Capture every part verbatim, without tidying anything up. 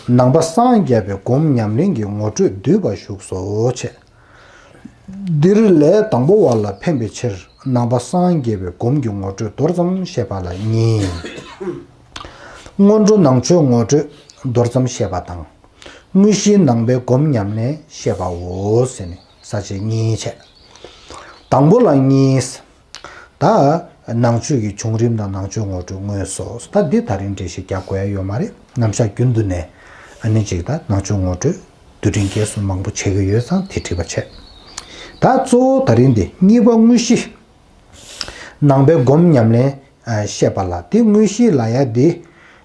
ནང་པ་སངས་རྒྱས་པའི་སྒོམ་ཉམས་ལེན་གྱི་ངོ་སྤྲོད་བསྡུས་པ་བཞུགས་སོ་བྱས། འདིར་ལས་དང་པོ་བ་ལ་ཕན་པའི་ཕྱིར་ནང་པ་སངས་རྒྱས་པའི་སྒོམ་གྱི་ངོ་སྤྲོད་མདོར་ཙམ་བཤད་པ་ལ་གཉིས། སྔོན་འགྲོ་ནང་ཆོས་ངོ་སྤྲོད་མདོར་ཙམ་བཤད་པ་དང་། དངོས་གཞིའི་ནང་པའི་སྒོམ་ཉམས་ལེན་བཤད་པའོ་ཟེར་ནས་ས་བཅད་གཉིས་བྱས། དང་པོ་ལ་གཉིས། ད་ནང་ཆོས་ཀྱི་བྱུང་རིམ་དང་ནང་ཆོས་ངོ་སྤྲོད་དངོས་སོ། ད་འདི་ད་རིང་འགྲེལ་བཤད་རྒྱག་དགོས་ཡ་ཡོད་མ་རེད། རྣམ་གཞག་རྒྱུན་དུ་ནས་ཨ་ནི་ཅིག་ད་ནང་ཆོས་ངོ་སྤྲོད་རྡུལ་ཕྲན་རྒྱས་སུ་མང་པོ་བྱེད་ཀྱི་ཡོད་ཙང་དེ་བྲིས་པ་བྱས། ད་གཙོ་བོ་ད་རིང་འདི་གཉིས་པ་དངོས་གཞི། ནང་པའི་སྒོམ་ཉམས་ལེན་ཨ་བཤད་པ་ལ་དེ་དངོས་གཞི་ལ་ཡ་དེ་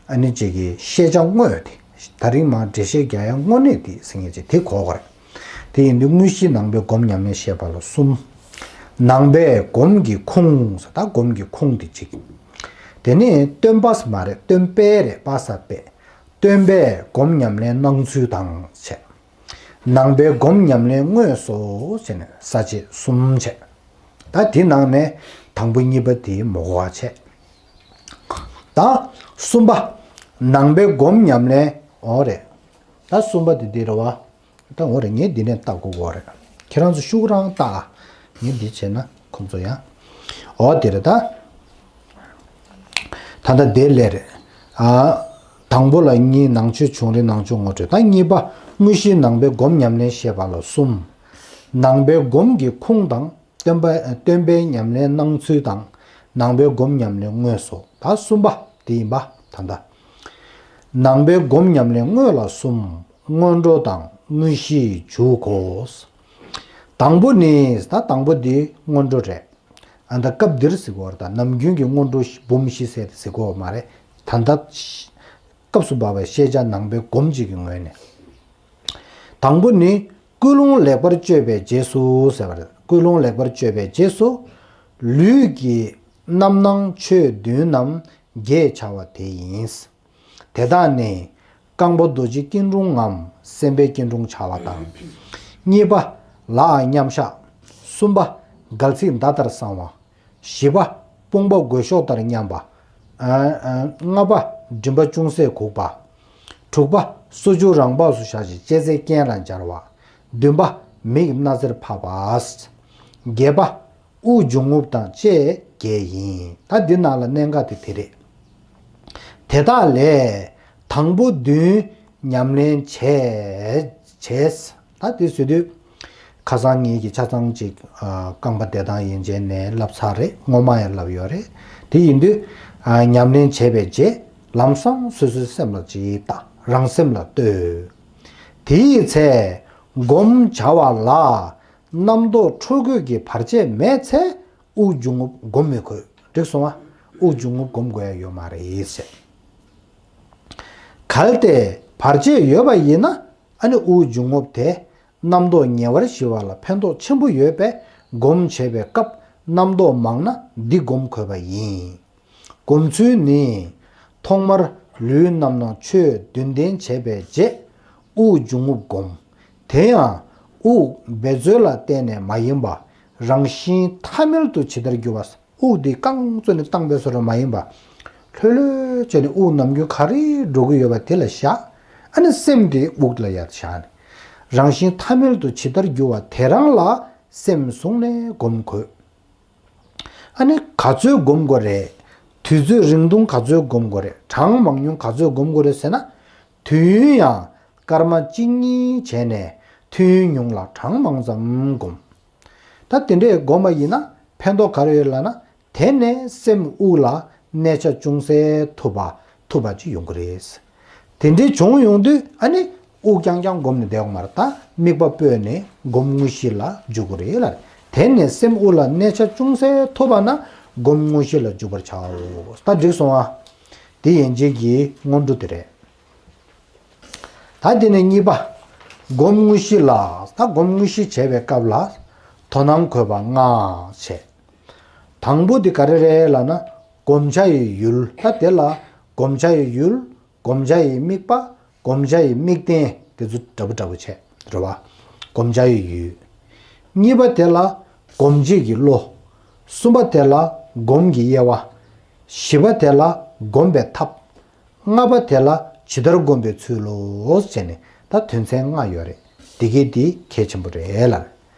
ཨ་ནི་ཅིག་གི་ཤེས་བྱ་དངོས་དེ་ད་རིང་མར་འགྲེལ་བཤད་རྒྱག་ཡ་དངོས་གནས་དེ་ཟེར་མཁན་ཅིག་དེ་གོ་དགོས་རེད། དེ་ཡིན་དུས་དངོས་གཞི་ནང་པའི་སྒོམ་ཉམས་ལེན་བཤད་པ་ལ་གསུམ། ནང་པའི་སྒོམ་གྱི་ཁུངས་ཟེར་ད་སྒོམ་གྱི་ཁུངས་དེ་གཅིག་དེ་ནས་སྟོན་པ་ཟེར་མ་རེད། སྟོན་པས་རེད། པ་ས་པས། སྟོན་པས་སྒོམ་ཉམས་ལེན་གནང་ཚུལ་དང་བྱས། ནང་པའི་སྒོམ་ཉམས་ལེན་དངོས་སོ་ཟེར་ནས་ས་བཅད་གསུམ་བྱས། ད་དེ་ནང་ནས་དང་པོ་གཉིས་པ་དེ་མོ་གོ་བ་བྱས། ད་གསུམ་པ། ནང་པའི་སྒོམ་ཉམས་ལེན་འོ་རེད། ད་གསུམ་པ་དེ་འདི་རེད་བ། ད་འོ་རེད། ངས་འདི་ནས་ལྟ་དགོས་གོ་རེད། ཁྱེད་རང་ཚོ་ཤུགས་རང་ལྟ་ཨ། ངས་འདི་བྱས་ན་ཁོང་ཚོ་ཡང་། འོ་དེ་རེད་ད། ད་ལྟ་དེ་ལས་རེད། ཨ། དང་པོ་ལ་གཉིས། ནང་ཆོས་བྱུང་རིམ་ནང་ཆོས་ངོ་སྤྲོད། ད་གཉིས་པ་དངོས་གཞིའི་ནང་པའི་སྒོམ་ཉམས་ལེན་བཤད་པ་ལ་གསུམ། ནང་པའི་སྒོམ་གྱི་ཁུངས་དང་སྟོན་པ་སྟོན་པའི་ཉམས་ལེན་གནང་ཚུལ་དང་། ནང་པའི་སྒོམ་ཉམས་ལེན་དངོས་སོ། ད་གསུམ་པ་དེ་ཡིན་པ་ད་ལྟ། ནང་པའི་སྒོམ་ཉམས་ལེན་དངོས་ལ་གསུམ། སྔོན་འགྲོ་དང་དངོས་གཞིའི་འཇུག་གོ། དང་པོ་ནི་ད་དང་པོ་འདི་སྔོན་འགྲོ་རེད། ཨ་ད་སྐབས་འདིར་ཟེར་གོ་རེད། ད་ནམ་རྒྱུན་གྱི་སྔོན་འགྲོ་འབུམ་བཞི་ཟེར་ཟེར་གོ་མ་རེད། ད་ལྟ་སྐབས་སུ་བབས་པའི་ཤེས་བྱ་ནང་པའི་སྒོམ་གཅིག་གི་ངོས་ནས། དང་པོ་ནི་ཀུན་སློང་ལེགས་པར་བཅོས་པའི་རྗེས་སུ་ཟེར་བ་རེད། ཀུན་སློང་ལེགས་པར་བཅོས་པའི་རྗེས་སུ། ལུས་ཀྱི་རྣམ་སྣང་ཆོས་བདུན་རྣམས་བརྒྱད་བྱ་བ་དེ་ཡིན། དེ་དག་ནི། རྐང་པ་རྡོ་རྗེ་སྐྱིལ་ཀྲུང་ངམ་སེམས་དཔའི་སྐྱིལ་ཀྲུང་བྱ་བ་དང་། གཉིས་པ། ལག་མཉམ་བཞག་གསུམ་པ། སྒལ་ཚིགས་མདའ་ལྟར་བསྲང་བ། བཞི་པ། དཔུང་པ་རྒོད་གཤོག་ལྟར་མཉམ་པ། ཨ་ཨ་ལྔ་པ། མགྲིན་པ་ཅུང་ཟད་གུག་པ། དྲུག་པ། སོ་རྒྱུས་རང་བབས་སུ་བཞག་ཅིང་ལྕེ་རྩེ་གྱེན་ལ་འབྱར་བ། བདུན་པ། མིག་སྣ་རྩེར་ཕབ་པ། བརྒྱད་པ། དབུགས་འབྱུང་རྔུབ་དང་བཅས་བརྒྱད་ཡིན། ད་འདི་ནང་ལ་གནད་འགག་དེ་དེ་རེད། དེ་དག་ལས་དང་པོ་བདུན་ཉམས་ལེན་བྱས་བྱས། ད་དེ་ཟེར་དུས་ཁ་སང་ངེད་ཀྱིས་ཆ་ཚང་ཅིག་ཨ་རྐང་པ་བདེ་ཐང་ཡན་ཆད་ནས་བསླབས་ཚར་རེད། སྔོན་མ་ཡང་བསླབས་ཡོད་རེད། དེ་ཡིན་དུས་ཨ་ཉམས་ལེན་བྱས་པའི་རྗེས་ལམ་སང་སོ་སོའི་སེམས་ལ་ཅིག་ལྟ། རང་སེམས་ལ་ལྟོས། དེའི་ཚེ་སྒོམ་བྱ་བ་ལ་རྣམ་རྟོག་འཕྲོ་རྒོད་ཀྱི་བར་ཆད་མེད་ཚེ་དབུགས་འབྱུང་རྔུབ་སྒོམ་མི་དགོས། འགྲིག་སོང་ཨ། དབུགས་འབྱུང་རྔུབ་སྒོམ་དགོས་ཡ་ཡོད་མ་རེད་ཟེར། གལ་ཏེ་བར་ཆད་ཡོད་པ་ཡིན་ན་ཨ་ནི་དབུགས་འབྱུང་རྔུབ་དེ་རྣམ་རྟོག་ཉེ་བར་ཞི་བ་ལ་ཕན་ཐོགས་ཆེན་པོ་ཡོད་པས་སྒོམ་བྱེད་པའི་སྐབས་རྣམ་རྟོག་མང་ན་འདི་སྒོམ་དགོས་པ་ཡིན། སྒོམ་ཚུལ་ནི། ཐོག་མར་ལུས་རྣམ་སྣང་ཆོས་བདུན་ལྡན་བྱས་པའི་རྗེས་དབུགས་འབྱུང་རྔུབ་སྒོམ། དེ་ཡང་དབུགས་འབད་རྩོལ་ལ་བརྟེན་ནས་མ་ཡིན་པ་རང་བཞིན་ཐ་མལ་དུ་ཇི་ལྟར་གྱུར་པ། དབུགས་འདི་རྐང་བཙུགས་ནས་བཏང་པའི་བཟོ་འདྲ་མ་ཡིན་པ། ལྷོད་ལྷོད་བྱས་ནས་དབུགས་ནམ་རྒྱུན་ག་རེ་འགྲོ་གི་ཡོད་པ་དེ་ལ་བཞག་ཨ་ནི་སེམས་དེ་དབུགས་ལ་ཡར་བཞག་ནས། རང་བཞིན་ཐ་མལ་དུ་ཇི་ལྟར་གྱུར་པ་དེ་རང་ལ་སེམས་བཟུང་ནས་སྒོམ་དགོས། ཨ་ནི་ག་ཚོད་སྒོམ་དགོས་རེད། དུས་ཚོད་རིང་ཐུང་ག་ཚོད་སྒོམ་དགོས་རེད། གྲངས་མང་ཉུང་ག་ཚོད་སྒོམ་དགོས་རེད་ཟེར་ན། དུས་ཡུན་ཡང་སྐར་མ་གཅིག་གཉིས་བྱས་ནས་དུས་ཡུན་ཉུང་ལ་གྲངས་མང་ཙམ་སྒོམ། ད་དེ་འདྲས་སྒོམ་པ་ཡིན་ན་ཕན་ཐོགས་ག་རེ་ཡོད་ལབ་ན། དེ་ནས་སེམས་དབུགས་ལ་གནས་ཆ་ཅུང་ཟད་ཐུབ་པ་ཐུབ་པ་ཅིག་ཡོང་གི་རེད། དེ་འདྲའི་བྱུང་ཡོང་དུས་ཨ་ནི་དབུགས་རྐྱང་རྐྱང་སྒོམ་ནས་བསྡད་ཡོང་མ་རེད། ད་དམིགས་པ་སྤོས་ནས་སྒོམ་དངོས་གཞི་ལ་འཇུག་གི་རེད་ལ། དེ་ནས་སེམས་དབུགས་ལ་གནས་ཆ་ཅུང་ཟད་ཐུབ་པ་ན་སྒོམ་དངོས་གཞི་ལ་འཇུག་པར་བྱའོ། ད་འགྲིག་སོང་ཨ། དེ་ཡན་ཆད་ཀྱི་སྔོན་འགྲོ་དེ་རེད། ད་དེ་ནས་གཉིས་པ། སྒོམ་དངོས་གཞི་ལ། ད་སྒོམ་དངོས་གཞི་བྱེད་པའི་སྐབས་ལ་དོ་སྣང་དགོས་པ་ལྔ་བྱས། དང་པོ་དེ་ག་རེ་རེད་ལབ་ན། བསྒོམ་བྱ་ཡི་ཡུལ། ད་དེ་ལ་བསྒོམ་བྱ་ཡི་ཡུལ། བསྒོམ་བྱ་ཡི་དམིགས་པ། བསྒོམ་བྱ་ཡི་དམིགས་རྟེན། དེ་ཚོ་འདྲ་པོ་འདྲ་པོ་བྱས་རེད་བ། བསྒོམ་བྱ་ཡི་ཡུལ། གཉིས་པ་དེ་ལ་སྒོམ་བྱེད་ཀྱི་བློ། གསུམ་པ་དེ་ལ་སྒོམ་གྱི་དབྱེ་བ། བཞི་པ་དེ་ལ་སྒོམ་པའི་ཐབས། ལྔ་པ་དེ་ལ་ ཇི་ལྟར་བསྒོམ་པའི་ཚུལ་ལོ་ཟེར་ནས་ད་དོན་ཚན་ལྔ་ཡོད་རེད། འདི་གའི་འདི་གལ་ཆེན་པོ་རེད་ལ།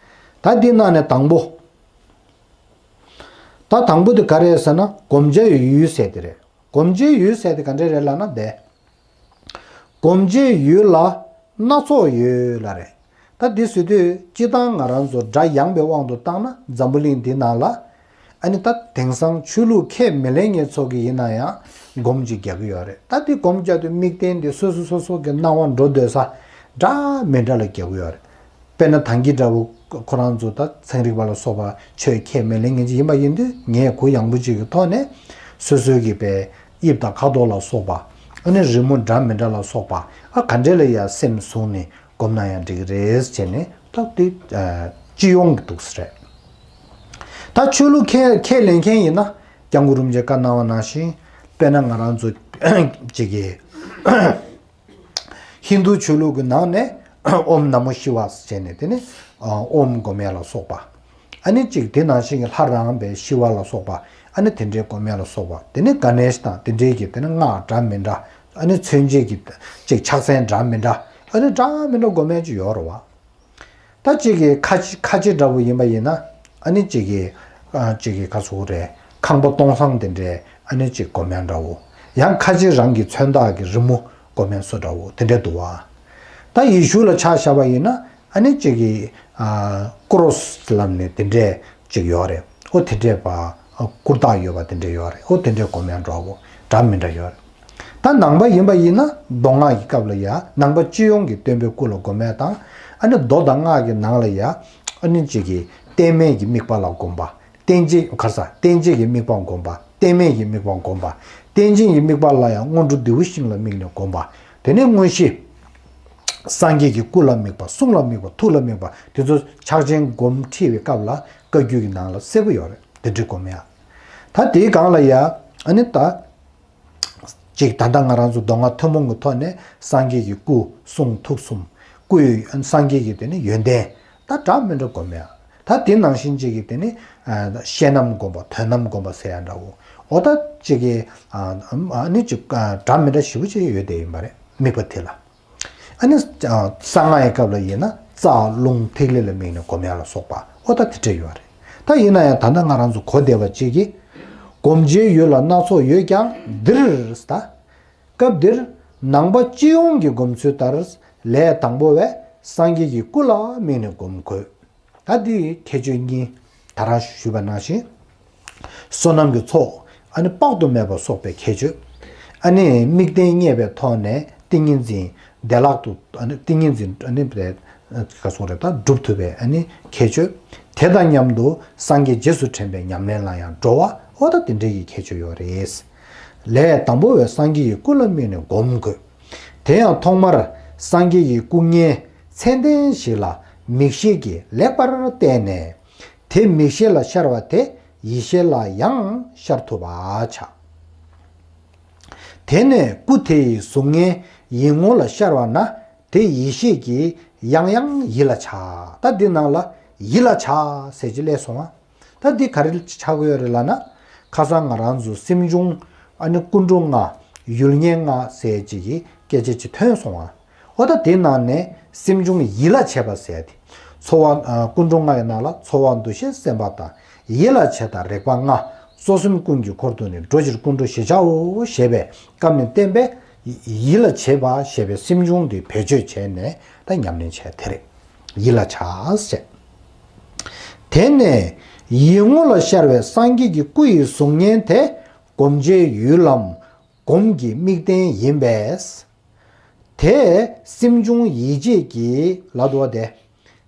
ད་འདི་ནང་ནས་དང་པོ། ད་དང་པོ་དེ་ག་རེ་རེད་ཟེར་ན་སྒོམ་བྱའི་ཡུལ་ཟེར་དེ་རེད། སྒོམ་བྱའི་ཡུལ་ཟེར་དེ་ག་འདྲ་རེད་ལབ་ན་དེ། སྒོམ་བྱའི་ཡུལ་ལ་སྣ་ཚོགས་ཡོད་ལབ་རེད། ད་འདི་ཟེར་དུས་སྤྱིར་བཏང་ང་རང་ཚོ་སྒྲ་ཡངས་པའི་དབང་དུ་བཏང་ན་འཛམ་བུ་གླིང་འདི་ནང་ལ། ཨ་ནི་ད་དེང་སང་ཆོས་ལུགས་ཁས་མི་ལེན་མཁན་ཚོ་གི་ཡིན་ན་ཡང་སྒོམ་ཅིག་རྒྱག་གི་ཡོད་རེད། ད་འདི་སྒོམ་རྒྱག་དུས་དམིགས་རྟེན་འདི་སོ་སོ་སོ་སོ་གི་སྣང་བ་འགྲོ་འདོད་ས་འདྲ་མི་འདྲ་ལ་རྒྱག་གི་ཡོད་རེད། དཔེར་ན་ད་གིན་འདྲ་བོ་ཁོ་རང་ཚོ་ད་ཚན་རིག་པ་ལ་སོགས་པ་ཆོས་ཁས་མི་ལེན་མཁན་ཅིག་ཡིན་པ་ཡིན་དུས་ངས་གུ་ཡངས་པོ་ཅིག་གི་ཐོག་ནས་སོ་སོའི་གི་པའི་དབྱིབས་དང་ཁ་དོག་ལ་སོགས་པ། ཨ་ནི་རི་མོ་འདྲ་མི་འདྲ་ལ་སོགས་པ། ཨ་ག་འདྲས་ལ་ཡ་སེམས་བཟུང་ནས་སྒོམ་ན་ཡང་འགྲིག་གི་རེད་ཟེར་ནས་ད་དེ་སྤྱི་ཡོངས་ཀྱི་འདུག་ས་རེད། ད་ཆོས་ལུགས་ཁས་ཁས་ལེན་མཁན་ཡིན་ན་སྐྱབས་མགོན་རིན་པོ་ཆེས་བཀའ་གནང་བ་ནང་བཞིན། དཔེར་ན་ང་རང་ཚོ་གཅིག་གི་ཧིན་རྡུ་ཆོས་ལུགས་ཀྱི་ནང་ནས་ཨོམ་ན་མོ་ཤི་ཝ་ཟེར་ནས་དེ་ནི་ཨོམ་སྒོམ་ཡ་ལ་སོགས་པ། ཨ་ནི་གཅིག་དེ་ནང་བཞིན་གྱི་ལྷ་རམས་པའི་ཤི་ཝ་ལ་སོགས་པ། ཨ་ནི་དེ་འདྲའི་སྒོམ་ཡ་ལ་སོགས་པ། དེ་ནི་ག་ནེཤ་དང་དེ་འདྲའི་གི་དེ་ནི་སྔགས་འདྲ་མི་འདྲ། ཨ་ནི་མཚོན་བྱེད་ཀྱི་གཅིག་ཕྱག་མཚན་འདྲ་མི་འདྲ། ཨ་ནི་འདྲ་མི་འདྲ་སྒོམ་ཡ་ཅིག་ཡོད་རེད་བ། ད་གཅིག་གི་ཁ་ཆེ་ཁ་ཆེ་འདྲ་བོ་ཡིན་པ་ཡིན་ན། ཨ་ནི་གཅིག་གི་ཨ་གཅིག་གི་ག་ཟེར་དགོས་རེད། ཁང་པ་སྟོང་སང་དེ་འདྲའི་ཨ་ནི་གཅིག་སྒོམ་ཡ་འདྲ་བོ། ཡང་ཁ་ཆེ་རང་གི་མཚོན་རྟགས་ཀྱི་རི་མོ་སྒོམ་ཡ་བཟོ་འདྲ་བོ་དེ་འདྲ་འདུག་བ། ད་ཡེ་ཤུ་ལ་ཆ་བཞག་པ་ཡིན་ན་ཨ་ནི་གཅིག་གི་ཨ་ཀུ་རོ་སི་ལབ་ནས་དེ་འདྲའི་གཅིག་ཡོད་རེད། ཨོ་དེ་འདྲའི་པ་ཨ་ཀུར་སྟག་ཡོད་པ་དེ་འདྲ་ཡོད་རེད། ཨོ་དེ་འདྲའི་སྒོམ་ཡ་འདྲ་བོ་འདྲ་མི་འདྲ་ཡོད་རེད། ད་ནང་པ་ཡིན་པ་ཡིན་ན་མདོ་སྔགས་ཀྱི་སྐབས་ལ་ཡ་ནང་པ་སྤྱི་ཡོངས་ཀྱི་སྟོན་པའི་སྐུ་ལ་སྒོམ་ཡ་དང་། ཨ་ནི་མདོ་དང་སྔགས་ཀྱི་ནང་ལ་ཡ་ཨ་ནི་གཅིག་གི་རྟེན་མེད་ཀྱི་དམིགས་པ་ལ་སྒོམ་པ། རྟེན་བཅས་ག་རེ་ཟ། རྟེན་བཅས་ཀྱི་དམིགས་པ་སྒོམ་པ། རྟེན་མེད་ཀྱི་དམིགས་པ་སྒོམ་པ། རྟེན་ཅན་གྱི་དམིགས་པ་ལ་ཡང་སྔོན་འགྲོ་བདུད་པོའི་ཞིང་ལ་དམིགས་ནས་སྒོམ་པ། དེ་ནས་མངོན་ཤེས། སངས་རྒྱས་ཀྱི་སྐུ་ལ་དམིགས་པ། གསུང་ལ་དམིགས་པ། ཐུགས་ལ་དམིགས་པ། དེ་ཚོ་ཕྱག་ཆེན་སྒོམ་ཁྲིད་པའི་སྐབས་ལ་བཀའ་བརྒྱུད་ཀྱི་ནང་ལ་གསལ་པོ་ཡོད་རེད། དེ་འདྲའི་སྒོམ་ཡ། ད་དེའི་སྒང་ལ་ཡ་ཨ་ནི་ད། གཅིག་ད་ལྟ་ང་རང་ཚོ་མདོ་སྔགས་ཐུན་མོང་གི་ཐོག་ནས་སངས་རྒྱས་ཀྱི་སྐུ་གསུང་ཐུགས་གསུམ། སྐུ་ཡི་སངས་རྒྱས་ཀྱི་དེ་ནི་ཡོན་ཏན་ད་འདྲ་མི་འདྲ་སྒོམ་ཡ། ད་དེ་ནང་བཞིན་གཅིག་གི་དེ་ནི་ཨ་བཤད་ནམ་སྒོམ་པ། དོན་ནམ་སྒོམ་པ་ཟེར་ཡ་འདྲ་བོ། འོ་ད་གཅིག་གི་ཨ་ཨ་ནི་གཅིག་ཨ་འདྲ་མི་འདྲ་ཞེ་པོ་ཅིག་ཡོད་དེ་ཡིན་པ་རེད། དམིགས་པ་དེ་ལ། ཨ་ནི་གསང་སྔགས་ཡི་སྐབས་ལ་ཡིན་ན་རྩ་རླུང་ཐིག་ལེ་ལ་དམིགས་ནས་སྒོམ་ཡ་ལ་སོགས་པ། ཨོ་ད་དེ་འདྲ་ཡོད་རེད། ད་ཡིན་ན་ཡང་ད་ལྟ་ང་རང་ཚོ་གོ་བདེ་བ་གཅིག་གིས། སྒོམ་བྱའི་ཡུལ་ལ་སྣ་ཚོགས་ཡོད་ཀྱང་འདིར་ཟེར། ད་སྐབས་འདིར་ནང་པ་སྤྱི་ཡོངས་ཀྱི་སྒོམ་ཚུལ་ལྟར། ལས་དང་པོ་བས་སངས་རྒྱས་ཀྱི་སྐུ་ལ་དམིགས་ནས་སྒོམ་དགོས། ད་འདི་ཁྱད་ཆོས་གཉིས། ད་རང་ཞུས་པ་ནང་བཞིན། བསོད་ནམས་ཀྱི་ཚོགས་ཨ་ནི་དཔག་ཏུ་མེད་པ་གསོག་པའི་ཁྱད་ཆོས། ཨ་ནི་དམིགས་རྟེན་རྙེད་པའི་ཐོག་ནས་ཏིང་ངེ་འཛིན་བདེ་བླག་ཏུ་ཨ་ནི་ཏིང་ངེ་འཛིན་ཨ་ནི་བདེ་ག་སོགས་རེ་ད་སྒྲུབ་ཐུབ་པའི་ཨ་ནི་ཁྱད་ཆོས། དེ་དང་མཉམ་དུ་སངས་རྒྱས་རྗེས་སུ་དྲན་པའི་ཉམས་ལེན་ལ་ཡང་འགྲོ་བ། ཨོ་ད་དེ་འདྲའི་གི་ཁྱད་ཆོས་ཡོད་རེད། ལས་དང་པོ་བས་སངས་རྒྱས་ཀྱི་སྐུ་ལ་དམིགས་ནས་སྒོམ་དགོས། དེ་ཡང་ཐོག་མར་སངས་རྒྱས་ཀྱི་སྐུ་བརྙན་མཚན་ལྡན་ཞིག་ལ་མིག་ཤེས་ཀྱིས་ལེགས་པར་བལྟས་ནས། དེ་མིག་ཤེས་ལ་ཤར་བ་དེ་ཡིད་ཤེས་ལ་ཡང་ཤར་ཐུབ་པ་བྱ། དེ་ནས་སྐུ་དེ་ཡི་གཟུགས་བརྙན་ཡིད་ངོ་ལ་ཤར་བ་ན་དེ་ཡིད་ཤེས་ཀྱིས་ཡང་ཡང་ཡིད་ལ་བྱ། ད་འདི་ནང་ལ་ཡིད་ལ་བྱ་ཟེར་གྱི་སླེབས་སོང་ང་། ད་འདི་ག་རེ་ཆགས་ཀྱི་ཡོད་རེད་ལབ་ན། ཁ་སང་ང་རང་ཚོ་སེམས་བྱུང་ཨ་ནི་ཀུན་འགྲོ་ལྔ། ཡུལ་ངེས་ལྔ་ཟེར་གྱི་སྐད་ཆ་ཅིག་ཐོན་སོང་ང་། འོ་ད་དེའི་ནང་ནས་སེམས་བྱུང་ཡིད་ལ་བྱེད་པ་ཟེར་ཏེ། ཚོར་བ་ཨ་ཀུན་འགྲོ་ལྔ་ཡི་ནང་ལ་ཚོར་བ་འདུ་ཤེས་སེམས་པ་དང་ཡིད་ལ་བྱེད་དང་རེག་པ་ལྔ། གཙོ་གསུམ་ཀུན་གྱི་འཁོར་དུ་ནི། འགྲོ་ཕྱིར་ཀུན་འགྲོ་ཞེས་བྱའོ་ཞེས་པའི་སྐབས་ནས་བསྟན་པའི་ཡིད་ལ་བྱེད་པ་ཞེས་པའི་སེམས་བྱུང་དེ་བེད་སྤྱོད་བྱས་ནས་ད་ཉམས་ལེན་བྱས་དེ་རེད། ཡིད་ལ་བྱ་ཟེར། དེ་ནས་ཡིད་ངོ་ལ་ཤར་བའི་སངས་རྒྱས་ཀྱི་སྐུ་ཡི་གཟུགས་བརྙན་དེ་སྒོམ་བྱའི་ཡུལ་ལམ་སྒོམ་གྱི་དམིགས་རྟེན་ཡིན་པས། དེ་སེམས་བྱུང་ཡིད་བྱེད་ཀྱི་ལ་དོ་དེ།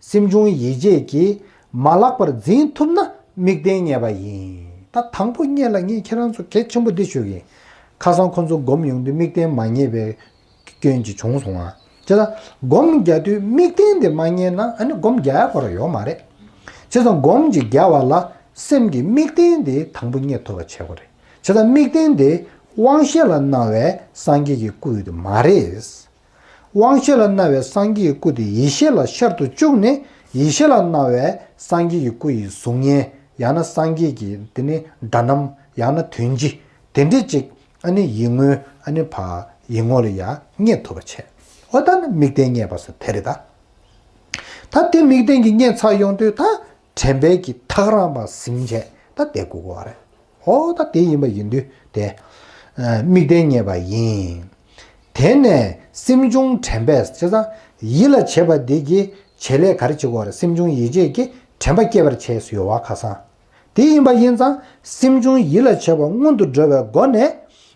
སེམས་བྱུང་ཡིད་བྱེད་ཀྱིས་མ་བརླག་པར་འཛིན་ཐུབ་ན་དམིགས་རྟེན་རྙེད་པ་ཡིན། ད་དང་པོ་རྙེད་ལ་ངས་ཁྱེད་རང་ཚོ་གལ་ཆེན་པོ་འདི་ཞུ་གི་ཡིན། ཁ་སང་ཁོ་ཚོ་སྒོམ་ཡོང་དུས་དམིགས་རྟེན་མ་རྙེད་པའི་སྐྱོན་གྱིས་བྱུང་སོང་ང་། བྱས་ཙང་སྒོམ་རྒྱག་དུས་དམིགས་རྟེན་དེ་མ་རྙེད་ན་ཨ་ནི་སྒོམ་རྒྱག་ཡ་ཁོ་རང་ཡོད་མ་རེད། བྱས་ཙང་སྒོམ་གྱི་རྒྱག་པ་ལ་སེམས་ཀྱི་དམིགས་རྟེན་དེ་དང་པོ་རྙེད་ཐུབ་པ་བྱེད་དགོས་རེད། བྱས་ཙང་དམིགས་རྟེན་དེ་དབང་ཤེས་ལ་སྣང་བའི་སངས་རྒྱས་ཀྱི་སྐུ་དེ་མ་རེད། དབང་ཤེས་ལ་སྣང་བའི་སངས་རྒྱས་ཀྱི་སྐུ་དེ་ཡིད་ཤེས་ལ་ཤར་དུ་བཅུག་ནས་ཡིད་ཤེས་ལ་སྣང་བའི་སངས་རྒྱས་ཀྱི་སྐུ་ཡི་གཟུགས་བརྙན། ཡང་ན་སངས་རྒྱས་ཀྱི་དེ་ནི་སྒྲ་རྣམ། ཡང་ན་དོན་སྤྱི། དེ་འདྲས་ཅིག་ཨ་ནི་ཡིད་ངོའི་ཨ་ནི་ཕ་ ཡིད་ངོ་ལ་ཡ་རྙེད་ཐུབ་པ་བྱས། འོ་ད་ནི་དམིགས་རྟེན་རྙེད་པ་ཟེར་དེ་རེད་ད། ད་དེ་དམིགས་རྟེན་གྱི་རྙེད་ཚར་ཡོང་དུས་ད་དྲན་པའི་གི་ཐག་རང་བ་ཟིན་བྱས་ད་བསྡད་དགོས་ཀྱི་ཡོད་རེད། འོ་ད་དེ་ཡིན་པ་ཡིན་དུས་དེ་དམིགས་རྟེན་རྙེད་པ་ཡིན། དེ་ནས་སེམས་བྱུང་དྲན་པས་བྱས་ཙང་ཡིད་ལ་བྱེད་པ་འདི་གི་བྱེད་ལས་ག་རེ་བྱེད་དགོས་རེད། སེམས་བྱུང་ཡིད་བྱེད་ཀྱི་དྲན་པ་སྐྱེད་པར་བྱས་སུ་ཡོད་པ་ཁ་སང་། དེ་ཡིན་པ་ཡིན་ཙང་སེམས་བྱུང་ཡིད་ལ་བྱེད་པ་སྔོན་དུ་འགྲོ་བའི་སྒོ་ནས་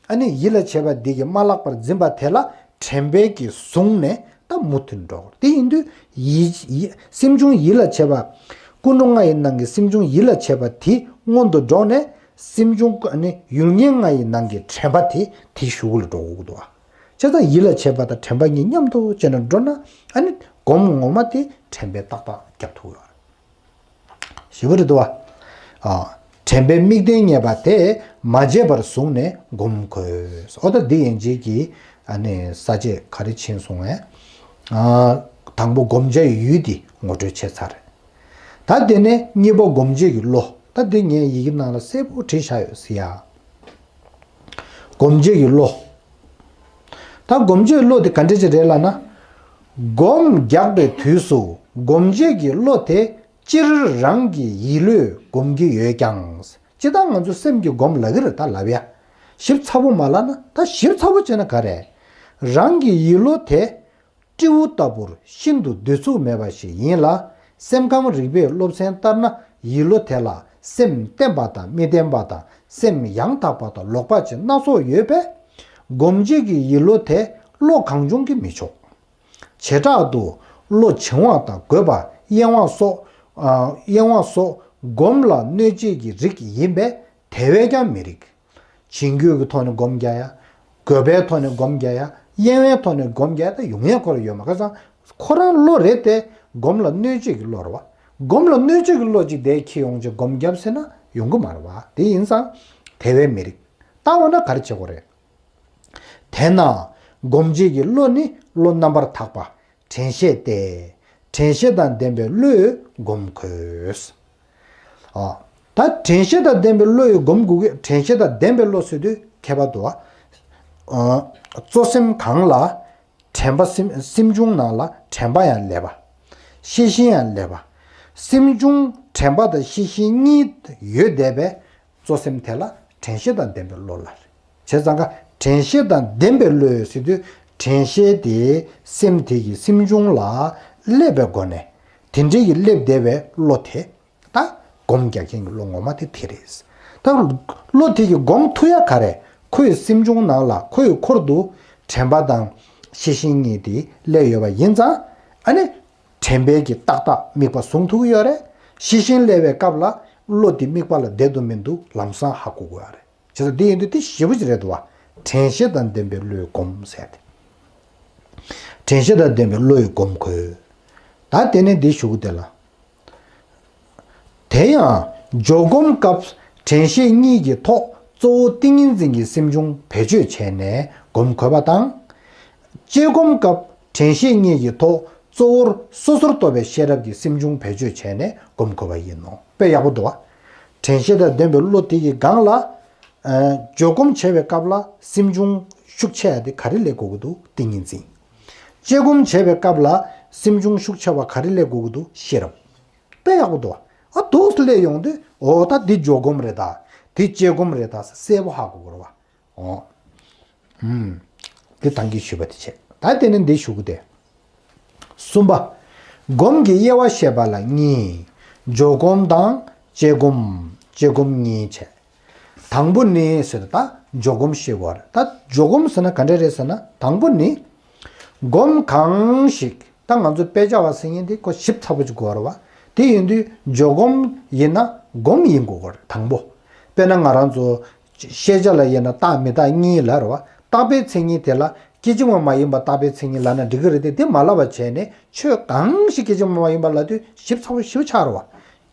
ཨ་ནི་ཡིད་ལ་བྱེད་པ་འདི་གི་མ་ལགས་པར་འཛིན་པ་དེ་ལ་དྲན་པས་ཀྱིས་བཟུང་ནས་ད་མུ་མཐུད་འགྲོ་དགོས། དེ་ཡིན་དུས་ཡིད་ཡིད་སེམས་བྱུང་ཡིད་ལ་བྱེད་པ། ཀུན་འགྲོ་ལྔ་ཡི་ནང་གི་སེམས་བྱུང་ཡིད་ལ་བྱེད་པ་དེ་སྔོན་དུ་འགྲོ་ནས་སེམས་བྱུང་ཨ་ནི་ཡུལ་ངེས་ལྔ་ཡི་ནང་གི་དྲན་པ་དེ་དེའི་གཞུག་ལ་འགྲོ་དགོས་ཀྱི་འདུག་བ། བྱས་ཙང་ཡིད་ལ་བྱེད་པ་དང་དྲན་པ་གཉིས་མཉམ་དུ་བྱས་ནས་འགྲོ་ན་ཨ་ནི་སྒོམ་ངོ་མ་དེ་དྲན་པས་ཏག་ཏག་རྒྱབ་ཐུབ་ཡོད་རེད། ཞེ་པོ་རེད་འདུག་བ། ཨ། དྲན་པས་དམིགས་རྟེན་རྙེད་པ་དེ་མ་བརྗེད་པར་བཟུང་ནས་སྒོམ་དགོས། འོ་ད་འདི་ཡན་ཆད་ཀྱི་ཨ་ནི་ས་བཅད་ག་རེ་ཕྱིན་སོང་ངས། ཨ། དང་པོ་སྒོམ་བྱའི་ཡུལ་འདི་ངོ་སྤྲོད་བྱས་ཚར་རེད། ད་དེ་ནས་གཉིས་པ་སྒོམ་བྱེད་ཀྱི་བློ། ད་འདི་ངས་ཡི་གེ་ནང་ལ་གསལ་པོ་བྲིས་བཞག་ཡོད་ཟེར་ཡ། སྒོམ་བྱེད་ཀྱི་བློ། ད་སྒོམ་བྱེད་བློ་དེ་ག་འདྲ་ཅིག་རེད་ལབ་ན། སྒོམ་རྒྱག་པའི་དུས་སུ་སྒོམ་བྱེད་ཀྱི་བློ་དེ་སྤྱིར་རང་གི་ཡིད་བློས་སྒོམ་གྱི་ཡོད་ཀྱང་། སྤྱིར་བཏང་ང་ཚོ་སེམས་ཀྱིས་སྒོམ་ལབ་ཀྱི་རེད་ད་ལབ་ཡ། ཞིབ་ཚགས་པོ་མ་ལབ་ན་ད་ཞིབ་ཚགས་པོ་བྱས་ན་ག་རེ། རང་གི་ཡིད་བློ་དེ་སྤྲེའུ་ལྟ་བུར་ཤིན་ཏུ་འདོད་ཚུགས་མེད་པ་ཞིག་ཡིན་ལ། སེམས་ཁམས་རིག་པའི་སློབ་ཚན་ལྟར་ན་ཡིད་བློ་དེ་ལ་སེམས་བརྟན་པ་དང་མི་བརྟན་པ་དང་སེམས་ཡང་དག་པ་དང་ལོག་པ་བཅས་སྣ་ཚོགས་ཡོད་པས། སྒོམ་བྱེད་ཀྱི་ཡིད་བློ་དེ་བློ་གང་བྱུང་གིས་མི་ཆོག། བྱེ་བྲག་ཏུ་བློ་བྱིང་བ་དང་རྒོད་པ་གཡེང་བ་སོགས། ཨ། གཡེང་བ་སོགས་སྒོམ་ལ་གནོད་བྱེད་ཀྱི་རིགས་ཡིན་པས་དེ་བས་ཀྱང་མི་རིགས། བྱིང་རྒོད་ཀྱི་ཐོག་ནས་སྒོམ་རྒྱག་ཡ། རྒོད་པའི་ཐོག་ནས་སྒོམ་རྒྱག་ཡ། གཡེང་བའི་ཐོག་ནས་སྒོམ་རྒྱག་ཡ་ད་ཡོང་ཡ་ཁོ་རང་ཡོད་མ་རེད། ཁ་སང་ཁོ་རང་བློ་རེད་དེ་སྒོམ་ལ་གནོད་བྱེད་ཀྱི་བློ་རེད་བ། སྒོམ་ལ་གནོད་བྱེད་ཀྱི་བློ་ཅིག་དེ་འཁྱེར་ཡོང་བྱས་སྒོམ་རྒྱབ་ཟེར་ན་ཡོང་གི་མ་རེད་བ། དེ་ཡིན་ཙང་དེ་བས་མི་རིགས། ད་འོ་ན་ག་རེ་བྱེད་དགོས་རེད། དེས་ན་སྒོམ་བྱེད་ཀྱི་བློ་ནི་བློ་རྣམ་པར་དག་པ་དྲན་ཤེས་ཏེ། དྲན་ཤེས་དང་ལྡན་པའི་བློས་སྒོམ་དགོས། ཨ། ད་དྲན་ཤེས་དང་ལྡན་པའི་བློ་ཡི་སྒོམ་དགོས་ཀྱི། དྲན་ཤེས་དང་ལྡན་པའི་བློ་ཟེར་དུས་ཁྱད་པར་འདུག་བ། ཨ། གཙོ་སེམས་གང་ལ་དྲན་པ། སེམས་སེམས་བྱུང་ནང་ལ་དྲན་པ་ཡང་སླེབས་པ། ཤེས་བཞིན་ཡང་སླེབས་པ། སེམས་བྱུང་དྲན་པ་དང་ཤེས་བཞིན་གཉིས་ཡོད་བསྡད་པས་གཙོ་སེམས་དེ་ལ་དྲན་ཤེས་དང་ལྡན་པའི་བློ་ལ་རེད། བྱས་ཙང་ཀ་དྲན་ཤེས་དང་ལྡན་པའི་བློ་ཟེར་དུས་དྲན་ཤེས་དེ་སེམས་དེ་གི་སེམས་བྱུང་ལ་སླེབས་པའི་སྒོ་ནས་དེ་འདྲའི་གི་སླེབས་བསྡད་པའི་བློ་དེ། ད་སྒོམ་རྒྱག་མཁན་གྱི་བློ་ངོ་མ་དེ་དེ་རེད། ད་བློ་དེ་གི་སྒོམ་ཐུབ་ཡ་ག་རེ། ཁོའི་སེམས་བྱུང་ནང་ལ་ཁོའི་འཁོར་དུ་དྲན་པ་དང་ཤེས་བཞིན་གཉིས་དེ་སླེབས་ཡོད་པ་ཡིན་ཙང་། ཨ་ནི་དྲན་པས་ཀྱི་ཏག་ཏག་དམིགས་པ་བཟུང་ཐུབ་ཀྱི་ཡོད་རེད། ཤེས་བཞིན་སླེབས་པའི་སྐབས་ལ་བློ་དེ་དམིགས་པ་ལ་བསྡད་འདུག་མི་འདུག་ལམ་སང་ཧ་གོ་དགོས་ཡ་རེད། བྱས་ཙང་འདི་ཡིན་དུས་དེ་ཞེ་པོ་ཅིག་རེད་འདུག་བ། དྲན་ཤེས་དང་ལྡན་པའི་བློའི་སྒོམ་ཟེར་ཏེ། དྲན་ཤེས་དང་ལྡན་པའི་བློ་ཡི་སྒོམ་དགོས། ད་དེ་ནས་འདི་ཞུ་གི་དེ་ལ། དེ་ཡང་འཇོག་སྒོམ་སྐབས་དྲན་ཤེས་གཉིས་ཀྱི་ཐོག་གཙོ་བོ་ཏིང་ངེ་འཛིན་གྱི་སེམས་བྱུང་བེད་སྤྱོད་བྱས་ནས་སྒོམ་དགོས་པ་དང་། དཔྱད་སྒོམ་སྐབས་དྲན་ཤེས་གཉིས་ཀྱི་ཐོག་གཙོ་བོར་སོ་སོར་རྟོག་པའི་ཤེས་རབ་ཀྱི་སེམས་བྱུང་བེད་སྤྱོད་བྱས་ནས་སྒོམ་དགོས་པ་ཡིན་ནོ། དཔེ་ཡག་པོ་འདུག་བ། དྲན་ཤེས་དང་ལྡན་པའི་བློ་དེ་ཡི་སྒང་ལ། ཨ། འཇོག་སྒོམ་བྱེད་པའི་སྐབས་ལ་སེམས་བྱུང་ཤུགས་ཆེ་བ་དེ་ག་རེ་སླེབས་དགོས་ཀྱི་འདུག་ཏིང་ངེ་འཛིན། དཔྱད་སྒོམ་བྱེད་པའི་སྐབས་ལ་སེམས་བྱུང་ཤུགས་ཆེ་བ་ག་རེ་སླེབས་དགོས་ཀྱི་འདུག་ཤེས་རབ། དཔེ་ཡག་པོ་འདུག་ཨ། འདུག་སེ་སླེབས་ཡོང་དུས། འོ་ད་འདི་འཇོག་སྒོམ་རེད་ད། འདི་དཔྱད་སྒོམ་རེད་ད་ཟེར་གསལ་པོ་ཧ་གོ་དགོས་རེད་བ། འོ། ཨུམ། འདི་ཐང་གིས་ཞུས་པ་དེ་བྱས། ད་དེ་ནས་འདི་ཞུ་གི་དེ། གསུམ་པ། སྒོམ་གྱི་དབྱེ་བ་བཤད་པ་ལ་གཉིས། འཇོག་སྒོམ་དང་དཔྱད་སྒོམ། དཔྱད་སྒོམ་གཉིས་བྱས། དང་པོ་ནི་ཟེར་ད་འཇོག་སྒོམ་ཤེས་དགོས་རེད། ད་འཇོག་སྒོམ་ཟེར་ན་ག་འདྲ་རེད་ཟེར་ན། དང་པོ་ནི། སྒོམ་གང་ཞིག་ད་ང་ཚོ་དཔེ་ཆ་བ་ཟེར་མཁན་དེ་ཁོ་ཞིབ་ཚགས་པོ་ཅིག་དགོས་རེད་བ། དེ་ཡིན་དུས་འཇོག་སྒོམ་ཡིན་ན་སྒོམ་ཡིན་དགོས་ཀྱི་རེད་དང་པོ། དཔེར་ན་ང་རང་ཚོ་ཤེས་བྱ་ལ་དབྱེ་ན་རྟག་མི་རྟག་གཉིས་ལབ་རེད་བ། རྟག་པའི་མཚན་ཉིད་དེ་ལ་སྐད་ཅིག་མ་མ་ཡིན་པ་རྟག་པའི་མཚན་ཉིད་ལབ་ན་འགྲིག་གི་རེད་དེ། དེ་མ་ལབ་པ་བྱས་ནས་ཆོས་གང་ཞིག་སྐད་ཅིག་མ་མ་ཡིན་པ་ལབ་དུས་ཞིབ་ཚགས་པོ་ཞེ་པོ་ཆགས་རེད་བ།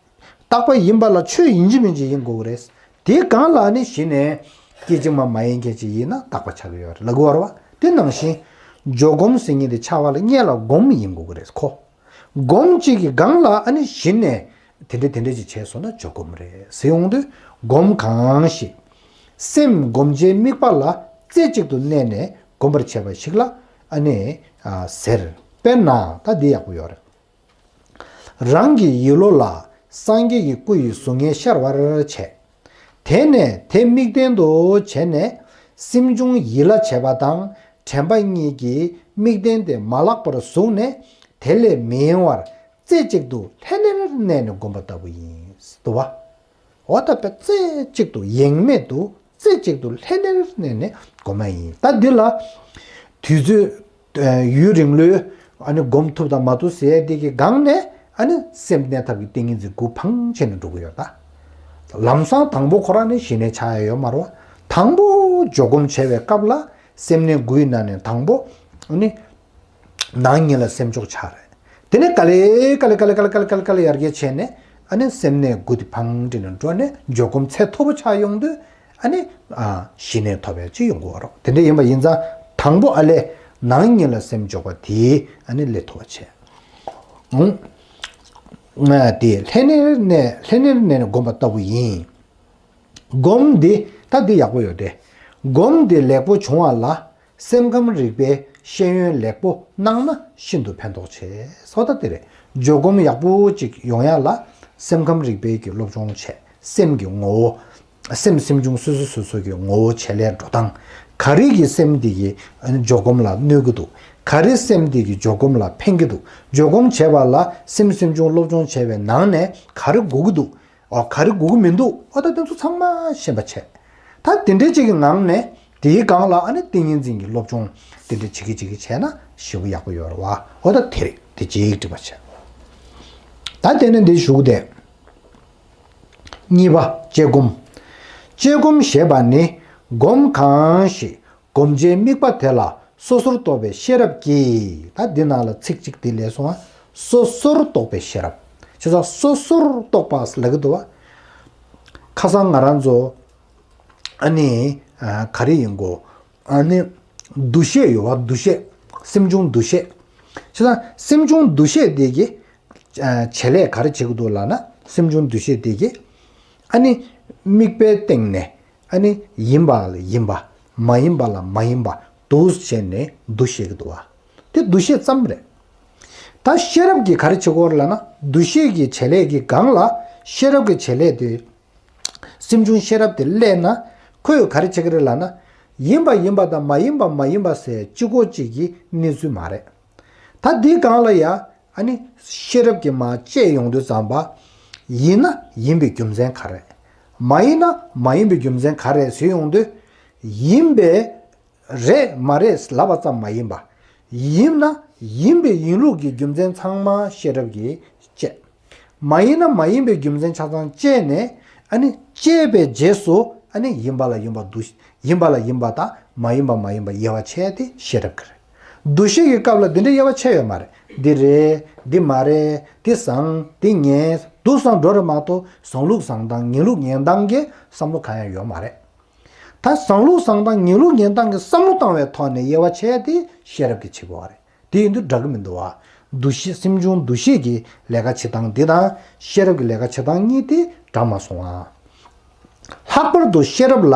རྟག་པ་ཡིན་པ་ལ་ཆོས་ཡིན་གཅིག་མིན་གཅིག་ཡིན་དགོས་ཀྱི་རེད། དེའི་སྒང་ལ་ནི་གཞི་ནས་སྐད་ཅིག་མ་མ་ཡིན་མཁན་ཅིག་ཡིན་ན་རྟག་པ་ཆགས་ཀྱི་ཡོད་རེད་ལབ་དགོས་རེད་བ། དེ་ནང་བཞིན་འཇོག་སྒོམ་ཟེར་མཁན་དེ་ཆགས་པ་ལ་སྔོན་ལ་སྒོམ་ཡིན་དགོས་ཀྱི་རེད་ཁོ། སྒོམ་གཅིག་གི་སྒང་ལ་ཨ་ནི་གཞི་ནས་དེ་འདྲ་དེ་འདྲ་ཅིག་བྱས་སོང་ན་འཇོག་སྒོམ་རེད་ཟེར་ཡོང་དུས། སྒོམ་གང་ཞིག་སེམས་སྒོམ་བྱའི་དམིགས་པ་ལ་རྩེ་གཅིག་ཏུ་གནས་ནས་ བསྒོམ་པར་བྱེད་པ་ཞིག་ལ་ཨ་ནི་ཨ་ཟེར། དཔེར་ན་ད་འདི་ཡག་པོ་ཡོད་རེད། རང་གི་ཡིད་བློ་ལ་སངས་རྒྱས་ཀྱི་སྐུ་ཡི་གཟུགས་བརྙན་ཤར་བར་བྱས། དེ་ནས་དེ་དམིགས་རྟེན་དུ་བྱས་ནས་སེམས་བྱུང་ཡིད་ལ་བྱེད་པ་དང་དྲན་པ་གཉིས་ཀྱིས་དམིགས་རྟེན་དེ་མ་བརླག་པར་བཟུང་ནས་དེ་ལས་མི་གཡེང་བར་རྩེ་གཅིག་ཏུ་ལྷན་ནེར་གནས་ནས་བསྒོམ་པ་ལྟ་བུ་ཡིན། འདུག་བ། འོ་ད་དཔེ་རྩེ་གཅིག་ཏུ་གཡེང་མེད་དུ་རྩེ་གཅིག་ཏུ་ལྷན་ནེར་གནས་ནས་སྒོམ་པ་ཡིན། ད་འདི་ལ་དུས་ཚོད་ཡུན་རིང་ལོས་ཨ་ནི་སྒོམ་ཐུབ་དང་མ་ཐུབ་ཟེར་ཡས་དེ་གི་སྒང་ནས་ཨ་ནི་སེམས་གནས་ཐབས་ཀྱི་ཏིང་ངེ་འཛིན་དགུ་འཕང་བྱས་ནས་འགྲོ་གི་ཡོད་ད། ལམ་སང་དང་པོ་ཁོ་རང་ནི་ཞི་གནས་ཆགས་ཡ་ཡོད་མ་རེད་བ། དང་པོ་འཇོག་སྒོམ་བྱས་པའི་སྐབས་ལ་སེམས་གནས་དགུའི་ནང་ནས་དང་པོ་ཨ་ནི། ནང་ཉིད་ལ་སེམས་འཇོག་ཆགས་རེད། དེ་ནས་ག་ལེ་ག་ལེ་ག་ལེ་ག་ལེ་ཡར་རྒྱས་བྱས་ནས་ཨ་ནི་སེམས་གནས་དགུ་དེ་འཕང་བསྒྲིགས་ནས་འགྲོ་ནས་འཇོག་སྒོམ་ཚད་མཐོ་པོ་ཆགས་ཡོང་དུས་ཨ་ནི་ཨ་ཞི་གནས་ཐོབ་ཡ་ཅིག་ཡོང་གི་ཡོད་རེད། དེ་འདྲ་ཡིན་པ་ཡིན་ཙང་དང་པོ་ཨ་ལས་ནང་ཉིད་ལ་སེམས་འཇོག་པ་དེ་ཨ་ནི་ལས་མཐོ་བ་བྱས། ཨང་། ང་དེ་ལྷན་ནེར་གནས་ལྷན་ནེར་གནས་ནས་བསྒོམ་པ་ལྟ་བུ་ཡིན། སྒོམ་འདི་ད་འདི་ཡག་པོ་ཡོད་དེ། སྒོམ་འདི་ལེགས་པོ་བྱུང་བ་ལ་སེམས་ཁམས་རིག་པའི་ཤེས་ཡོན་ལེགས་པོ་གནང་ན་ཤིན་ཏུ་ཕན་ཐོགས་ཆེ། སོ་ད་དེ་རེད། འཇོག་སྒོམ་ཡག་པོ་ཅིག་ཡོང་ཡ་ལ་སེམས་ཁམས་རིག་པའི་གི་སློབ་སྦྱོང་བྱས། སེམས་ཀྱི་ངོ་བོ། སེམས་སེམས་བྱུང་སོ་སོ་སོ་སོ་གི་ངོ་བོ་བྱེད་ལས་འགྲོ་སྟངས། ག་རེ་གི་སེམས་འདི་གི་འཇོག་སྒོམ་ལ་གནོད་ཀྱི་འདུག་ག་རེ་སེམས་འདི་གི་འཇོག་སྒོམ་ལ་ཕན་གྱི་འདུག་འཇོག་སྒོམ་བྱས་པ་ལ་སེམས་སེམས་བྱུང་སློབ་སྦྱོང་བྱས་པའི་ནང་ནས་ག་རེ་དགོས་ཀྱི་འདུག་འོ་ག་རེ་དགོས་ཀྱི་མི་འདུག་འོ་ད་དེ་ཚོ་ཚང་མ་ཤེས་པ་བྱས། ད་དེ་འདྲའི་ཅིག་གི་ངང་ནས་དེའི་སྒང་ལ་ཨ་ནི་ཏིང་ངེ་འཛིན་གྱི་སློབ་སྦྱོང་དེ་འདྲ་བྱེད་ཀྱི་བྱེད་ཀྱི་བྱས་ན་ཞེ་པོ་ཡག་པོ་ཡོད་རེད་བ། འོ་ད་དེ་རེད། དེ་གཅིག་འགྲིག་པ་བྱས། ད་དེ་ནས་འདི་ཞུགས་ཏེ། གཉིས་པ་དཔྱད་སྒོམ། དཔྱད་སྒོམ་ཞེས་པ་ནི་སྒོམ་གང་ཞིག་སྒོམ་བྱའི་དམིགས་པ་དེ་ལ་སོ་སོར་རྟོག་པའི་ཤེས་རབ་ཀྱིས། ད་འདི་ནང་ལ་ཚིག་གཅིག་དེ་ལས་སོང་བ། སོ་སོར་རྟོག་པའི་ཤེས་རབ། བྱས་ཙང་སོ་སོར་རྟོག་པ་ལབ་ཀྱི་འདུག་བ། ཁ་སང་ང་རང་ཚོ་ཨ་ནི་ཨ་ག་རེ་ཡིན་གོ། ཨ་ནི་འདུ་ཤེས་ཡོད་བ། འདུ་ཤེས། སེམས་བྱུང་འདུ་ཤེས། བྱས་ཙང་སེམས་བྱུང་འདུ་ཤེས་དེ་གིས་ཨ་བྱེད་ལས་ག་རེ་བྱེད་ཀྱི་འདུག་ལབ་ན། སེམས་བྱུང་འདུ་ཤེས་དེ་གིས་ཨ་ནི་དམིགས་པའི་སྟེང་ནས། ཨ་ནི་ཡིན་པ་ལ་ཡིན་པ། མ་ཡིན་པ་ལ་མ་ཡིན་པ་འདུག་བྱས་ནས་འདུ་ཤེས་ཀྱི་འདུག་བ། དེ་འདུ་ཤེས་ཙམ་རེད། ད་ཤེས་རབ་ཀྱིས་ག་རེ་བྱེད་ཀྱི་ཡོད་རེད་ལབ་ན། འདུ་ཤེས་ཀྱི་བྱེད་ལས་ཀྱི་སྒང་ལ་ཤེས་རབ་ཀྱི་བྱེད་ལས་དེ། སེམས་བྱུང་ཤེས་རབ་དེ་སླེབས་ན་ཁོས་ག་རེ་བྱེད་ཀྱི་རེད་ལབ་ན། ཡིན་པ་ཡིན་པ་དང་མ་ཡིན་པ་མ་ཡིན་པ་ཟེར་གཅིག་པོ་གཅིག་གི་གནས་ཚུལ་མ་རེད། ད་འདིའི་སྒང་ལ་ཡ། ཨ་ནི་ཤེས་རབ་ཀྱིས་མར་དཔྱད་ཡོང་དུས་ཙམ་པ། ཡིན་ན་ཡིན་པའི་རྒྱུ་མཚན་ག་རེ། མ་ཡིན་ན་མ་ཡིན་པའི་རྒྱུ་མཚན་ག་རེ་ཟེར་ཡོང་དུས། ཡིན་པས་རེད་མ་རེད་ལབ་པ་ཙམ་མ་ཡིན་པ། ཡིན་ན་ཡིན་པའི་ཡིན་ལུགས་ཀྱི་རྒྱུ་མཚན་ཚང་མ་ཤེས་རབ་ཀྱིས་དཔྱད། མ་ཡིན་ན་མ་ཡིན་པའི་རྒྱུ་མཚན་ཆ་ཚང་དཔྱད་ནས། ཨ་ནི་དཔྱད་པའི་རྗེས་སུ་ཨ་ནི་ཡིན་པ་ལ་ཡིན་པ་འདུ། ཡིན་པ་ལ་ཡིན་པ་དང་མ་ཡིན་པ་མ་ཡིན་པ་དབྱེ་བ་ཕྱེ་ཡ་དེ་ཤེས་རབ་ཀྱི་རེད། འདུ་ཤེས་ཀྱི་སྐབས་ལ་འདི་འདྲའི་དབྱེ་བ་ཕྱེ་ཡོད་མ་རེད། འདི་རེད། འདི་མ་རེད། འདི་བཟང་། འདི་ངན། འདུག་སེ་འགྲོ་རེད་མ་གཏོགས་བཟང་ལུགས་བཟང་སྟངས་ངན་ལུགས་ངན་སྟངས་ཀྱི་བསམ་བློ་གང་ཡང་ཡོད་མ་རེད། ད་བཟང་ལུགས་བཟང་སྟངས་ངན་ལུགས་ངན་སྟངས་ཀྱི་བསམ་བློ་བཏང་བའི་ཐོག་ནས་དབྱེ་བ་ཕྱེ་ཡ་དེ་ཤེས་རབ་ཀྱི་བྱེད་པ་རེད། དེ་ཡིན་དུས་འདྲ་གི་མི་འདུག་བ། འདུ་ཤེས། སེམས་བྱུང་འདུ་ཤེས་ཀྱི་ལས་ཀ་བྱེད་སྟངས་འདི་དང་ཤེས་རབ་ཀྱི་ལས་ཀ་བྱེད་སྟངས་གཉིས་དེ་འདྲ་མ་སོང་ང་། ལྷག་པར་དུ་ཤེས་རབ་ལ་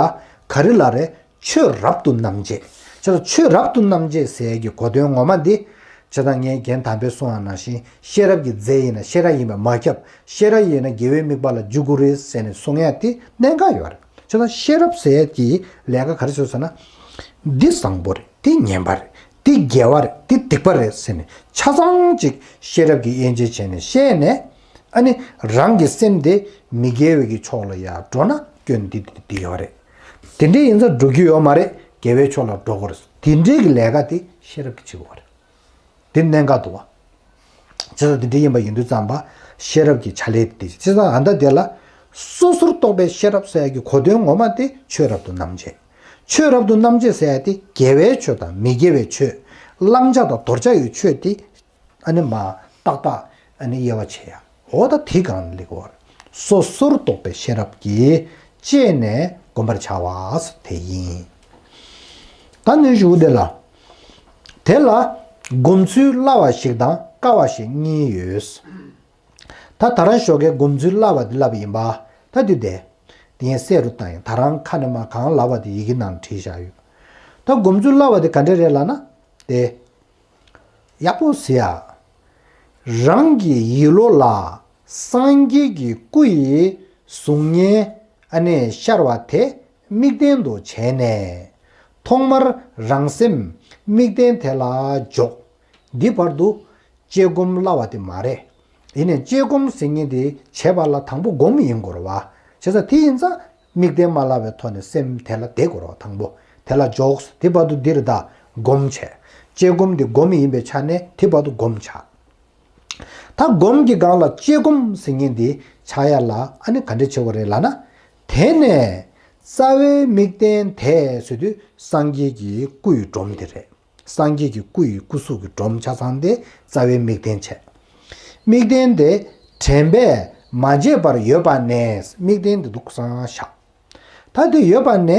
ག་རེ་ལབ་རེད། ཆོས་རབ་ཏུ་རྣམ་འབྱེད། བྱས་ཙང་ཆོས་རབ་ཏུ་རྣམ་འབྱེད་ཟེར་གྱི་གོ་དོན་ངོ་མ་འདི། བྱས་ཙང་ངས་རྒན་དམ་པས་གསུངས་པ་ནང་བཞིན་ཤེས་རབ་ཀྱི་རྫས་ཡིན་ན་ཤེས་རབ་ཡིན་པས་མ་ཁྱབ། ཤེས་རབ་ཡིན་ན་དགེ་བའི་དམིགས་པ་ལ་འཇུག་དགོས་རེད་ཟེར་ནས་གསུང་ཡ་དེ་གནད་འགག་ཡོད་རེད། བྱས་ཙང་ཤེས་རབ་ཟེར་གྱི་ལས་ཀ་ག་རེ་བྱེད་ཟེར་ན། འདི་བཟང་པོ་རེད། འདི་ངན་པ་རེད། འདི་དགེ་བ་རེད། འདི་སྡིག་པ་རེད་ཟེར་ནས་ཆ་ཚང་ཅིག་ཤེས་རབ་ཀྱིས་དབྱེ་འབྱེད་བྱས་ནས་ཤེས་ནས། ཨ་ནི་རང་གི་སེམས་དེ་མི་དགེ་བའི་གི་ཕྱོགས་ལ་ཡར་འགྲོ་ན་སྐྱོན་འདི་འདི་འདི་ཡོད་རེད། དེ་འདྲའི་ཡིན་ཙང་འགྲོ་རྒྱུ་ཡོད་མ་རེད། དགེ་བའི་ཕྱོགས་ལ་འགྲོ་དགོས་རེད། དེ་འདྲའི་གི་ལས་ཀ་དེ་ཤེས་རབ་ཀྱིས་བྱེད་དགོས་རེད། དེ་གནད་འགག་འདུག་བ། བྱས་ཙང་དེ་འདྲ་ཡིན་པ་ཡིན་དུས་ཙམ་པ་ཤེས་རབ་ཀྱི་བྱ་ལས་དེ། བྱས་ཙང་ཨ་ད་དེ་ལ་སོ་སོར་རྟོག་པའི་ཤེས་རབ་ཟེར་ཡ་གི་གོ་དོན་ངོ་མ་དེ་ཆོས་རབ་ཏུ་རྣམ་འབྱེད། ཆོས་རབ་ཏུ་རྣམ་འབྱེད་ཟེར་ཡ་དེ་དགེ་བའི་ཆོས་དང་མི་དགེ་བའི་ཆོས། བླང་བྱ་དང་དོར་བྱ་ཡི་ཆོས་དེ། ཨ་ནི་མ་ཏག་ཏག་ཨ་ནི་དབྱེ་བ་ཕྱེ་ཡ། འོ་ད་དེ་གང་ལེགས་བར། སོ་སོར་རྟོག་པའི་ཤེས་རབ་ཀྱིས་དཔྱད་ནས་བསྒོམ་པར་བྱ་བ་དེ་ཡིན། ད་ནི་ཞུ་དེ་ལ། དེ་ལ་སྒོམ་ཚུལ་སླ་བ་ཞིག་དང་དཀའ་བ་ཞིག་གཉིས་ཡོད། ད་ད་རང་ཞོགས་ཀའི་སྒོམ་ཚུལ་སླ་བ་དེ་ལབ་ཡིན་པ། ད་དེ་དེ། དེ་ཡན་གསལ་རུ་བཏང་ཡིན། ད་རང་ཁ་ནས་མ་གང་ལབ་པ་དེ་ཡི་གེ་ནང་བྲིས་བཞག་ཡོད། ད་སྒོམ་ཚུལ་སླ་བ་དེ་ག་འདྲ་རེད་ལབ་ན། དེ་ཡག་པོ་གཟིགས་ཨ། རང་གི་ཡིད་བློ་ལ་སངས་རྒྱས་ཀྱི་སྐུ་ཡི་གཟུགས་བརྙན་ཨ་ནི་ཤར་བ་དེ་དམིགས་རྟེན་དུ་བྱས་ནས། ཐོག་མར་རང་སེམས་དམིགས་རྟེན་དེ་ལ་འཇོག་འདི་བར་དུ་དཔྱད་སྒོམ་སླ་བ་དེ་མ་རེད། ཡིན་ནའི་དཔྱད་སྒོམ་ཟེར་མཁན་དེ་བྱེད་པ་ལ་དང་པོ་སྒོམ་ཡིན་དགོས་རེད་བ། བྱས་ཙང་དེ་ཡིན་ཙང་དམིགས་རྟེན་མ་བརླག་པའི་ཐོག་ནས་སེམས་དེ་ལ་བསྡད་དགོས་རེད་བ། དང་པོ་དེ་ལ་འཇོག་དེ་བར་དུ་འདིར་ད་སྒོམ་བྱས། དཔྱད་སྒོམ་དེ་སྒོམ་ཡིན་པའི་ཆ་ནས་དེ་བར་དུ་སྒོམ་བྱ། ད་སྒོམ་གྱི་སྒང་ལ་དཔྱད་སྒོམ་ཟེར་མཁན་དེ་ཆགས་ཡ་ལ་ཨ་ནི་ག་འདྲ་བྱེད་དགོས་རེད་ལབ་ན། དེ་ནས་རྩ་བའི་དམིགས་རྟེན་དེ་ཟེར་དུས་སངས་རྒྱས་ཀྱི་སྐུ་ཡི་སྒྲོམ་དེ་རེད། སངས་རྒྱས་ཀྱི་སྐུ་ཡི་སྐུ་གཟུགས་ཀྱི་སྒྲོམ་ཆ་ཚང་དེ་རྩ་བའི་དམིགས་རྟེན་བྱས། དམིགས་རྟེན་དེ་དྲན་པས་མ་བརྗེད་པར་ཡོད་པ་ནས། དམིགས་རྟེན་དེ་འདུག་སེ་བཞག་ད་དེ་ཡོད་པ་ནས།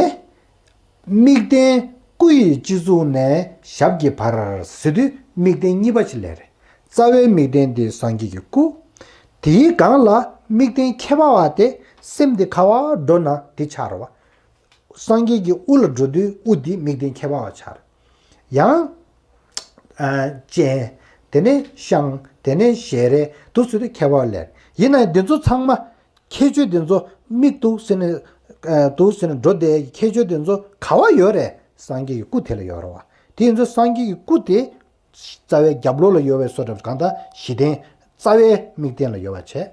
དམིགས་རྟེན་སྐུ་ཡི་སྤྱི་གཙུག་ནས་ཞབས་ཀྱི་བར་ཟེར་དུས་དམིགས་རྟེན་གཉིས་པ་ཅིག་སླེབས་རེད། རྩ་བའི་དམིགས་རྟེན་དེ་སངས་རྒྱས་ཀྱི་སྐུ། དེའི་སྒང་ལ་དམིགས་རྟེན་ཁྱད་པར་བ་དེ་སེམས་དེ་ག་བར་འགྲོ་ན་དེ་ཆགས་རེད་བ། སངས་རྒྱས་ཀྱི་དབུ་ལ་འགྲོ་དུས་དབུ་འདི་དམིགས་རྟེན་ཁྱད་པར་བ་ཆགས་རེད། ཡང་། ཨ། སྤྱན། དེ་ནས་ཤངས། དེ་ནས་ཞལ་རས། འདུག་ཟེར་དུས་ཁྱད་པར་སླེབས། ཡིན་ནའི་འདི་ཚོ་ཚང་མ་ཁྱད་ཆོས་འདི་ཚོ་དམིགས་འདུག་ཟེར་ནས། ཨ། འདུག་ཟེར་ནས་འགྲོ་བསྡད་ཡ་གི་ཁྱད་ཆོས་འདི་ཚོ་ག་བར་ཡོད་རེད། སངས་རྒྱས་ཀྱི་སྐུ་དེ་ལ་ཡོད་རེད་བ། དེ་ཡིན་ཙང་སངས་རྒྱས་ཀྱི་སྐུ་དེ་རྩ་བའི་རྒྱབ་ལོགས་ལ་ཡོད་པའི་བཟོ་འདྲ། གང་ལྟར་གཞི་རྟེན་རྩ་བའི་དམིགས་རྟེན་ལ་ཡོད་པ་བྱས།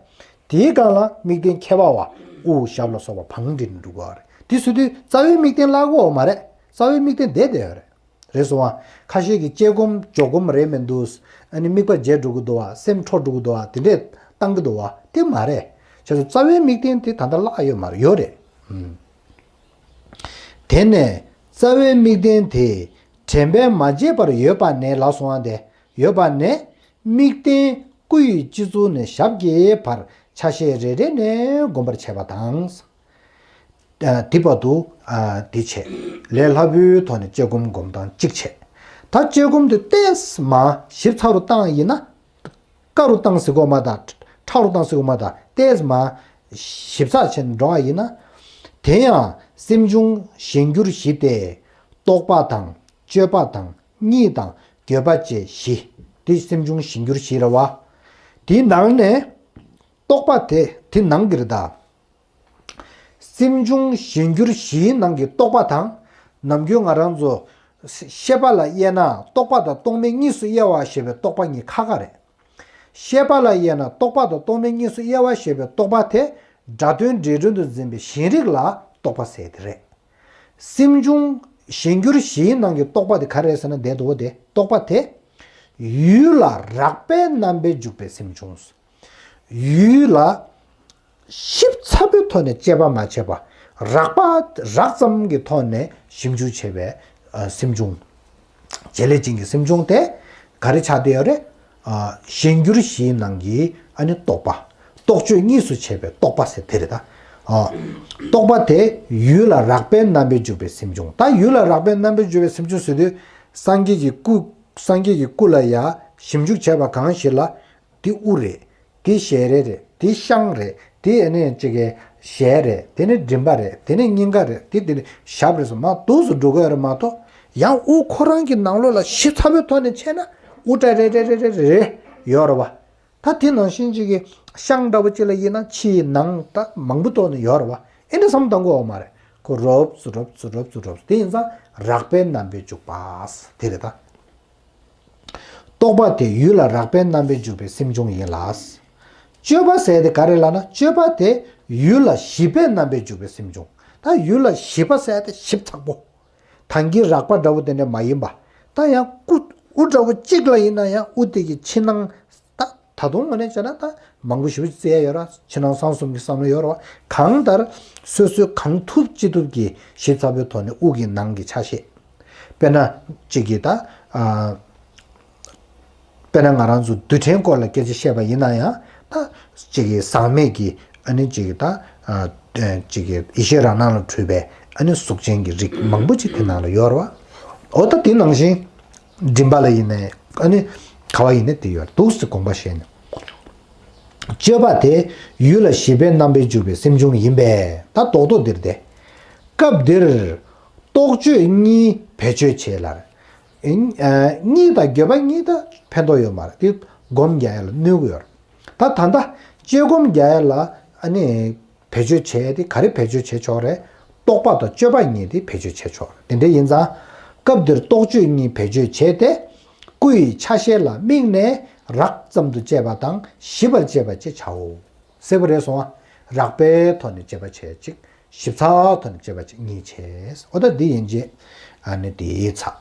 དེའི་སྒང་ལ་དམིགས་རྟེན་ཁྱད་པར་བ་དབུ་ཞབས་ལ་སོགས་པ་བང་སྒྲིག་ནས་འགྲོ་དགོས་པ་རེད། དེ་ཟེར་དུས་རྩ་བའི་དམིགས་རྟེན་བརླག་གི་ཡོད་མ་རེད། རྩ་བའི་དམིགས་རྟེན་བསྡད་བསྡད་ཡོད་རེད། རེད་སོང་བ། ཁ་ཤས་ཀྱིས་དཔྱད་སྒོམ་འཇོག་སྒོམ་རེད་མི་འདུག་ཨ་ནི་དམིགས་པ་བརྗེད་འགྲོ་གི་འདུག་བ། སེམས་འཕྲོ་འགྲོ་གི་འདུག་བ། དེ་འདྲས་བཏང་གི་འདུག་བ། དེ་མ་རེད། བྱས་ཙང་རྩ་བའི་དམིགས་རྟེན་དེ་ད་ལྟ་བརླག་ཡོད་མ་རེད། ཡོད་རེད། ཨུམ། དེ་ནས་རྩ་བའི་དམིགས་རྟེན་དེ་དྲན་པས་མ་བརྗེད་པར་ཡོད་པ་ནས་ལབ་སོང་བ། དེ་ཡོད་པ་ནས་དམིགས་རྟེན་སྐུ་ཡི་སྤྱི་གཙུག་ནས་ཞབས་ཀྱི་བར་ཆ་ཤས་རེ་རེ་ནས་བསྒོམ་པར་བྱེད་པ་དང་། ཨ། དེ་བར་དུ། ཨ། དེ་བྱས། ལས་སླ་པོའི་ཐོག་ནས་དཔྱད་སྒོམ་སྒོམ་སྟངས་གཅིག་བྱས། ད་དཔྱད་སྒོམ་དེ་ཏོག་ཙམ་ཞིབ་ཚགས་རུ་བཏང་ཡིན་ན། ཀ་རུ་བཏང་ཟེར་གོ་མ་ད། ཁྲ་རུ་བཏང་ཟེར་གོ་མ་ད། ཏོག་ཙམ་ཞིབ་ཚགས་བྱས་ནས་འགྲོ་བ་ཡིན་ན། དེ་ཡང་སེམས་བྱུང་གཞན་འགྱུར་བཞི་སྟེ། རྟོག་པ་དང་། དཔྱོད་པ་དང་། གཉིད་དང་། འགྱོད་པ་བཅས་བཞི། དེ་སེམས་བྱུང་གཞན་འགྱུར་བཞི་རེད་བ། དེའི་ནང་ནས་རྟོག་པ་དེ་དེ་ནང་གི་རེད་ད། སེམས་བྱུང་གཞན་འགྱུར་བཞིའི་ནང་གི་རྟོག་པ་དང་། ནམ་རྒྱུན་ང་རང་ཚོ་ཤེས་པ་ལ་དབྱེ་ན་རྟོག་པ་དང་རྟོག་མེད་གཉིས་སུ་དབྱེ་བ་ཞེས་པའི་རྟོག་པ་གཉིས་ཁ་ཁ་རེད། ཤེས་པ་ལ་དབྱེ་ན་རྟོག་པ་དང་རྟོག་མེད་གཉིས་སུ་དབྱེ་བ་ཞེས་པའི་རྟོག་པ་དེ་སྒྲ་དོན་འབྲས་སྒྲོན་དུ་འཛིན་པའི་ཞེན་རིག་ལ་རྟོག་པ་ཟེར་དེ་རེད། སེམས་བྱུང་གཞན་འགྱུར་བཞིའི་ནང་གི་རྟོག་པ་དེ་ག་རེ་རེད་ཟེར་ན། དེ་འདུག་བ། དེ་རྟོག་པ་དེ་ཡུལ་ལ་རགས་པའི་རྣམ་པས་འཇུག་པའི་སེམས་བྱུང་། ཡུལ་ལ་ཞིབ་ཚགས་པོའི་ཐོག་ནས་དཔྱད་པ་མ་བྱས་པ། རགས་པ་རགས་ཙམ་གྱི་ཐོག་ནས་ཞིབ་འཇུག་བྱས་པའི་ཨ་སེམས་བྱུང་། བྱེད་ལས་ཅན་གྱི་སེམས་བྱུང་དེ་ག་རེ་ཆགས་བསྡད་ཡོད་རེད། ཨ་གཞན་འགྱུར་བཞིའི་ནང་གི་ཨ་ནི་རྟོག་པ། རྟོག་དཔྱོད་གཉིས་སུ་ཕྱེ་བའི་རྟོག་པ་ཟེར་དེ་རེད་ད། ཨ་རྟོག་པ་དེ་ཡུལ་ལ་རགས་པའི་རྣམ་པས་འཇུག་པའི་སེམས་བྱུང་། ད་ཡུལ་ལ་རགས་པའི་རྣམ་པས་འཇུག་པའི་སེམས་བྱུང་ཟེར་དུས། སངས་རྒྱས་ཀྱི་སྐུ། སངས་རྒྱས་ཀྱི་སྐུ་ལ་ཡ་ཞིབ་འཇུག་བྱས་པ་གང་ཞིག་ལ། དེ་དབུ་རེད། དེ་ཞལ་རས་རེད། དེ་ཤངས་རེད། དེ་ཨ་ནི་ཅིག་གི་ཞལ་རེད། དེ་ནི་མགྲིན་པ་རེད། དེ་ནི་སྙིང་ག་རེད། དེ་དེ་ནི་ཞབས་རེད་ཟེར་མ་འདུག་སེ་འགྲོ་གི་ཡོད་རེད་མ་གཏོགས། ཡང་དབུ་ཁོ་རང་གི་ནང་ལོགས་ལ་ཞིབ་ཚགས་པོའི་ཐོག་ནས་ཕྱེ་ན་དབུ་སྐྲ་རེ་རེ་རེ་རེ་རེ་ཡོད་རེད་བ། ད་དེ་ནང་བཞིན་ཅིག་གི་ཤངས་འདྲ་བོ་ཅིག་ལ་དབྱེ་ན་ཕྱི་ནང་ད་མང་པོ་ཐོག་ནས་ཡོད་རེད་བ། ཨེ་འདྲ་བསམ་བཏང་དགོས་ཡོད་མ་རེད། ཁོ་རོབ་ཙམ་རོབ་ཙམ་རོབ་ཙམ་རོབ་ཙམ། དེ་ཡིན་ཙང་རགས་པའི་རྣམ་པས་འཇུག་པ་དེ་རེད་ད། རྟོག་པ་དེ་ཡུལ་ལ་རགས་པའི་རྣམ་པས་འཇུག་པའི་སེམས་བྱུང་ཡིན་ལ། དཔྱོད་པ་ཟེར་དེ་ག་རེ་ལབ་ན། དཔྱོད་པ་དེ་ཡུལ་ལ་ཞིབ་པའི་རྣམ་པས་འཇུག་པའི་སེམས་བྱུང་། ད་ཡུལ་ལ་ཞིབ་པ་ཟེར་དེ་ཞིབ་ཚགས་པོ། ཐང་གི་རགས་པ་འདྲ་བོ་དེ་འདྲ་མ་ཡིན་པ། ད་ཡང་སྐུ་དབུ་འདྲ་བོ་གཅིག་ལ་ཡིན་ན་ཡང་དབུ་དེ་གི་ཕྱི་ནང་། ད་ད་དུང་ངོས་ནས་བྱས་ན་ད་མང་པོ་ཞེ་པོ་ཅིག་བཙལ་ཡ་ཡོད་ར། ཕྱི་ནང་གསང་གསུམ་གྱི་བསམ་བློ་ཡོད་ར་བ། གང་ལྟར་སོ་སོས་གང་ཐུབ་ཅི་ཐུབ་ཀྱིས་ཞིབ་ཚགས་པོའི་ཐོག་ནས་དབུ་གི་ནང་གི་ཆ་ཤས། དཔེར་ན་གཅིག་གིས་ད། ཨ། དཔེར་ན་ང་རང་ཚོ་རྡུལ་ཕྲན་སྐོར་ལ་སྐད་ཆ་བཤད་པ་ཡིན་ན་ཡང་། ད་གཅིག་གིས་ཟག་མེད་ཀྱི་ཨ་ནི་གཅིག་གིས་ད། ཨ། གཅིག་གིས་ཡེ་ཤེས་རང་སྣང་ལ་འཁྲུལ་པའི་ཨ་ནི་གཟུགས་ཅན་གྱི་རིགས་མང་པོ་ཅིག་དེ་ནང་ལ་ཡོད་རེད་བ། འོ་ད་དེ་ནང་བཞིན་མགྲིན་པ་ལ་ཡིན་ནའི་ཨ་ནི་ག་བ་ཡིན་ནའི་དེ་ཡོད་འདུག་སེ་དགོངས་པ་བཞེས་ནས། དཔྱོད་པ་དེ་ཡུལ་ལ་ཞིབ་པའི་རྣམ་པས་འཇུག་པའི་སེམས་བྱུང་ཡིན་པས། ད་རྡོག་རྡོག་འདིར་ཏེ། སྐབས་འདིར་རྟོག་དཔྱོད་གཉིས་ བེད་སྤྱོད་བྱེད་ལ་རེད། ཨ་གཉིད་དང་འགྱོད་པ་གཉིས་ད་ཕན་ཐོགས་ཡོད་མ་རེད། དེ་སྒོམ་རྒྱག་ཡ་ལ་གནོད་གི་ཡོད་རེད། ད་ད་ལྟ་དཔྱད་སྒོམ་རྒྱག་ཡ་ལ་ཨ་ནི་བེད་སྤྱོད་བྱས་ཏེ་ག་རེ་བེད་སྤྱོད་བྱེད་ཆོག་རེད། རྟོག་པ་དང་དཔྱོད་པ་གཉིས་དེ་བེད་སྤྱོད་བྱེད་ཆོག་རེད། དེ་འདྲ་ཡིན་ཙང་སྐབས་འདིར་རྟོག་དཔྱོད་གཉིས་བེད་སྤྱོད་བྱས་ཏེ་སྐུ་ཡི་ཆ་ཤས་ལ་དམིགས་ནས་རགས་ཙམ་དུ་དཔྱད་པ་དང་ཞིབ་པར་དཔྱད་པ་ཅེས་བྱའོ། གསལ་པོ་རེད་སོང་ཨ། རགས་པའི་ཐོག་ནས་དཔྱད་པ་བྱས་ཅིག་ཞིབ་ཚགས་ཐོག་ནས་དཔྱད་པ་ཅིག་གཉིས་བྱས། འོ་ད་འདི་ཡིན་རྗེས་ཨ་ནི་དེའི་ཚ།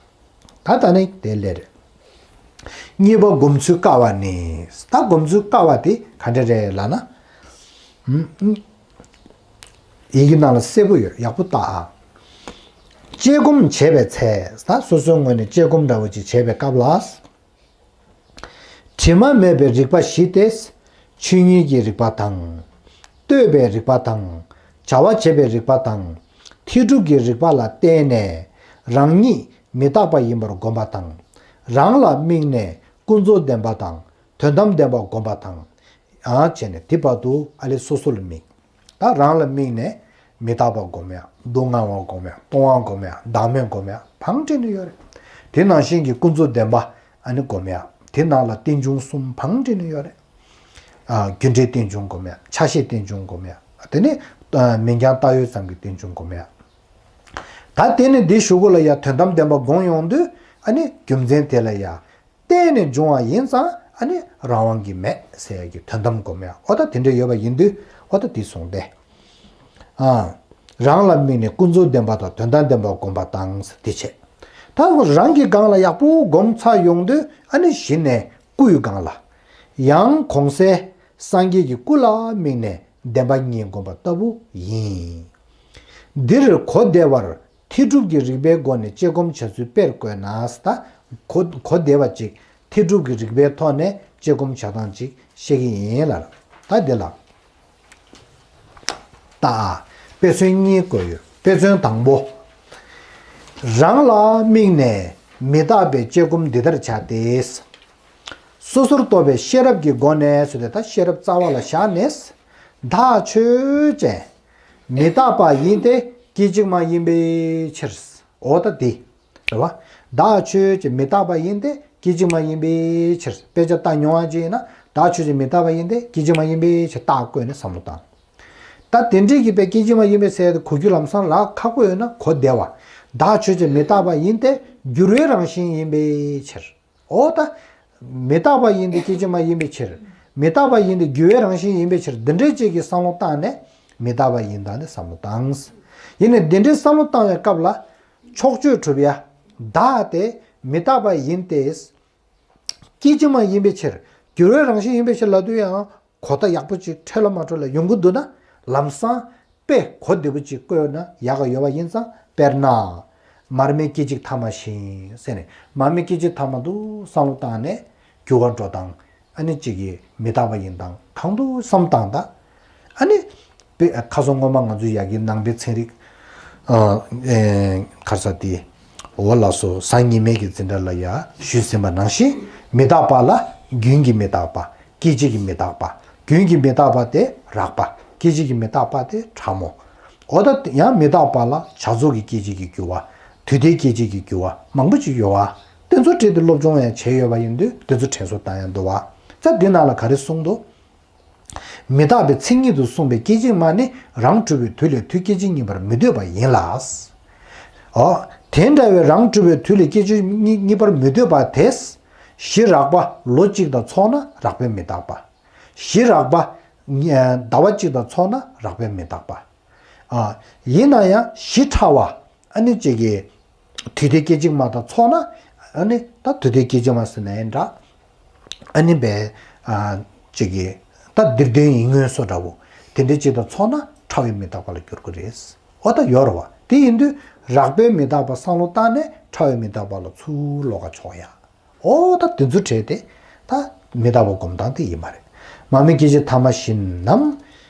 ད་ད་ནི་དེ་ལས་རེད། གཉིས་པ་སྒོམ་ཚུལ་དཀའ་བ་ནི། ད་སྒོམ་ཚུལ་དཀའ་བ་དེ་ག་འདྲ་རེད་ལབ་ན། ཧུམ། ཡི་གེ་ནང་ལ་གསལ་པོ་ཡོད། ཡག་པོ་ལྟ་ཨ། དཔྱད་སྒོམ་བྱེད་པའི་ཚེ། ད་སོ་སོའི་ངོས་ནས་དཔྱད་སྒོམ་འདྲ་བོ་ཅིག་བྱེད་པའི་སྐབས་ལ། དྲི་མ་མེད་པའི་རིགས་པ་བཞི་སྟེ། ཆོས་ཉིད་ཀྱི་རིགས་པ་དང་། ལྟོས་པའི་རིགས་པ་དང་། བྱ་བ་བྱེད་པའི་རིགས་པ་དང་། མཐས་གྲུབ་ཀྱི་རིགས་པ་ལ་བརྟེན་ནས་རང་ཉིད་མི་རྟག་པ་ཡིན་པར་བསྒོམ་པ་དང་། རང་ལ་དམིགས་ནས་ཀུན་རྫོབ་བདེན་པ་དང་དོན་དམ་བདེན་པ་བསྒོམ་པ་དང་། ཡང་བྱས་ནས་དེ་བར་དུ་ཨ་ལས་སོ་སོ་ལ་དམིགས། ད་རང་ལ་དམིགས་ནས་མི་རྟག་པ་སྒོམ་ཡ། སྡུག་བསྔལ་བ་སྒོམ་ཡ། སྟོང་བ་སྒོམ་ཡ། བདག་མེད་སྒོམ་ཡ། བང་བསྒྲིགས་ནས་ཡོད་རེད། དེ་ནང་བཞིན་གྱི་ཀུན་རྫོབ་བདེན་པ་ཨ་ནི་སྒོམ་ཡ། དེ་ནང་ལ་རྟེན་འབྱུང་གསུམ་བང་བསྒྲིགས་ནས་ཡོད་རེད། ཨ། རྒྱུ་འབྲས་རྟེན་འབྱུང་སྒོམ་ཡ། ཆ་ཤས་རྟེན་འབྱུང་སྒོམ་ཡ། དེ་ནས་ཨ་མིང་རྐྱང་བཏགས་ཡོད་ཙམ་གྱི་རྟེན་འབྱུང་སྒོམ་ཡ། ད་དེ་ནས་འདི་གཞུག་གུ་ལ་ཡ་དོན་དམ་བདེན་པ་སྒོམ་ཡོང་དུས་ཨ་ནི་རྒྱུ་མཚན་དེ་ལ་ཡ། བརྟེན་ནས་འབྱུང་བ་ཡིན་ཙང་ཨ་ནི་རང་དབང་གིས་མེད་ཟེར་ཡ་གི་དོན་དམ་སྒོམ་ཡ། འོ་ད་དེ་འདྲ་ཡོད་པ་ཡིན་དུས་འོ་ད་དེ་གསུངས་ཏེ། ཨ། རང་ལ་དམིགས་ནས་ཀུན་རྫོབ་བདེན་པ་དང་དོན་དམ་བདེན་པ་བསྒོམ་པ་དང་དེ་བྱས། ད་རང་གི་སྒང་ལ་ཡག་པོ་སྒོམ་ཚར་ཡོང་དུས་ཨ་ནི་གཞི་ནས་སྐུ་ཡི་སྒང་ལ། ཡང་གོང་གསལ་སངས་རྒྱས་ཀྱི་སྐུ་ལ་དམིགས་ནས་བདེན་པ་གཉིས་བསྒོམ་པ་ལྟ་བུ་ཡིན། འདིར་གོ་བདེ་བར། མཐས་གྲུབ་ཀྱི་རིགས་པའི་སྒོ་ནས་དཔྱད་སྒོམ་བྱ་ཚུལ་དཔེར་བཀོད་ན། ད་གོ་གོ་བདེ་བ་ཅིག་མཐས་གྲུབ་ཀྱི་རིགས་པའི་ཐོག་ནས་དཔྱད་སྒོམ་བྱ་སྟངས་ཅིག་བཤད་ཀྱི་ཡིན་ལ། ད་འདི་ལ། ད་དཔེ་མཚོན་གཉིས་བཀོད་ཡོད། དཔེ་མཚོན་དང་པོ། རང་ལ་དམིགས་ནས་མི་རྟག་པའི་དཔྱད་སྒོམ་འདི་ལྟར་བྱ་སྟེ། སོ་སོར་རྟོག་པའི་ཤེས་རབ་ཀྱི་སྒོ་ནས་ཟེར་ཏེ་ད་ཤེས་རབ་རྩ་བ་ལ་བཞག་ནས། བདག་ཆོས་ཅན། མི་རྟག་པ་ཡིན་ཏེ་སྐད་ཅིག་མ་ཡིན་པའི་ཕྱིར། འོ་ད་དེ། རེད་བ། བདག་ཆོས་ཅན་མི་རྟག་པ་ཡིན་ཏེ་སྐད་ཅིག་མ་ཡིན་པའི་ཕྱིར། དཔེ་ཆ་ལྟ་མྱོང་བ་ཅིག་ཡིན་ན་བདག་ཆོས་ཅན་མི་རྟག་པ་ཡིན་ཏེ་སྐད་ཅིག་མ་ཡིན་པའི་ཕྱིར་རྟགས་བཀོད་ནས་བསམ་བློ་བཏང་། ད་དེ་འདྲའི་གི་དཔེ་སྐད་ཅིག་མ་ཡིན་པའི་ཚད་དེ་གོ་རྒྱུ་ལམ་སང་རག་ཁག་པོ་ཡོད་ན་གོ་བདེ་བ། བདག་ཆོས་ཅན་མི་རྟག་པ་ཡིན་ཏེ་འགྱུར་བའི་རང་བཞིན་ཡིན་པའི་ཕྱིར། འོ་ད། མི་རྟག་པ་ཡིན་ཏེ་སྐད་ཅིག་མ་ཡིན་པའི་ཕྱིར། མི་རྟག་པ་ཡིན་ཏེ་འགྱུར་བའི་རང་བཞིན་ཡིན་པའི་ཕྱིར་འདི་འདྲའི་ཅིག་གི་བསམ་བློ་བཏང་ནས་མི་རྟག་པ་ཡིན་ད་ནི་བསམ་བློ་བཏང་། ཡིན་ནས་འདི་འདྲའི་བསམ་བློ་བཏང་བའི་སྐབས་ལ། ཕྱོགས་ཆོས་གྲུབ་ཡ། བདག་དེ་མི་རྟག་པ་ཡིན་ཏེ། སྐད་ཅིག་མ་ཡིན་པའི་ཕྱིར། འགྱུར་བའི་རང་བཞིན་ཡིན་པའི་ཕྱིར་ལབ་དུས་ཡང་གོ་བརྡ་ཡག་པོ་ཅིག་འཕྲོད་ལ་མ་འཕྲོད་ལ་ཡོང་གི་འདུག་ན་ལམ་སང་དཔེ་གོ་བདེ་པོ་ཅིག་བཀོད་ན་ཡག་ག་ཡོད་པ་ཡིན་ཙང་། དཔེར་ན། མར་མེ་སྐད་ཅིག་ཐ་མ་བཞིན་ཟེར་ནས་མར་མེ་སྐད་ཅིག་ཐ་མ་དུ་བསམ་བློ་བཏང་ནས་འགྱུར་བ་འགྲོ་སྟངས་ཨ་ནི་གཅིག་གི་མི་རྟག་པ་ཡིན་སྟངས་གང་དུ་བསམ་བཏང་ད། ཨ་ནི། དཔེ་ཁ་སང་སྔོན་མ་ང་ཚོའི་ཡ་གི་ནང་པའི་ཚན་རིག་ཨ་ཨེ་ག་རེ་ཟེར་དེ། འོ་ལགས་སོ། གཟའ་ཉི་མའི་གི་འཛིན་གྲྭ་ལ་ཡ་ཞུས་ཟིན་པ་ནང་བཞིན་མི་རྟག་པ་ལ་རྒྱུན་གྱི་མི་རྟག་པ། སྐད་ཅིག་གི་མི་རྟག་པ། རྒྱུན་གྱི་མི་རྟག་པ་དེ་རགས་པ། སྐད་ཅིག་གི་མི་རྟག་པ་དེ་ཕྲ་མོ། འོ་ད་ཡང་མི་རྟག་པ་ལ་བྱ་རྫོགས་ཀྱི་སྐད་ཅིག་གི་འགྱུར་བ། དུས་མཐའི་སྐད་ཅིག་གི་འགྱུར་བ་མང་པོ་ཅིག་ཡོད་བ། དེ་ཚོ་བྲིས་ཏེ་སློབ་སྦྱོང་ཡང་བྱས་ཡོད་པ་ཡིན་དུས་དེ་ཚོ་དྲན་གསོ་བཏང་ཡང་འདུག་བ། ད་འདི་ནང་ལ་ག་རེ་གསུངས་འདུག་མི་རྟག་པའི་མཚན་ཉིད་དུ་གསུངས་པའི་སྐད་ཅིག་མ་ནི་རང་གྲུབ་པའི་དུས་ལས་དུས་སྐད་ཅིག་གཉིས་པར་མི་འདོད་པ་ཡིན་ལ། འོ། དེ་འདྲ་བའི་རང་གྲུབ་པའི་དུས་ལས་སྐད་ཅིག་གཉིས་གཉིས་པར་མི་འདོད་པ་དེས། གཞི་རགས་པ་ལོ་གཅིག་དང་ཚོགས་ན་རགས་པས་མི་རྟག་པ། གཞི་རགས་པ་ཟླ་བ་གཅིག་དང་ཚོགས་ན་རགས་པས་མི་རྟག་པ། ཨ། ཡིན་ན་ཡང་གཞི་ཕྲ་བ། ཨ་ནི་གཅིག་གིས་དུས་མཐའི་སྐད་ཅིག་མ་དང་ཚོགས་ན། ཨ་ནི་ད་དུས་མཐའི་སྐད་ཅིག་མ་ཟེར་ན་ཡང་འདྲ། ཨ་ནི་བས། ཨ། གཅིག་གིས་ད་འདིར་དོན་ཡིན་མངོན་སོ་འདྲ་བོ། དེ་འདྲའི་གཅིག་དང་ཚོགས་ན་ཕྲ་བའི་མི་རྟག་པ་ལ་འགྱུར་གི་རེད། འོ་ད་ཡོད་རེད་བ། དེ་ཡིན་དུས་རགས་པའི་མི་རྟག་པ་བསམ་བློ་བཏང་ནས་ཕྲ་བའི་མི་རྟག་པ་ལ་ཚུར་ལོག་ག་ཆོག་ཡ། འོ་ད་དེ་ཚོ་བྲལ་ཏེ་ད་མི་རྟག་པ་སྒོམ་སྟངས་དེ་ཡིན་པ་རེད། མར་མེ་སྐད་ཅིག་ཐ་མ་བཞིན་ནམ།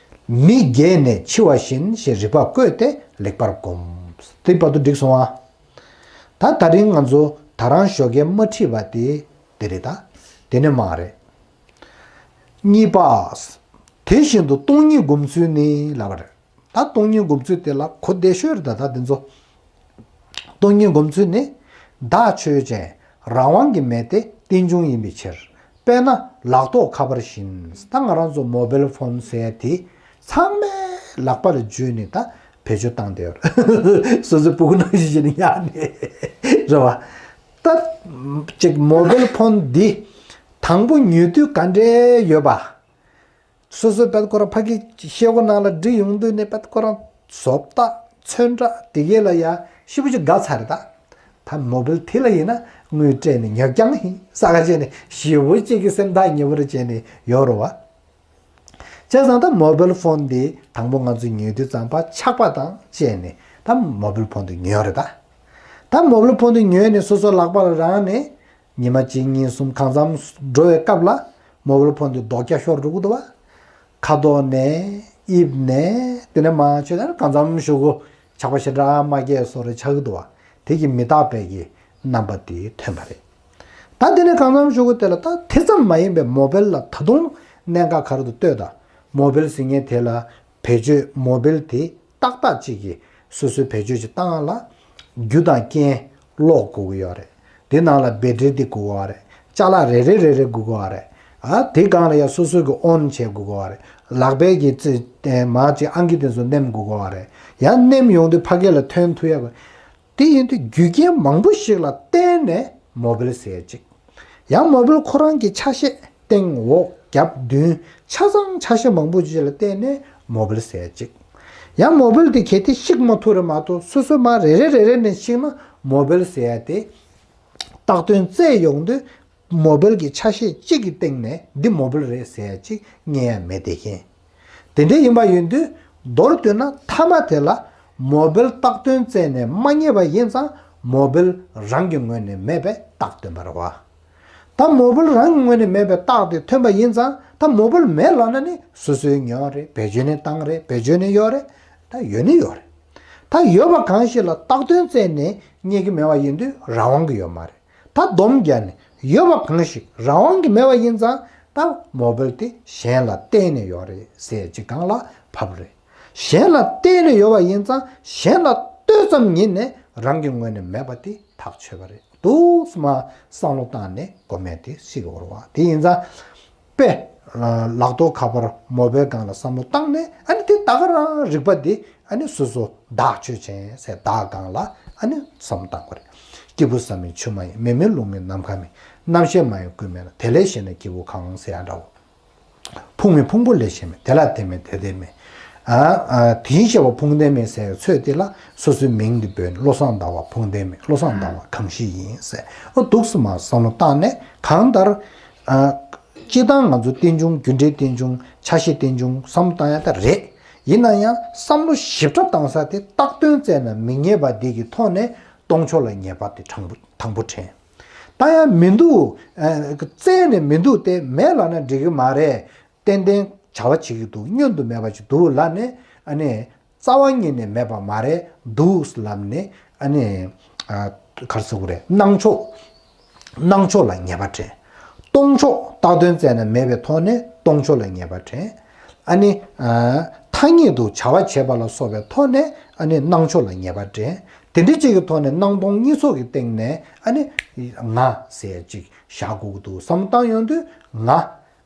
མི་རྒས་ནས་འཆི་བ་བཞིན་ཞེས་རིགས་པ་བཀོད་དེ་ལེགས་པར་བསྒོམ། དེ་བར་དུ་འགྲིག་སོང་ཨ། ད་ད་རིང་ང་ཚོ་ད་རང་ཞོགས་ཀས་མ་ཁྲིད་པ་དེ་དེ་རེད་ད། དེ་ནས་མ་རེད། གཉིས་པ། དེ་བཞིན་དུ་སྟོང་ཉིད་སྒོམ་ཚུལ་ནི་ལབ་པ་རེད། ད་སྟོང་ཉིད་སྒོམ་ཚུལ་དེ་ལ་གོ་བདེ་ཤོས་རེད་ད། ད་འདི་ཚོ། སྟོང་ཉིད་སྒོམ་ཚུལ་ནི། བདག་ཆོས་ཅན། རང་དབང་གི་མེ་དེ་རྟེན་འབྱུང་ཡིན་པའི་ཕྱིར། དཔེར་ན་ལག་ཐོགས་ཁ་པར་བཞིན། ད་ང་རང་ཚོ་མོ་བེལ་ཕོན་ཟེར་དེ་ཚང་མའི་ལག་པ་ལ་འཇུས་ནས་ད་བེད་སྤྱོད་བཏང་བསྡད་ཡོད་རེད། སོ་སོའི་སྤུ་གུ་ནང་བཞིན་བྱས་ནས་ཉར་ནས་རེད་བ། ད་ཅིག་མོ་བེལ་ཕོན་འདི་དང་པོ་ཉོ་དུས་ག་འདྲས་ཡོད་པ། སོ་སོའི་པད་ཁོ་རང་ཕ་གི་ཤེལ་སྒོ་ནང་ལ་སྒྲིག་ཡོང་དུས་ནས་པད་ཁོ་རང་བཟོ་ལྟ་ཚོན་ཁྲ་དེ་གས་ལ་ཡ་ཤི་བོ་ཅིག་དགའ་ཚར་རེད་ད། ད་མོ་བེལ་དེ་ལ་ཡིན་ན་དངུལ་སྤྲད་ནས་ཉོ་རྐྱང་ཡིན་ས་ག་བྱས་ནས་ཤི་བོ་ཅིག་གི་སེམས་ཐག་ཉེ་བོར་བྱས་ནས་ཡོད་རེད་བ། བྱས་ཙང་ད་མོ་བེལ་ཕོན་འདི་དང་པོ་ང་ཚོ་ཉོས་དུས་ཙམ་པ་ཆག་པ་དང་བཅས་ནས་ད་མོ་བེལ་ཕོན་འདི་ཉོས་རེད་ད། ད་མོ་བེལ་ཕོན་འདི་ཉོས་ནས་སོ་སོ་ལག་པ་ལ་རག་ནས། ཉི་མ་གཅིག་གཉིས་གསུམ་གང་འཚམ་འགྲོ་བའི་སྐབས་ལ་མོ་བེལ་ཕོན་དེ་རྡོག་རྒྱག་ཤོར་འགྲོ་གི་འདུག་བ། ཁ་དོག་ནས་དབྱིབས་ནས་དེ་ནས་མ་བྱས་ན་གང་འཚམ་ཞུ་གོ་ཆག་པ་ཞེ་དྲག་མ་སྐྱེས་བཟོ་འདྲ་ཆགས་ཀྱི་འདུག་བ། དེ་གི་མི་རྟག་པའི་གི་རྣམ་པ་དེ་ཐོན་པ་རེད། ད་དེ་ནས་གང་འཚམ་ཞུ་གོ་དེ་ལ་ད་དེ་ཙམ་མ་ཡིན་པའི་མོ་བེལ་ལ་ད་དུང་གནད་འགག་ག་རེ་འདུག་ལྟོས་དང་། མོ་བེལ་ཟེར་མཁན་དེ་ལ་བེད་སྤྱོད་མོ་བེལ་དེ་ཏག་ཏག་ཅིག་གིས་སོ་སོའི་བེད་སྤྱོད་ཅིག་བཏང་ཡ་ལ་རྒྱུ་དང་རྐྱེན་གློག་དགོས་ཀྱི་ཡོད་རེད། དེ་ནང་ལ་བེ་ཏྲི་དེ་དགོས་ཀྱི་ཡོད་རེད། ཅ་ལག་རེ་རེ་རེ་རེ་དགོས་ཀྱི་ཡོད་རེད། ཨ་དེ་སྒང་ལ་ཡང་སོ་སོ་གི་ཨོན་བྱེད་དགོས་ཀྱི་ཡོད་རེད། ལག་པའི་གི་རྩེ་མར་ཅིག་ཨང་ཀི་དེ་ཚོ་མནན་དགོས་ཀྱི་ཡོད་རེད། ཡང་མནན་ཡོང་དུས་ཕ་གི་ལ་ཐོན་ཐུབ་ཡ་དགོས། དེ་ཡིན་དུས་རྒྱུ་རྐྱེན་མང་པོ་ཞིག་ལ་བརྟེན་ནས་མོ་བེལ་ཟེར་ཡ་གཅིག་ཡང་མོ་བེལ་ཁོ་རང་གི་ཆ་ཤས་སྟེང་འོག་རྒྱབ་མདུན་ཆ་ཚང་ཆ་ཤས་མང་པོ་ཅིག་ལ་བརྟེན་ནས་མོ་བེལ་ཟེར་ཡ་གཅིག་ཡང་མོ་བེལ་དེ་གལ་ཏེ་བཤིག་མ་ཐུབ་རེད་མ་གཏོགས་སོ་སོ་མར་རེ་རེ་རེ་རེ་ནས་བཤིག་ན་མོ་བེལ་ཟེར་ཡ་དེ་བཏགས་དོན་བཙལ་ཡོང་དུས་མོ་བེལ་གྱི་ཆ་ཤས་གཅིག་གི་སྟེང་ནས་འདི་མོ་བེལ་རེད་ཟེར་ཡ་གཅིག་རྙེད་ཡ་མེད་དེ་ཁྱེད། དེ་འདྲ་ཡིན་པ་ཡིན་དུས་མདོར་བསྡུས་ན་མཐའ་མ་དེ་ལ་མོ་བེལ་བཏགས་དོན་བཙལ་ནས་མ་རྙེད་པ་ཡིན་ཙང་མོ་བེལ་རང་གི་ངོས་ནས་མེད་པའི་རྟགས་སྟོན་པ་རེད་བ། ད་མོ་བེལ་རང་གི་ངོས་ནས་མེད་པའི་རྟགས་དེ་ཐོན་པ་ཡིན་ཙང་ད་མོ་བེལ་མེད་ལབ་ན་ནི་སོ་སོའི་ཉོས་རེད། བེད་སྤྱོད་ནས་བཏང་རེད། བེད་སྤྱོད་ནས་ཡོད་རེད། ད་ཡོད་ནི་ཡོད་རེད། ད་ཡོད་པ་གང་ཞིག་ལ་བཏགས་དོན་བཙལ་ནས་རྙེད་ཀྱི་མེད་པ་ཡིན་དུས་རང་དབང་གི་ཡོད་མ་རེད། ད་སྡོམ་རྒྱག་ནས་ཡོད་པ་གང་ཞིག་རང་དབང་གིས་མེད་པ་ཡིན་ཙང་ད་མོ་བེལ་དེ་གཞན་ལ་བརྟེན་ནས་ཡོད་རེད་ཟེར་ཅིག་སྒང་ལ་བབས་རེད། གཞན་ལ་བརྟེན་ནས་ཡོད་པ་ཡིན་ཙང་གཞན་ལ་ལྟོས་ཙམ་ཉིད་ནས་རང་གི་ངོས་ནས་མེད་པ་དེ་ཐག་ཆོད་པ་རེད་འདུག་སེ་མར་བསམ་བློ་བཏང་ནས་སྒོམ་ཡ་དེ་སྲིད་དགོས་རེད་བ། དེ་ཡིན་ཙང་དཔེ་ལག་ཐོགས་ཁ་པར་མོ་བེལ་སྒང་ལ་བསམ་བློ་བཏང་ནས་ཨ་ནི་དེ་ད་ག་རང་རིག་པ་དེ་ཨ་ནི་སོ་སོ་བདག་ཆོས་ཅན་ཟེར་བདག་སྒང་ལ་ཨ་ནི་བསམ་བློ་བཏང་དགོས་རེད། སྐྱེས་བུ་བསམ་མིན་ཆོས་མ་ཡིན། མེ་མེ་རླུང་མེ་ནམ་མཁའ་མེད། རྣམ་ཤེས་མ་ཡིན་ཀུན་མེད་ལ། དེ་ལས་གཞན་ན་སྐྱེས་བུ་གང་ཟེར་ཡ་འདྲ་བོ། ཕུང་མེད་ཕུང་པོ་ལས་གཞན་མེད། དེ་ལ་དེ་མེད་དེ་དེ་མེད། ཨ་ཨ་དེ་བཞིན་གཤེགས་པ་ཕུང་ལྡན་མེད་ཟེར་བའི་ཚོད་དེ་ལ་སོ་སོའི་མིང་འདི་འབོད་ནས་བློ་བཟང་ཟླ་བ་ཕུང་ལྡན་མེད། བློ་བཟང་ཟླ་བ་གང་ཞིག་ཡིན་ཟེར། ཨོ་འདུག་སེ་མར་བསམ་བློ་བཏང་ནས་གང་ལྟར། ཨ། སྤྱིར་བཏང་ང་ཚོ་རྟེན་འབྱུང་རྒྱུ་འབྲས་རྟེན་འབྱུང་ཆ་ཤས་རྟེན་འབྱུང་བསམ་བློ་བཏང་ཡ་ད་རེད། ཡིན་ན་ཡང་བསམ་བློ་ཞིབ་ཕྲ་བཏང་ས་དེ་བཏགས་དོན་བཙལ་ན་མི་རྙེད་པ་འདི་གི་ཐོག་ནས་སྟོང་ཕྱོགས་ལ་ངེས་པ་དེ་དྲང་པོ་དང་པོ་དྲན། ད་ཡང་མི་འདུག་ཨ། བཙལ་ནས་མི་འདུག་སྟེ་མེད་ལབ་ན་འགྲིག་གི་མ་རེད། ཏན་ཏན་བྱ་བ་བྱེད་ཀྱི་འདུག་བསྙོན་དུ་མེད་པ་ཅིག་འདུག་ལབ་ནས་ཨ་ནི། རྩ་བ་ཉིད་ནས་མེད་པ་མ་རེད་འདུག་ལབ་ནས་ཨ་ནི། ཨ། ག་རེ་ཟེར་དགོས་རེད། སྣང་ཕྱོགས། སྣང་ཕྱོགས་ལ་ངེས་པ་དྲན། སྟོང་ཕྱོགས་བཏགས་དོན་བཙལ་ན་མེད་པའི་ཐོག་ནས་སྟོང་ཕྱོགས་ལ་ངེས་པ་དྲན། ཨ་ནི། ཨ། ཐ་སྙད་དུ་བྱ་བ་བྱེད་པ་ལ་སོགས་པའི་ཐོག་ནས་ཨ་ནི་སྣང་ཕྱོགས་ལ་ངེས་པ་དྲན། དེ་འདྲ་ཅིག་གི་ཐོག་ནས་སྣང་སྟོང་གཉིས་ཚོགས་ཀྱི་སྟེང་ནས་ཨ་ནི། ང་ཟེར་ཅིག་བཞག་དགོས་ཀྱི་འདུག་བསམ་བཏང་ཡོང་དུས་ང་།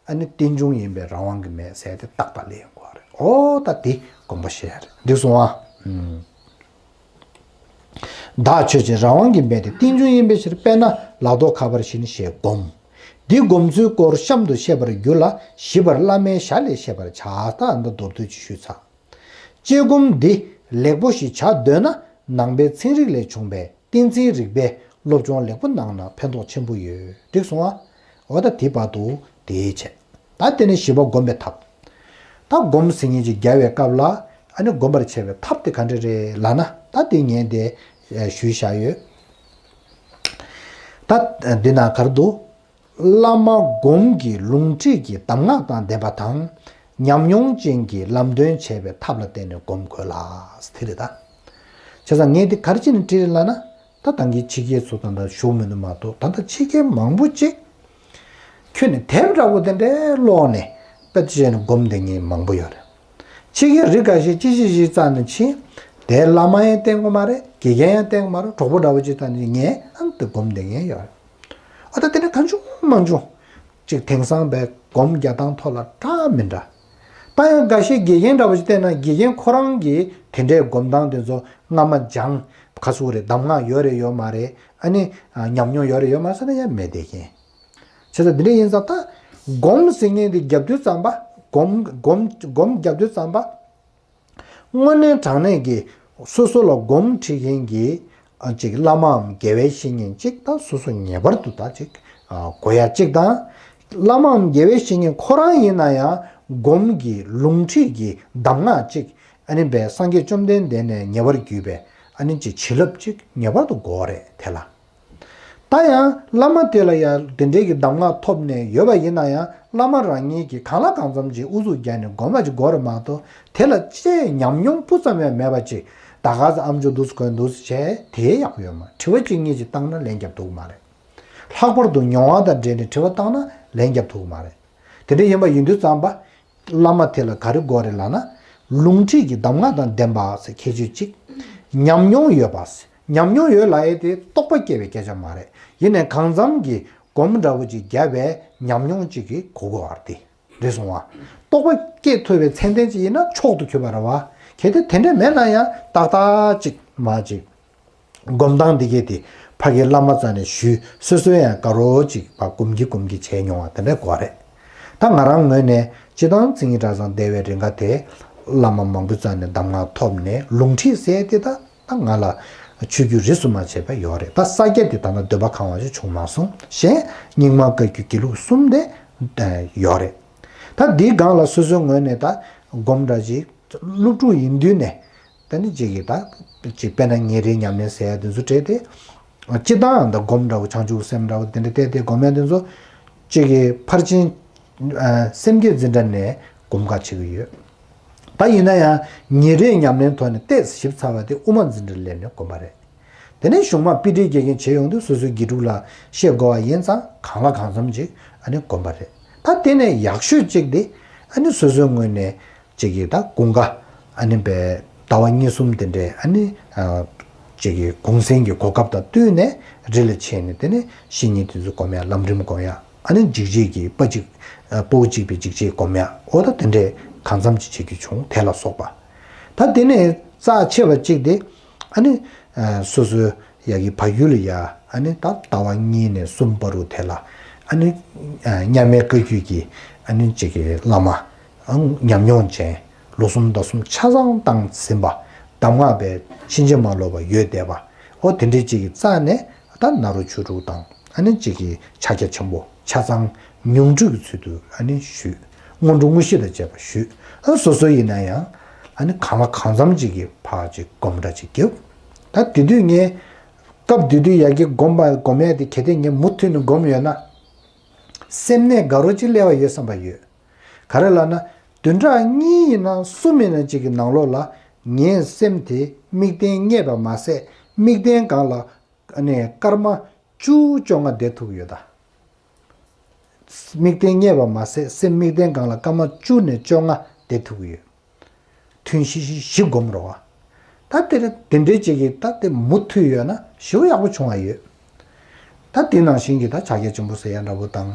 ཨ་ནི་རྟེན་འབྱུང་ཡིན་པས་རང་དབང་གི་མེད་ཟེར་ཏེ་རྟག་པ་ལས་ཡོང་གི་རེད། ཨོ་ད་དེ་དགོངས་པ་བཞེས་ཡ་རེད། འགྲིག་སོང་ཨ། ཨུམ། བདག་ཆོས་ཅན། རང་དབང་གི་མེད་དེ་རྟེན་འབྱུང་ཡིན་པའི་ཕྱིར། དཔེར་ན་ལག་ཐོགས་ཁ་པར་བཞིན་ཞེས་བསྒོམ། འདི་སྒོམ་ཚུལ་སྐོར་གཤམ་དུ་བཤད་པར་འགྱུར་ལ་ཞིབ་པར་བླ་མའི་ཞལ་ལས་ཤེས་པར་བྱ། ད་ཨ་ནི་མདོར་བསྡུས་ཅིག་ཞུས་ཚར། དཔྱད་སྒོམ་འདི་ལེགས་པོ་ཞིག་བྱ་འདོད་ན་ནང་པའི་ཚན་རིག་ལས་བྱུང་བའི་གཏན་ཚིགས་རིག་པའི་སློབ་སྦྱོང་ལེགས་པོ་གནང་ན་ཕན་ཐོགས་ཆེན་པོ་ཡོད། འགྲིག་སོང་ཨ། འོ་ད་དེ་བར་དུ་དེའི་བྱས། ད་དེ་ནས་བཞི་པ་སྒོམ་པའི་ཐབས། ད་སྒོམ་ཟེར་མཁན་ཅིག་རྒྱག་པའི་སྐབས་ལ་ཨ་ནི་སྒོམ་པར་བྱེད་པའི་ཐབས་དེ་ག་འདྲ་རེད་ལབ་ན་ད་དེ་ངས་དེ་ཞུས་བཞག་ཡོད། ད་འདི་ན་ག་རེ་འདུག་བླ་མ་སྒོམ་གྱི་ལུང་ཁྲིད་ཀྱི་གདམས་ངག་དང་ལྡན་པ་དང་། ཉམས་མྱོང་ཅན་གྱིས་ལམ་སྟོན་བྱས་པའི་ཐབས་ལ་བརྟེན་ནས་སྒོམ་དགོས་ལ། དེ་རེད་ད། བྱས་ཙང་ངས་འདི་ག་རེ་བྱས་ནས་བྲིས་རེད་ལབ་ན། ད་ད་གིན་ཕྱི་རྒྱལ་ཚོ་ད་ལྟ་བཞུགས་མི་འདུག་མ་གཏོགས་ད་ལྟ་ཕྱི་རྒྱལ་མང་པོ་ཅིག་ཁྱོན་ནས་དེབ་འདྲ་པོ་དེ་འདྲའི་ཀློག་ནས་དཔེ་བྱས་ནས་སྒོམ་བསྡད་མཁན་མང་པོ་ཡོད་རེད། ཕྱི་རྒྱལ་རིགས་འགའ་ཤས་ཅི་ཞིག་ཞིག་རྩ་ནས་ཕྱིན། དེ་བླ་མ་ཡང་བསྟེན་དགོས་མ་རེད། དགེ་རྒན་ཡང་བསྟེན་དགོས་མ་རེད། གྲོགས་པོ་འདྲ་བོ་ཅིག་ད་ནི་ངས་ཨང་དུ་སྒོམ་བསྡད་མཁན་ཡོད་རེད། ཨ་ད་དེ་ནི་གང་བྱུང་མང་བྱུང་ཅིག་དེང་སང་བའི་སྒོམ་རྒྱག་སྟངས་ཐོག་ལ་འདྲ་མི་འདྲ། ད་ཡང་འགའ་ཤས་དགེ་རྒན་འདྲ་བོ་ཞིག་བལྟས་ན་དགེ་རྒན་ཁོ་རང་གིས་དེ་འདྲའི་སྒོམ་སྟངས་དེ་ཚོ་སྔ་མ་སྦྱངས་ག་ཚོད་རེད། གདམས་ངག་ཡོད་རེད་ཡོད་མ་རེད། ཨ་ནི་ཉམས་མྱོང་ཡོད་རེད་ཡོད་མ་རེད་ཟེར་ན་ཡང་མེད་བསྡད་མཁན། བྱས་ཙང་འདི་འདྲ་ཡིན་ཙང་ད་སྒོམ་ཟེར་མཁན་དེ་རྒྱབ་དུས་ཙམ་པ་སྒོམ་སྒོམ་སྒོམ་རྒྱབ་དུས་ཙམ་པ། དངོས་གནས་དྲང་གནས་ཀྱི་སོ་སོ་ལ་སྒོམ་ཁྲིད་མཁན་གྱི་ཨ་ཅིག་བླ་མའམ་དགེ་བའི་བཤེས་གཉེན་ཅིག་ད་སོ་སོ་ངེས་པར་དུ་ད་ཅིག་ཨ་དགོས་ཡ་ཅིག་དང་། བླ་མའམ་དགེ་བའི་བཤེས་གཉེན་ཁོ་རང་ཡིན་ན་ཡང་སྒོམ་གྱི་ལུང་ཁྲིད་ཀྱི་གདམས་ངག་ཅིག་ཨ་ནི་བའི་སངས་རྒྱས་བཅོམ་ལྡན་འདས་ནས་ངེས་པར་བརྒྱུད་པའི་ཨ་ནི་ཅིག་བྱིན་རླབས་ཅིག་ངེས་པར་དུ་དགོས་རེད་དེ་ལ། ད་ཡང་བླ་མ་དེ་ལ་ཡང་དེ་འདྲའི་གི་གདམས་ངག་ཐོབ་ནས་ཡོད་པ་ཡིན་ན་ཡང་བླ་མ་རང་ཉིད་ཀྱིས་གང་ལ་གང་འཚམ་ཅིག་ཨུ་ཚུགས་བརྒྱབ་ནས་སྒོམ་པ་ཅིག་དགོས་རེད་མ་གཏོགས་དེ་ལ་ཅིག་ཉམས་མྱོང་སྤུ་ཙམ་ཡང་མེད་པ་ཅིག་ད་ག་ཚོད་ཨམ་ཅོག་འདུག་སེ་གོན་འདུག་སེ་བྱས་དེ་ཡག་པོ་ཡོད་མ་རེད། དྲི་བ་གཅིག་གཉིས་ཅིག་བཏང་ན་ལན་རྒྱབ་ཐུབ་ཀྱི་མ་རེད། ལྷག་པར་དུ་མྱོང་བ་དང་འབྲེལ་ནས་དྲི་བ་བཏང་ན་ལན་རྒྱབ་ཐུབ་ཀྱི་མ་རེད། དེ་འདྲ་ཡིན་པ་ཡིན་དུས་ཙམ་པ། བླ་མ་དེ་ལ་ག་རེ་དགོས་རེད་ལབ་ན། ལུང་ཁྲིད་ཀྱི་གདམས་ངག་དང་ལྡན་པ་ཟེར་ཁྱད་ཆོས་གཅིག་ཉམས་མྱོང་ཡོད་པ། ཉམས་མྱོང་ཡོད་ལབ་ཡས་དེ་རྟོགས་པ་སྐྱེ་བའི་སྐད་ཆ་མ་རེད། ཡིན་ནའི་གང་འཚམ་གྱི་སྒོམ་འདྲ་བོ་ཅིག་བརྒྱབ་པའི་ཉམས་མྱོང་ཅིག་གི་གོ་དགོས་པ་རེད་དེ། རེད་སོང་བ། རྟོགས་པ་སྐྱེ་ཐུབ་པའི་མཚན་ལྡན་ཅིག་ཡིན་ན་མཆོག་ཏུ་གྱུར་པ་རེད་བ། གལ་ཏེ་དེ་འདྲ་མེད་ན་ཡང་ཏག་ཏག་ཅིག་མ་ཅིག་སྒོམ་སྟངས་འདི་གས་དེ་ཕ་གིའི་བླ་མ་རྩ་ནས་ཞུས། སོ་སོས་ཡང་དགའ་རོགས་ཅིག་ཕར་སྒོམ་གྱིན་སྒོམ་གྱིན་བྱས་མྱོང་བ་དེ་འདྲ་དགོས་རེད། ད་ང་རང་ངོས་ནས་སྤྱིར་བཏང་མཚན་ཉིད་གྲྭ་ཚང་བསྡད་པའི་རིང་ག་དེ་བླ་མ་མང་པོའི་རྩ་ནས་གདམས་ངག་ཐོབ་ནས་ལུང་ཁྲིད་ཟེར་དེ་ད་ད་ང་ལ་ཆོས་བརྒྱུད་རིས་སུ་མ་ཆད་པ་ཡོད་རེད། ད་ས་སྐྱ་དེ་ད་ལྟ་འདོད་པ་ཁེངས་པ་ཞིག་བྱུང་མ་སོང་། གཞན་རྙིང་མ་བཀའ་བརྒྱུད་དགེ་ལུགས་གསུམ་དེ་ཡོད་རེད། ད་འདིའི་སྒང་ལ་སོ་སོའི་ངོས་ནས་ད་སྒོམ་འདྲ་ཅིག་སློབ་ཕྲུག་ཡིན་དུས་ནས། ད་ནི་གཅིག་གིས་ད་གཅིག་དཔེར་ན་ཉིན་རེའི་ཉམས་ལེན་ཟེར་ཡ་དེ་ཚོ་སྤྲད་དེ། སྤྱིར་བཏང་ད་སྒོམ་འདྲ་བོ་བྱང་ཆུབ་སེམས་འདྲ་བོ་དེ་འདྲ་བལྟས་ཏེ་སྒོམ་ཡ་དེ་ཚོ་གཅིག་གིས་ཕར་ཕྱིན་ཨ་སེམས་བསྐྱེད་འཛིན་གྲྭ་ནས་སྒོམ་ཁ་བྱེད་ཀྱི་ཡོད། ད་ཡིན་ན་ཡང་ཉིན་རེའི་ཉམས་ལེན་ཐོག་ནས་ཏོག་ཙམ་ཞིབ་ཚགས་པ་དེ་དབུ་མ་འཛིན་གྲྭ་སླེབས་ནས་སྒོམ་པ་རེད། དེ་ནས་གཞུང་མང་དཔེ་ཁྲིད་དགེ་རྒན་བྱེད་ཡོང་དུས་སོ་སོའི་དགེ་ཕྲུག་ལ་བཤད་དགོས་པ་ཡིན་ཙང་གང་ལ་གང་འཚམ་ཅིག་ཨ་ནི་སྒོམ་པ་རེད། ད་དེ་ནས་ཡག་ཤོས་གཅིག་དེ་ཨ་ནི་སོ་སོའི་ངོས་ནས། གཅིག་གིས་ད་དགུན་ཁ་ཨ་ནི་པའི་ཟླ་བ་གཉིས་གསུམ་དེ་འདྲའི་ཨ་ནི་ཨ་གཅིག་གིས་གུང་སེང་གི་གོ་སྐབས་དང་བསྟུན་ནས་རི་ལ་ཆས་ནས་དེ་ནས་བཤེས་གཉེན་དེ་ཚོ་སྒོམ་ཡ། ལམ་རིམ་སྒོམ་ཡ། ཨ་ནི་འཇིགས་བྱེད་ཀྱི་དཔའ་གཅིག་ཨ་དཔའ་བོ་གཅིག་པའི་འཇིགས་བྱེད་སྒོམ་ཡ། འོ་ད་དེ་འདྲའི་གང་འཚམ་ཅིག་བྱེད་རྒྱུ་བྱུང་། དེ་ལ་སོགས་པ། ད་དེ་ནས་རྩ་ཆེ་བ་གཅིག་དེ་ཨ་ནི་ཨ་སོ་སོའི་ཡ་གི་བལ་ཡུལ་ལ་ཡ་ཨ་ནི་ད་ཟླ་བ་གཉིས་ནས་གསུམ་བར་དུ་དེ་ལ་ཨ་ནི་ཨ་མཉམ་མེད་བཀའ་བརྒྱུད་ཀྱི་ཨ་ནི་གཅིག་གི་བླ་མ། ཨང་ཉམས་མྱོང་ཅན། ལོ་གསུམ་ཟླ་གསུམ་ཆ་ཚང་བཏང་ཟིན་པ། གདམས་ངག་པའི་ཕྱིན་ཅི་མ་ལོག་པ་ཡོད་བསྡད་པ། ཨོ་དེ་འདྲའི་ཅིག་གི་རྩ་ནས་ད་ནཱ་རོ་ཆོས་དྲུག་དང་ཨ་ནི་ཅིག་གི་ཕྱག་རྒྱ་ཆེན་པོ་ཆ་ཚང་ཉུང་འཕྲི་གི་ཚུལ་དུ་ཨ་ནི་ཞུས། སྔོན་འགྲོ་དངོས་གཞི་དང་བཅས་པ་ཞུས། ཨ་སོ་སོ་ཡིན་ན་ཡང་ཨ་ནི་གང་ལ་གང་འཚམ་ཅིག་གི་ཕར་ཅིག་སྒོམ་འདྲ་ཅིག་བརྒྱབ། ད་དེ་དུས་ངས་སྐབས་དེ་དུས་ཡ་གི་སྒོམ་པ་སྒོམ་ཡས་དེ་གལ་ཏེ་ངས་མུ་མཐུད་ནས་སྒོམ་ཡོད་ན། སེམས་ནས་དགའ་རོགས་ཅིག་སླེབས་པ་ཡོད་བསམ་པ་ཡོད། ག་རེ་ལབ་ན། བདུན་ཕྲག་གཉིས་ཡིན་ན་གསུམ་ཡིན་ན་གཅིག་གི་ནང་ལོགས་ལ་ངའི་སེམས་དེ་དམིགས་རྟེན་རྙེད་པ་མ་ཟད་དམིགས་རྟེན་སྒང་ལ་ཨ་ནི་སྐར་མ་བཅུ་བཅོ་ལྔ་བསྡད་ཐུབ་ཀྱི་ཡོད་ད། དམིགས་རྟེན་རྙེད་པ་མ་ཟད་སེམས་དམིགས་རྟེན་སྒང་ལ་སྐར་མ་བཅུ་ནས་བཅོ་ལྔ་བསྡད་ཐུབ་ཀྱི་ཡོད། ཐུན་བཞི་བཞི་བཞི་སྒོམ་རོགས། ད་དེ་དེ་འདྲའི་ཅིག་གིས་ད་དེ་མུ་མཐུད་ཡོད་ན་ཞེ་པོ་ཡག་པོ་བྱུང་བ་ཡོད། ད་དེ་ནང་བཞིན་གྱི་ད་ཕྱག་རྒྱ་ཆེན་པོ་ཟེར་ཡ་འདྲ་པོ་དང་།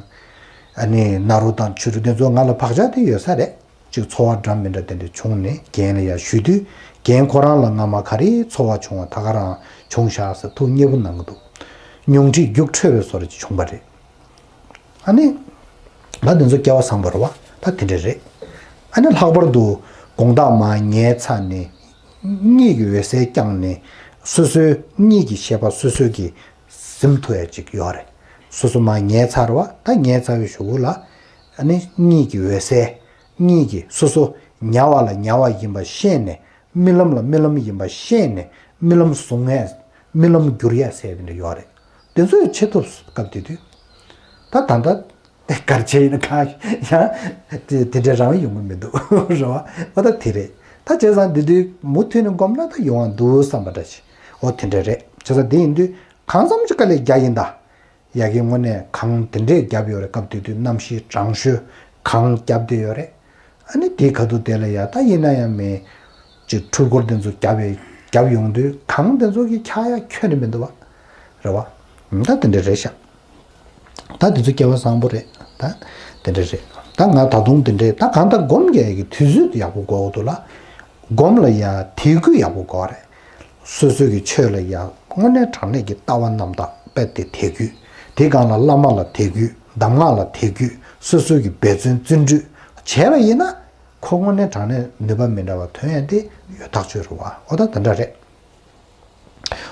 ཨ་ནི་ནཱ་རོ་དང་ཆོས་དྲུག་དེ་ཚོ་ང་ལ་བག་ཆགས་དེ་ཡོད་ས་རེད། ཅིག་ཚོར་བ་འདྲ་མི་འདྲ་དེ་འདྲ་བྱུང་ནས་རྒན་ལ་ཡར་ཞུས་དུས་རྒན་ཁོ་རང་ལ་སྔ་མ་ག་རེ་ཚོར་བ་བྱུང་བ་ད་ག་རང་བྱུང་ཤག་ཟེར་ཐུགས་མཉེས་པོ་གནང་གི་འདུག་ཉུང་འཕྲིས་རྒྱུགས་འཕྲོད་པའི་བཟོ་འདྲ་ཅིག་བྱུང་བ་རེད། ཨ་ནི། ད་དེ་ཚོ་སྐལ་བ་བཟང་པོ་རེད་བ། ད་དེ་འདྲ་རེད། ཨ་ནི་ལྷག་པར་དུ་དགོང་དག་མར་ཉལ་ཚར་ནས། གཉིད་ཀྱི་འོད་གསལ་བསྐྱངས་ནས། སོ་སོའི་གཉིད་ཀྱི་ཤེས་པ་སོ་སོ་གིས་ཟིན་ཐུབ་ཡ་ཅིག་ཡོད་རེད། སོ་སོ་མར་ཉལ་ཚར་བ། ད་ཉལ་ཚར་བའི་གཞུག་གུ་ལ། ཨ་ནི་གཉིད་ཀྱི་འོད་གསལ། གཉིད་ཀྱི་སོ་སོ་ཉལ་བ་ལ་ཉལ་བ་ཡིན་པ་ཤེས་ནས། རྨི་ལམ་ལ་རྨི་ལམ་ཡིན་པ་ཤེས་ནས་རྨི་ལམ་བཟུང་ཡས། རྨི་ལམ་བསྒྱུར་ཡས་ཟེར་དེ་འདྲ་ཡོད་རེད། དེ་ཚོ་ཡང་བྱེད་ཐུབ་སྐབས་དེ་དུས། ད་ད་ལྟ་གར་བྱས་ཡིན་ན་གང་ཡང་དེ་དེ་འདྲ་རང་ཡོང་གི་མི་འདུག་རེད་བ། ཨོ་ད་དེ་རེད། ད་བྱས་ཙང་དེ་དུས་མུ་མཐུད་ནས་སྒོམ་ན་ད་ཡོང་བ་འདུག་བསམ་པ་འདྲ་ཞིག་ཨོ་དེ་འདྲ་རེད། བྱས་ཙང་དེ་ཡིན་དུས་གང་འཚམ་ཅིག་དཀའ་ལས་རྒྱག་ཡིན་ད། ཡ་གི་དངོས་གནས་གང་དེ་འདྲས་བརྒྱབ་ཡོད་རེད། སྐབས་དེ་དུས་གནམ་གཤིས་གྲང་ཤོས་གང་བརྒྱབ་བསྡད་ཡོད་རེད། ཨ་ནི་དེའི་ཁ་ཐུག་དེ་ལ་ཡ་ད་ཡིན་ན་ཡང་མི་ཅིག་འཕྲུལ་འཁོར་དེ་ཚོ་བརྒྱབ་པའི་ རྒྱབ་ཡོང་དུས་གང་དེ་ཚོ་གི་ཁྱག་ཡག་ཁྱོན་ནས་མི་འདུག་བ། རེད་བ། ད་དེ་འདྲ་རེད་ཤག་ད་དེ་ཚོ་སྐལ་བ་བཟང་པོ་རེད། ད་དེ་འདྲ་རེད། ད་ང་ད་དུང་དེ་འདྲའི་ད་གང་ལྟར་སྒོམ་རྒྱག་ཡག་གི་དུས་ཚོད་ཡག་པོ་དགོས་འདུག་ལ། སྒོམ་ལ་ཡ་དད་གུས་ཡག་པོ་དགོས་རེད། སོ་སོ་གི་ཆོས་ལ་ཡ་དངོས་གནས་དྲང་གནས་ཀྱི་ལྟ་བ་རྣམ་དག་དཔེ་དེ་དད་གུས། དེ་སྒང་ལ་བླ་མ་ལ་དད་གུས། གདམས་ངག་ལ་དད་གུས། སོ་སོ་གི་འབད་བརྩོན་བརྩོན་འགྲུས་བྱས་པ་ཡིན་ན། ཁོ་དངོས་གནས་དྲང་གནས་ནུས་པ་མི་འདྲ་བ་ཐོན་ཡ་དེ་ཡོད་ཐག་ཆོད་རེད་བ། འོ་ད་དེ་འདྲ་རེད།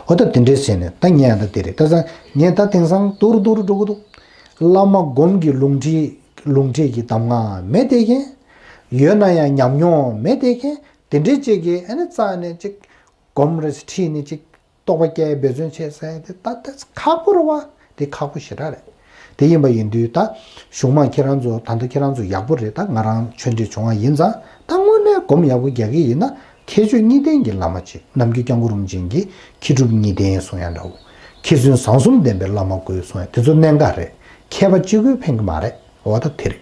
འོ་ད་དེ་འདྲའི་ཟེར་ནས་ད་ངས་ད་དེ་རེད། ད་ས་ངས་ད་དེང་སང་དུར་དུར་འགྲོ་གི་འདུག་བླ་མ་སྒོམ་གྱི་ལུང་ཁྲིད་ལུང་ཁྲིད་ཀྱི་གདམས་ངག་མེད་བསྡད་མཁན། ཡོད་ན་ཡང་ཉམས་མྱོང་མེད་བསྡད་མཁན། དེ་འདྲའི་ཅིག་གིས་ཨ་ནི་རྩ་ནས་ཅིག་སྒོམ་རེ་ཁྲིད་ནས་ཅིག་རྟོགས་པ་སྐྱེ་འབད་བརྩོན་བྱེད་ཟེར་ཡ་དེ་ད་ལྟ་ཁག་པོ་རེད་བ། དེ་ཁག་པོ་ཞེ་དྲག་རེད། དེ་ཡིན་པ་ཡིན་དུས་ད་གཞུང་མང་ཁྱེད་རང་ཚོ་ད་ལྟ་ཁྱེད་རང་ཚོ་ཡག་པོ་རེད། ད་ང་རང་ཆོས་འབྲེལ་བྱུང་བ་ཡིན་ཙང་ད་དངོས་གནས་སྒོམ་ཡག་པོ་རྒྱག་གི་ཡིན་ན་ཁྱད་ཆོས་གཉིས་ལྡན་གྱི་བླ་མ་ཅིག་ནམ་རྒྱུན་སྐྱབས་མགོན་རིན་པོ་ཆེ་གིས་མཁས་གྲུབ་གཉིས་ལྡན་གསུང་ཡ་འདྲ་བོ། མཁས་བཙུན་བཟང་གསུམ་ལྡན་པའི་བླ་མ་དགོས་གསུང་ཡ་དེ་ཚོ་གནད་འགག་རེད། མཁས་པ་གཅིག་པུས་ཕན་གྱི་མ་རེད། འོ་ད་དེ་རེད།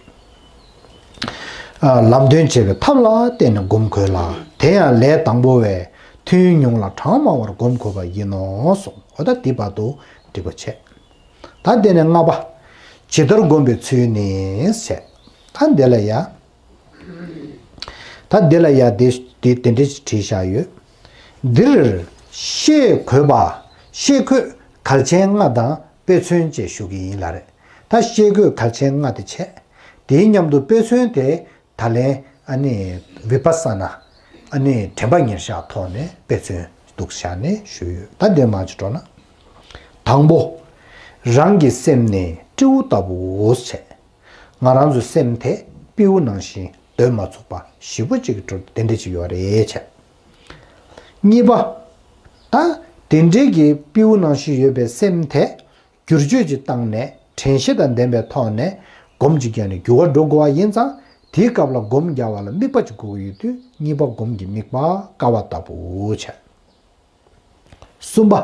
ལམ་སྟོན་བྱེད་པའི་ཐབས་ལ་བརྟེན་ནས་སྒོམ་དགོས་ལ། དེ་ཡང་ལས་དང་པོ་བས་ཐུན་ཉུང་ལ་གྲངས་མང་བར་སྒོམ་དགོས་པ་ཡིན་ནོ་གསུངས། འོ་ད་འདི་བར་དུ་འགྲིག་པ་བྱས། ད་དེ་ནས་ལྔ་པ། ཇི་ལྟར་སྒོམ་པའི་ཚུལ་ནི་བྱས། ད་འདི་ལ་ཡ། ད་འདི་ལ་ཡ་དེ་དེ་དེ་འདྲ་ཞིག་བྲིས་བཞག་ཡོད། འདིར་ཤེས་དགོས་པ། ཤེས་དགོས་གལ་ཆེན་ལྔ་དང་དཔེ་མཚོན་བཅས་ཞུ་གི་ཡིན་ལ་རེད། ད་ཤེས་དགོས་གལ་ཆེན་ལྔ་དེ་བྱས། དེའི་མཉམ་དུ་དཔེ་མཚོན་དེ་ད་ལན་ཨ་ནི་བི་པ་ས་ན་ཨ་ནི་དྲན་པ་ཉེར་བཞག་ཐོག་ནས་དཔེ་མཚོན་འདུག་བཞག་ནས་ཞུས་ཡོད། ད་འདིར་མར་ཅིག་འགྲོ་ན། དང་པོ། རང་གི་སེམས་ནི་སྤྲེའུ་ལྟ་བུ་བྱས། ང་རང་ཚོའི་སེམས་དེ་སྤྲེའུ་ནང་བཞིན་སྡོད་མ་ཚུགས་པ་ཞེ་པོ་ཅིག་འགྲོ་དེ་འདྲ་ཅིག་ཡོད་རེད་བྱས། གཉིས་པ། ད་དེ་འདྲའི་གི་སྤྲེའུ་ནང་བཞིན་ཡོད་པའི་སེམས་དེ་བསྒྱུར་བཅོས་ཅིག་བཏང་ནས་དྲན་ཤེས་དང་ལྡན་པའི་ཐོག་ནས་སྒོམ་ཅིག་བརྒྱབ་ནས་འགྱུར་བ་འགྲོ་དགོས་པ་ཡིན་ཙང་དེའི་སྐབས་ལ་སྒོམ་རྒྱག་པ་ལ་དམིགས་པ་ཅིག་དགོས་ཀྱི་ཡོད་དུས་གཉིས་པ་སྒོམ་གྱི་དམིགས་པ་ཀ་བ་ལྟ་བུ་བྱས། གསུམ་པ།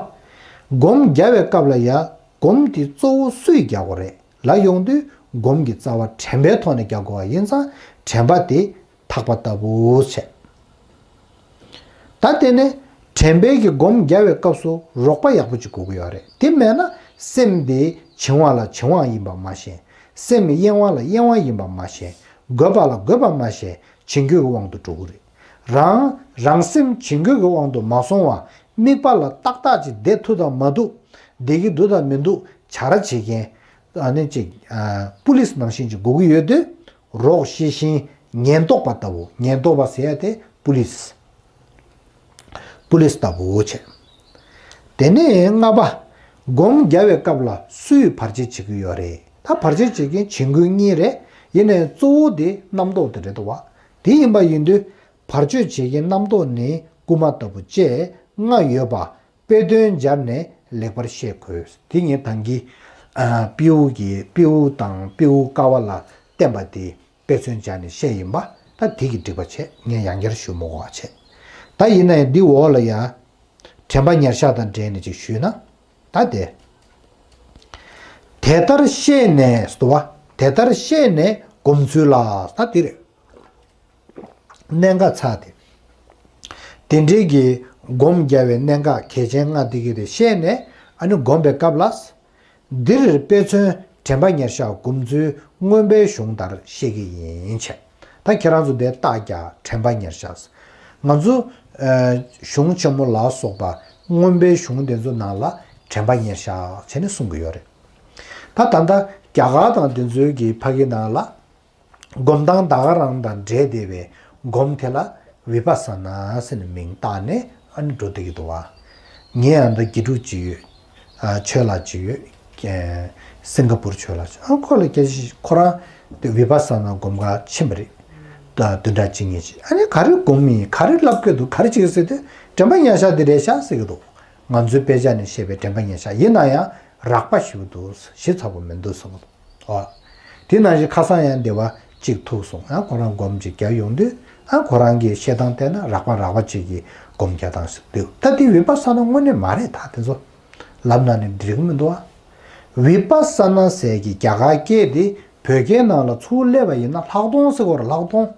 སྒོམ་རྒྱག་པའི་སྐབས་ལ་ཡང་སྒོམ་དེ་གཙོ་བོ་སུས་རྒྱག་དགོས་རེད་ལབ་ཡོང་དུས་སྒོམ་གྱི་རྩ་བ་དྲན་པའི་ཐོག་ནས་རྒྱག་དགོས་པ་ཡིན་ཙང་དྲན་པ་དེ་ཐག་པ་ལྟ་བུ་བྱས། ད་དེ་ནས་དྲན་པའི་གི་སྒོམ་རྒྱག་པའི་སྐབས་སུ་རོགས་པ་ཡག་པོ་ཅིག་དགོས་ཀྱི་ཡོད་རེད། དེ་མེད་ན་སེམས་དེ་བྱིང་བ་ལ་བྱིང་བ་ཡིན་པ་མ་ཤེས། སེམས་གཡེང་བ་ལ་གཡེང་བ་ཡིན་པ་མ་ཤེས། རྒོད་པ་ལ་རྒོད་པ་མ་ཤེས། བྱིང་རྒོད་ཀྱི་དབང་དུ་འགྲོ་གི་རེད། རང་རང་སེམས་བྱིང་རྒོད་ཀྱི་དབང་དུ་མ་སོང་བ། དམིགས་པ་ལ་ཏག་ཏག་ཅིག་བསྡད་ཐུབ་དང་མ་ཐུབ། བསྡད་ཀྱི་འདུག་དང་མི་འདུག་བྱ་ར་བྱེད་མཁན། ཨ་ནི་ཅིག་ཨ་པུ་ལིས་ནང་བཞིན་ཅིག་དགོས་ཀྱི་ཡོད་དུས། རོགས་ཤེས་བཞིན་ཉེན་རྟོག་པ་ལྟ་བུ། ཉེན་རྟོག་པ་ཟེར་ཡ་དེ་པུ་ལིས། པུ་ལིས་ལྟ་བུ་བྱས། དེ་ནས་ལྔ་པ། སྒོམ་རྒྱག་པའི་སྐབས་ལ་སུས་བར་ཆད་བྱེད་ཀྱི་ཡོད་རེད། ད་བར་ཆད་བྱེད་མཁན་བྱིང་རྒོད་གཉིས་རེད། ཡིན་ནའི་གཙོ་བོ་དེ་རྣམ་རྟོག་དེ་རེད་འདུག་བ། དེ་ཡིན་པ་ཡིན་དུས་བར་ཆད་བྱེད་མཁན་རྣམ་རྟོག་ནི་རྐུན་མ་ལྟ་བུ་བཅས་ལྔ་ཡོད་པ། དཔེ་དོན་སྦྱར་ནས་ལེགས་པར་ཤེས་དགོས། དེ་ངས་ད་གིན་ཨ་སྤྲེའུ་གི་སྤྲེའུ་དང་སྤྲེའུ་ཀ་བ་ལ་བསྟན་པ་དེ་དཔེ་མཚོན་སྦྱར་ནས་བཤད་ཡིན་པ་ད་དེ་གི་འགྲིག་པ་བྱས། ངས་ཡང་བསྐྱར་ཞུ་མི་དགོས་པ་བྱས། ད་ཡིན་ན་ཡང་འདི་འོག་ལ་ཡང་དྲན་པ་ཉེར་བཞག་དང་འབྲེལ་ནས་ཅིག་ཞུས་ན། ད་དེ། དེ་ལྟར་ཤེས་ནས་སོ་བ། དེ་ལྟར་ཤེས་ནས་སྒོམ་ཚུལ་ལ། ད་དེ་རེད། གནད་འགག་ཚར་དེ། དེ་འདྲའི་གི་སྒོམ་རྒྱག་པའི་གནད་འགག་གལ་ཆེན་ལྔ་འདི་གི་རེད་ཤེས་ནས་ཨ་ནི་སྒོམ་པའི་སྐབས་ལ། འདིར་དཔེ་མཚོན་དྲན་པ་ཉེར་བཞག་སྒོམ་ཚུལ་མངོན་པའི་གཞུང་ལྟར་བཤད་ཀྱི་ཡིན་བྱས། ད་ཁྱེད་རང་ཚོ་དེ་རྟགས་རྒྱག་དྲན་པ་ཉེར་བཞག་ང་ཚོ་ཨ་གཞུང་ཆེན་མོ་ལ་སོགས་པ་མངོན་པའི་གཞུང་དེ་ཚོ་ནང་ལ་དྲན་པ་ཉེར་བཞག་བྱས་ནས་གསུང་གི་ཡོད་རེད། ད་ད་ལྟ་རྒྱ་གར་དང་དེ་ཚོའི་གི་ཕ་གི་ནང་ལ། སྒོམ་སྟངས་ད་ག་རང་དང་འབྲེལ་བསྡད་པའི་སྒོམ་དེ་ལ་བི་པ་ས་ན་ཟེར་ནས་མིང་བཏགས་ནས་ཨ་ནི་འགྲོ་བསྡད་ཀྱི་འདུག་བ། ངའི་ཨ་མདའ་དགེ་ཕྲུག་ཅིག་ཡོད། ཨ་ཆོས་ལགས་ཅིག་ཡོད། ཨེ་སིང་ག་པུར་ཆོས་ལགས་ཅིག་ཨ་ཁོ་ལ་སྐད་ཆ་ཞིག་ཁོ་རང་དེ་བི་པ་ས་ན་སྒོམ་ག་ཕྱིན་པ་རེད། ད་བདུན་ཕྲག་གཅིག་གཉིས་ཅིག་ཨ་ནི་ག་རེ་སྒོམ་ཡིན་ག་རེ་བསླབ་ཀྱི་འདུག་ག་རེ་བྱེད་ཀྱི་ཟེར་དུས་དྲན་པ་ཉེར་བཞག་འདི་རེད་ཤག་ཟེར་གྱི་འདུག་ང་ཚོའི་དཔེ་ཆ་ནས་བཤད་པའི་དྲན་པ་ཉེར་བཞག་ཡིན་ན་ཡང་རགས་པ་ཞིག་འདུག་ཞིབ་ཚགས་པོ་མི་འདུག་གསུངས་གྱི་འདུག་ཨོ། དེ་ནང་བཞིན་ཁ་སང་ཡང་སྡེ་བ་གཅིག་ཐུག་སོང་། ཡང་ཁོ་རང་སྒོམ་གཅིག་བརྒྱབ་ཡོང་དུས་ཨ་ཁོ་རང་གིས་བཤད་སྟངས་བལྟས་ན་རགས་པ་རགས་པ་གཅིག་གིས་སྒོམ་རྒྱག་སྟངས་ཤིག་འདུག་ད་དེ་བི་པ་ས་ན་དངོས་གནས་མ་རེད། ད་དེ་ཚོ་ལབ་ན་ནི་འགྲིག་མི་འདུག་ཨ། བི་པ་ས་ན་ཟེར་གྱི་རྒྱ་གར་སྐད་དེ་བོད་སྐད་ནང་ལ་ཚུར་སླེབས་པ་ཡིན་ན་ལྷག་མཐོང་ཟེར་དགོས་རེད། ལྷག་མཐོང་།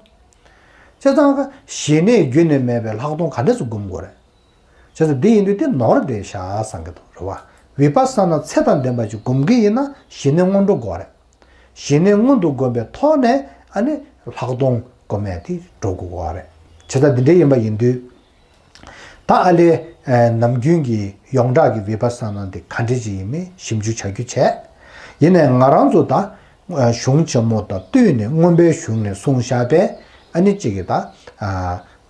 བྱས་ཙང་ཀ་ཞི་གནས་རྒྱུན་ནས་མེད་པའི་ལྷག་མཐོང་ག་འདྲས་སུ་སྒོམ་དགོས་རེད། བྱས་ཙང་འདི་ཡིན་དུས་དེ་ནོར་དེ་བཞག་བསམ་གྱི་འདུག་རེད་བ། བི་པ་ས་ན་ཚེ་དང་ལྡན་པ་ཅིག་སྒོམ་གྱི་ཡིན་ན་ཞི་གནས་སྔོན་འགྲོ་དགོས་རེད། ཞི་གནས་སྔོན་དུ་བསྒོམས་པའི་ཐོག་ནས་ཨ་ནི་ལྷག་མཐོང་སྒོམ་ཡ་དེ་འགྲོ་དགོས་པ་རེད། བྱས་ཙང་འདི་འདྲ་ཡིན་པ་ཡིན་དུས། ད་ཨ་ལས་ནམ་རྒྱུན་གྱི་ཡོངས་གྲགས་ཀྱི་བི་པ་ས་ན་འདི་ག་འདྲ་ཅིག་ཡིན་མིན་ཞིབ་འཇུག་བྱ་རྒྱུ་བྱས། ཡིན་ནའི་ང་རང་ཚོ་ད་གཞུང་ཆེན་མོ་དང་བསྟུན་ནས་མངོན་པའི་གཞུང་ནས་གསུངས་བཞག་པས་ཨ་ནི་གཅིག་གིས་ད་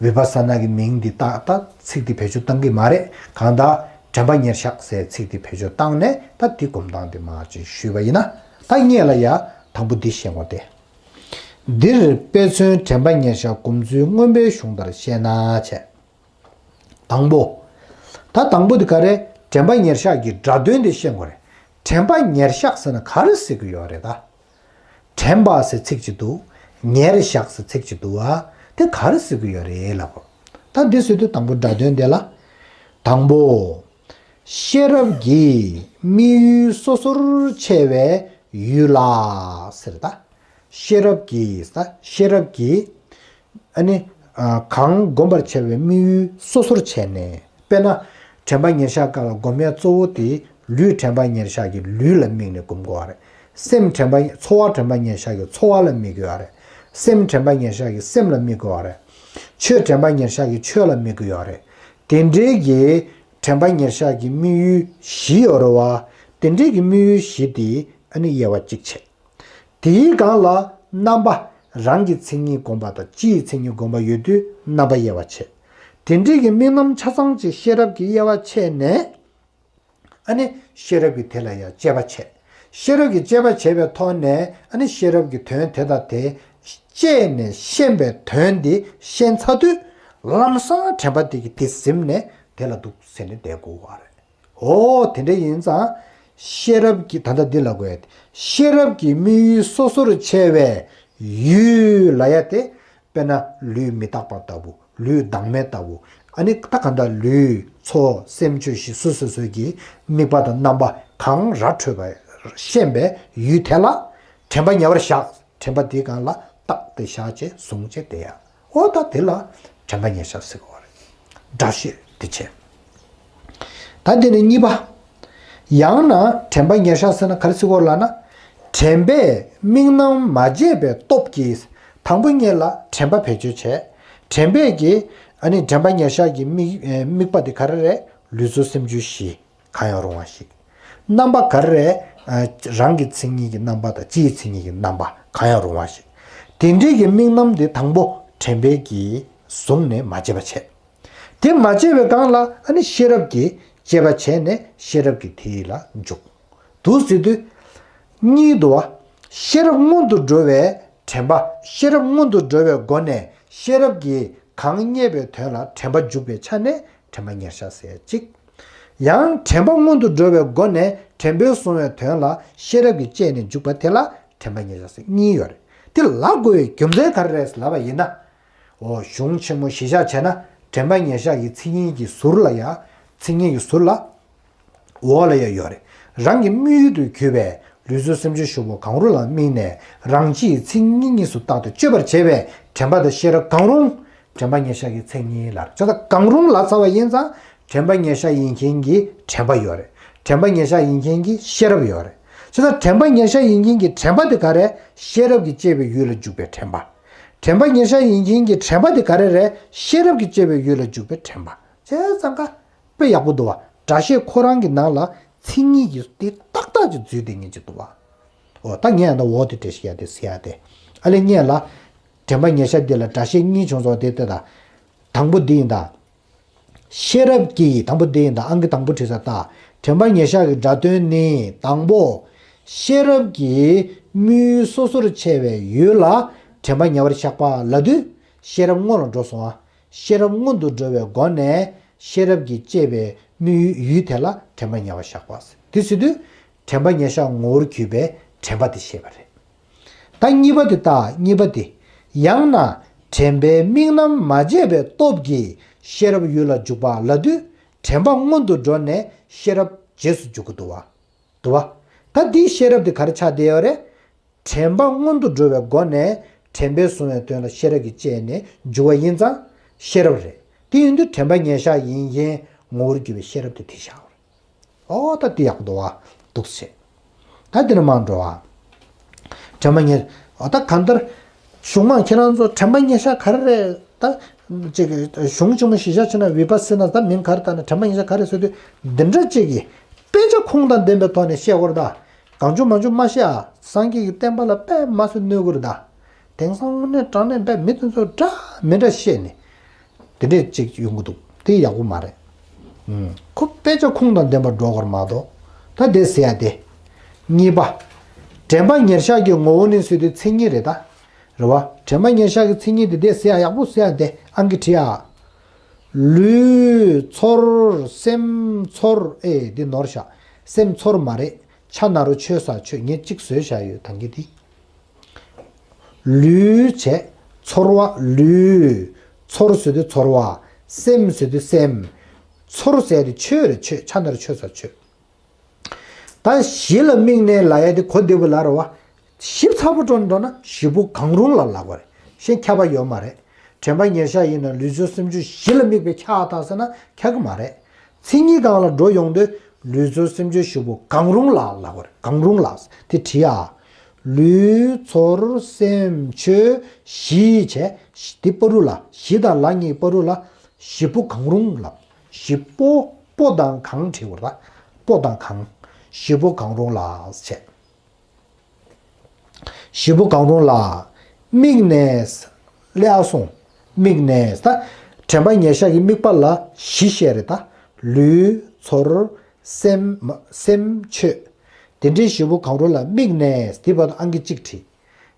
བི་པ་ས་ན་གི་མིང་འདི་ད་ད་ཚིག་འདི་བེད་སྤྱོད་གཏང་གི་མ་རེད། གང་ལྟར་དྲན་པ་ཉེར་བཞག་ཟེར་ཚིག་འདི་བེད་སྤྱོད་བཏང་ནས་ད་འདི་སྒོམ་སྟངས་འདི་མར་ཅིག་ཞུས་པ་ཡིན་ན། ད་སྔོན་ལ་ཡ་དང་པོ་འདི་བཤད་དགོས་ཏེ། འདིར་དཔེ་མཚོན་དྲན་པ་ཉེར་བཞག་སྒོམ་ཚུལ་མངོན་པའི་གཞུང་ལྟར་བཤད་ན་བྱས། དང་པོ། ད་དང་པོ་དེ་ག་རེ། དྲན་པ་ཉེར་བཞག་གི་སྒྲ་དོན་དེ་ཤེས་དགོས་རེད། དྲན་པ་ཉེར་བཞག་ཟེར་ན་ག་རེ་ཟེར་གི་ཡོད་རེད་ད། དྲན་པ་ཟེར་ཚིག་ཅིག་འདུག་ཉེར་བཞག་ཟེར་ཚིག་ཅིག་འདུག་ཨ། དེ་ག་རེ་ཟེར་གི་ཡོད་རེད་ལབ་དགོས། ད་འདི་ཟེར་དུས་དང་པོ་སྒྲ་དོན་དེ་ལ། དང་པོ། ཤེས་རབ་ཀྱིས་དམིགས་ཡུལ་སོ་སོར་ཕྱེ་བའི་ཡུལ་ལ་ཟེར་ད། ཤེས་རབ་ཀྱིས་ད་ཤེས་རབ་ཀྱིས། ཨ་ནི། གང་བསྒོམ་པར་བྱ་བའི་དམིགས་ཡུལ་སོ་སོར་བྱས་ནས། དཔེར་ན། དྲན་པ་ཉེར་བཞག་སྐབས་ལ་བསྒོམ་ཡ་གཙོ་བོ་དེ་ལུས་དྲན་པ་ཉེར་བཞག་གི་ལུས་ལ་དམིགས་ནས་བསྒོམ་དགོས་པ་རེད། སེམས་དྲན་པ་ཚོར་བ་དྲན་པ་ཉེར་བཞག་གི་ཚོར་བ་ལ་དམིགས་དགོས་པ་རེད། སེམས་དྲན་པ་ཉེར་བཞག་གི་སེམས་ལ་དམིགས་དགོས་པ་རེད། ཆོས་དྲན་པ་ཉེར་བཞག་གི་ཆོས་ལ་དམིགས་དགོས་པ་རེད། དེ་འདྲའི་གི་དྲན་པ་ཉེར་བཞག་གི་དམིགས་ཡུལ་བཞི་ཡོད་རེད་བ། དེ་འདྲའི་གི་དམིགས་ཡུལ་བཞི་དེ་ཨ་ནི་དབྱེ་བ་གཅིག་བྱས། དེའི་སྒང་ལ་རྣམ་པ། རང་གི་མཚན་ཉིད་བསྒོམ་པ་དང་སྤྱིའི་མཚན་ཉིད་བསྒོམ་པ་ཡོད་དུས་རྣམ་པ་དབྱེ་བ་ཕྱེ། དེ་འདྲའི་གི་དམིགས་རྣམ་ཆ་ཚང་གཅིག་ཤེས་རབ་ཀྱི་དབྱེ་བ་ཕྱེ་ནས། ཨ་ནི་ཤེས་རབ་ཀྱིས་དེ་ལ་ཡང་དཔྱད་པ་བྱས། ཤེས་རབ་ཀྱིས་དཔྱད་པ་བྱས་པའི་ཐོག་ནས་ཨ་ནི་ཤེས་རབ་ཀྱི་དོན་དེ་དང་དེ་དཔྱད་ནས་ཤེས་པའི་དོན་དེ་ཤེས་ཚར་དུས་ལམ་སང་དྲན་པ་དེ་གིས་དེ་ཟིན་ནས་དེ་ལ་འདུག་ཟེར་ནས་བསྡད་དགོས་པ་རེད། འོ་དེ་འདྲ་ཡིན་ཙང་། ཤེས་རབ་ཀྱི་ད་ལྟ་འདི་ལ་གོ་ཡ་དེ། ཤེས་རབ་ཀྱི་དམིགས་ཡུལ་སོ་སོར་ཕྱེ་བའི་ཡུལ་ལབ་ཡ་དེ། དཔེར་ན་ལུས་མི་རྟག་པ་ལྟ་བུ། ལུས་བདག་མེད་ལྟ་བུ། ཨ་ནི་ད་གང་ལྟར་ལུས་ཚོར་སེམས་ཆོས་བཞི་སོ་སོ་སོ་གི་དམིགས་པ་དང་རྣམ་པ་གང་ར་འཕྲོད་པ་ཤེས་པའི་ཡུལ་དེ་ལ་དྲན་པ་ཉེ་བར་བཞག་དྲན་པ་དེའི་སྒང་ལ་རྟག་སྟེ་བཞག་བྱས་བཟུང་བྱས་བསྡད་ཡ། འོ་ད་དེ་ལ་དྲན་པ་ཉེར་བཞག་ཟེར་གོ་རེད། སྒྲ་ཤེས་དེ་བྱས། ད་དེ་ནས་གཉིས་པ། ཡང་ན་དྲན་པ་ཉེར་བཞག་ཟེར་ན་ག་རེ་ཟེར་གོ་ལབ་ན། དྲན་པས་དམིགས་རྣམ་མ་བརྗེད་པའི་སྟོབས་ཀྱིས། དང་པོ་ཉིད་ལ་དྲན་པ་བེད་སྤྱོད་བྱས། དྲན་པས་ཀྱི་ཨ་ནི་དྲན་པ་ཉེར་བཞག་གི་དམིགས་དམིགས་པ་དེ་ག་རེ་རེད། ལུས་ཚོར་སེམས་ཆོས་བཞི། གང་ཡང་རུང་བ་ཞིག་རྣམ་པ་ག་རེ་རེད། རང་གི་མཚན་ཉིད་ཀྱི་རྣམ་པ་དང་སྤྱིའི་མཚན་ཉིད་ཀྱི་རྣམ་པ་གང་ཡང་རུང་བ་ཞིག་དེ་འདྲའི་གི་དམིགས་རྣམ་དེ་དང་པོ་དྲན་པས་ཀྱིས་བཟུང་ནས་མ་བརྗེད་པ་བྱས། དེ་མ་བརྗེད་པའི་སྒང་ལ་ཨ་ནི་ཤེས་རབ་ཀྱིས་དཔྱད་པ་བྱས་ནས་ཤེས་རབ་ཀྱིས་དེ་ལ་འཇུག་འདུག་ཟེར་དུས། གཉིས་འདུག་བ། ཤེས་རབ་སྔོན་དུ་འགྲོ་བའི་དྲན་པ། ཤེས་རབ་སྔོན་དུ་འགྲོ་བའི་སྒོ་ནས་ཤེས་རབ་ཀྱིས་གང་རྙེད་པའི་དོན་ལ་དྲན་པ་འཇུག་པའི་ཆ་ནས་དྲན་པ་ཉེར་བཞག་ཟེར་གཅིག་ཡང་དྲན་པ་སྔོན་དུ་འགྲོ་བའི་སྒོ་ནས་དྲན་པས་བཟུང་བའི་དོན་ལ་ཤེས་རབ་ཀྱིས་དཔྱད་ནས་འཇུག་པ་དེ་ལ་དྲན་པ་ཉེར་བཞག་ཟེར་གཉིས་ཡོད་རེད། དེ་ལབ་དགོས་པའི་རྒྱུ་མཚན་ག་རེ་རེད་ལབ་པ་ཡིན་ན། འོ་གཞུང་ཆེན་མོ་གཞི་བཞག་བྱས་ན་དྲན་པ་ཉེར་བཞག་གི་མཚན་ཉིད་ཀྱི་ཟུར་ལ་ཡ། མཚན་ཉིད་ཀྱི་ཟུར་ལ། འོག་ལ་ཡང་ཡོད་རེད། རང་གི་དམིགས་ཡུལ་དུ་གྱུར་པའི་ལུས་ཚོར་སེམས་ཆོས་བཞི་པོ་གང་རུང་ལ་དམིགས་ནས་རང་སྤྱིའི་མཚན་ཉིད་གཉིས་སུ་བཏགས་ཏེ་དཔྱོད་པར་བྱེད་པའི་དྲན་པ་དང་ཤེས་རབ་གང་རུང་། དྲན་པ་ཉེར་བཞག་གི་མཚན་ཉིད་ལ་རེད། བྱས་ཙང་གང་རུང་ལབ་ཚར་བ་ཡིན་ཙང་དྲན་པ་ཉེར་བཞག་ཡིན་མཁན་གྱི་དྲན་པ་ཡོད་རེད། དྲན་པ་ཉེར་བཞག་ཡིན་མཁན་གྱི་ཤེས་རབ་ཡོད་རེད། བྱས་ཙང་དྲན་པ་ཉེར་བཞག་ཡིན་མཁན་གྱི་དྲན་པ་དེ་ག་རེ། ཤེས་རབ་ཀྱིས་དཔྱད་པའི་ཡུལ་ལ་འཇུག་པའི་དྲན་པ། དྲན་པ་ཉེར་བཞག་ཡིན་མཁན་གྱི་དྲན་པ་དེ་ག་རེ་རེད། ཤེས་རབ་ཀྱིས་དཔྱད་པའི་ཡུལ་ལ་འཇུག་པའི་དྲན་པ། བྱས་ཙང་ཀ་དཔེ་ཡག་པོ་འདུག་བ། སྒྲ་ཤེས་ཁོ་རང་གི་ནང་ལ་མཚན་ཉིད་ཀྱི་དེ་ཏག་ཏག་ཅིག་འཛུལ་བསྡད་མཁན་ཅིག་འདུག་བ། འོ་ད་ངས་ཡང་ན་འོ་དེ་འགྲེལ་བཤད་ཡ་དེ་ཟེར་ཡ་དེ། ཨ་ལས་ངས་ལ། དྲན་པ་ཉེར་བཞག་འདི་ལ་སྒྲ་ཤེས་གཉིས་བྱུང་སོང་དེ་ལྟ་ད། དང་པོ་འདི་ཡིན་ད། ཤེས་རབ་ཀྱིས་དང་པོ་འདི་ཡིན་ད་ཨང་ཀི་དང་པོ་བྲིས་ས་ད། དྲན་པ་ཉེར་བཞག་གི་སྒྲ་དོན་ནི་དང་པོ། ཤེས་རབ་ཀྱིས་དམིགས་ཡུལ་སོ་སོར་ཕྱེ་བའི་ཡུལ་ལ་དྲན་པ་ཉེ་བར་བཞག་པ་ལབ་དུས། ཤེས་རབ་སྔོན་ལ་འགྲོ་སོང་ཨ། ཤེས་རབ་སྔོན་དུ་འགྲོ་བའི་སྒོ་ནས་ཤེས་རབ་ཀྱིས་དཔྱད་པའི་དམིགས་ཡུལ་དེ་ལ་དྲན་པ་ཉེ་བར་བཞག་པ། དེ་ཟེར་དུས་དྲན་པ་ཉེར་བཞག་ངོ་བོར་གྱུར་པའི་དྲན་པ་དེ་བཤད་པ་རེད། ད་གཉིས་པ་དེ་ལྟ་གཉིས་པ་དེ། ཡང་ན་དྲན་པའི་དམིགས་རྣམ་མ་བརྗེད་པའི་སྟོབས་ཀྱིས་ཤེས་རབ་ཡུལ་ལ་འཇུག་པ་ལབ་དུས་དྲན་པ་སྔོན་དུ་འགྲོ་ནས་ཤེས་རབ་རྗེས་སུ་འཇུག་གི་འདུག་བ། འདུག་བ། ད་འདིའི་ཤེས་རབ་དེ་ག་རེ་ཆགས་བསྡད་ཡོད་རེད། དྲན་པ་སྔོན་དུ་འགྲོ་བའི་སྒོ་ནས་དྲན་པས་བཟུང་བའི་དོན་ལ་ཤེས་རབ་ཀྱིས་དཔྱད་ནས་འཇུག་པ་ཡིན་ཙང་ཤེས་རབ་རེད། དེ་ཡིན་དུས་དྲན་པ་ཉེར་བཞག་ཡིན་མཁན་ ངོ་བོར་གྱུར་པའི་ཤེས་རབ་དེ་དེ་བཞག་པ་རེད། ཨོ་ད་དེ་ཡག་པོ་འདུག་བ། འདུག་སེ། ད་དེ་ནས་མར་འགྲོ་བ། དྲན་པ་ཉེར། ཨོ་ད་གང་ལྟར། གཞུང་མ་ཁྱེད་རང་ཚོ་དྲན་པ་ཉེར་བཞག་ག་རེ་རེད་ད། ཅིག་གཞུང་ཆེན་མོ་བཞི་ཆ་ཕྱེ་ན་བི་པ་སི་ན་ད་མིང་ག་རེ་བཏགས་ནས་དྲན་པ་ཉེར་བཞག་ག་རེ་ཟེར་དུས། འདི་འདྲ་ཅིག་གིས་དཔེ་ཆ་ཁུངས་དང་ལྡན་པའི་ཐོག་ནས་བཤད་དགོས་རེད་ད། གང་བྱུང་མང་བྱུང་མ་བཤད་ཨ། སངས་རྒྱས་ཀྱི་བསྟན་པ་ལ་དཔེ་མ་སྲིད་གནོད་ཀྱི་རེད་ད། དེང་སང་དངོས་གནས་དྲང་གནས་དཔེ་མི་དེ་ཚོ་འདྲ་མི་འདྲ་བཤད་ནས། དེ་འདྲས་ཅིག་ཡོང་གི་འདུག་དེ་ཡག་པོ་མ་རེད། ཨུམ། ཁོ་དཔེ་ཆ་ཁུངས་དང་ལྡན་པར་འགྲོ་དགོས་མ་གཏོགས། ད་དེ་ཟེར་ཡ་དེ། གཉིས་པ། དྲན་པ་ཉེར་བཞག་གི་ངོ་བོ་ནི་ཟེར་དུས་མཚན་ཉིད་རེད་ད། རེད་བ། དྲན་པ་ཉེར་བཞག་གི་མཚན་ཉིད་དེ་དེ་ཟེར་ཡ་ཡག་པོ་ཟེར་ཡ་དེ་ཨང་ཀི་བྲིས་ཡ། ལུས་ཚོར་སེམས་ཚོར། ཨེ་འདི་ནོར་བཞག་སེམས་ཚོར་མ་རེད། ཆ་ན་རོ་ཆོས་ས་ཆོས་ངས་གཅིག་བཟོས་བཞག་ཡོད་ད་གིན་དེ། ལུས་བྱས། ཚོར་བ་ལུས། ཚོར་ཟེར་དུས་ཚོར་བ། སེམས་ཟེར་དུས་སེམས། ཚོར་ཟེར་དུས་ཆོས་རེད་ཆོས་ཆ་ན་རོ་ཆོས་ས་ཆོས། ད་གཞི་ལ་དམིགས་ནས་ལབ་ཡ་དེ་གོ་བདེ་པོ་ལབ་རེད་བ། ཞིབ་ཚགས་པོ་འགྲོ་འགྲོ་ན་གཞི་པོ་གང་རུང་ལ་ལབ་དགོས་རེད། གཞན་ཁྱབ་པ་ཡོད་མ་རེད། དྲན་པ་ཉེར་བཞག་ཡིན་ན་ལུས་ཚོར་སེམས་ཆོས་གཞི་ལ་དམིགས་པའི་ཁྱབ་པ་དང་ཟེར་ན་ཁྱབ་ཀྱི་མ་རེད། མཚན་ཉིད་སྒང་ལ་འགྲོ་ཡོང་དུས་ལུས་ཚོར་སེམས་ཆོས་གཞི་པོ་གང་རུང་ལ་ལབ་དགོས་རེད། གང་རུང་ལ་དེ་བྲིས་ཨ། ལུས་ཚོར་སེམས་ཆོས་གཞི་བྱས། དེ་བར་དུ་ལ་གཞི་དང་ལ་གཉིས་བར་དུ་ལ་གཞི་པོ་གང་རུང་ལ། གཞི་པོ། པོ་དང་གང་བྲིས་པ་རེད་ད། པོ་དང་གང་། གཞི་པོ་གང་རུང་ལ་བྱས། གཞི་པོ་གང་རུང་ལ་དམིགས་ནས། ལེའུ་གསུམ། དམིགས་ནས་ད། དྲན་པ་ཉེར་བཞག་གི་དམིགས་པ་ལ་བཞི་བཤད་རེད་ད། ལུས་ཚོར་སེམས་སེམས་ཆོས། དེ་འདྲའི་གཞི་པོ་གང་རུང་ལ་དམིགས་ནས་དེ་བར་དུ་ཨང་ཀི་གཅིག་བྲིས།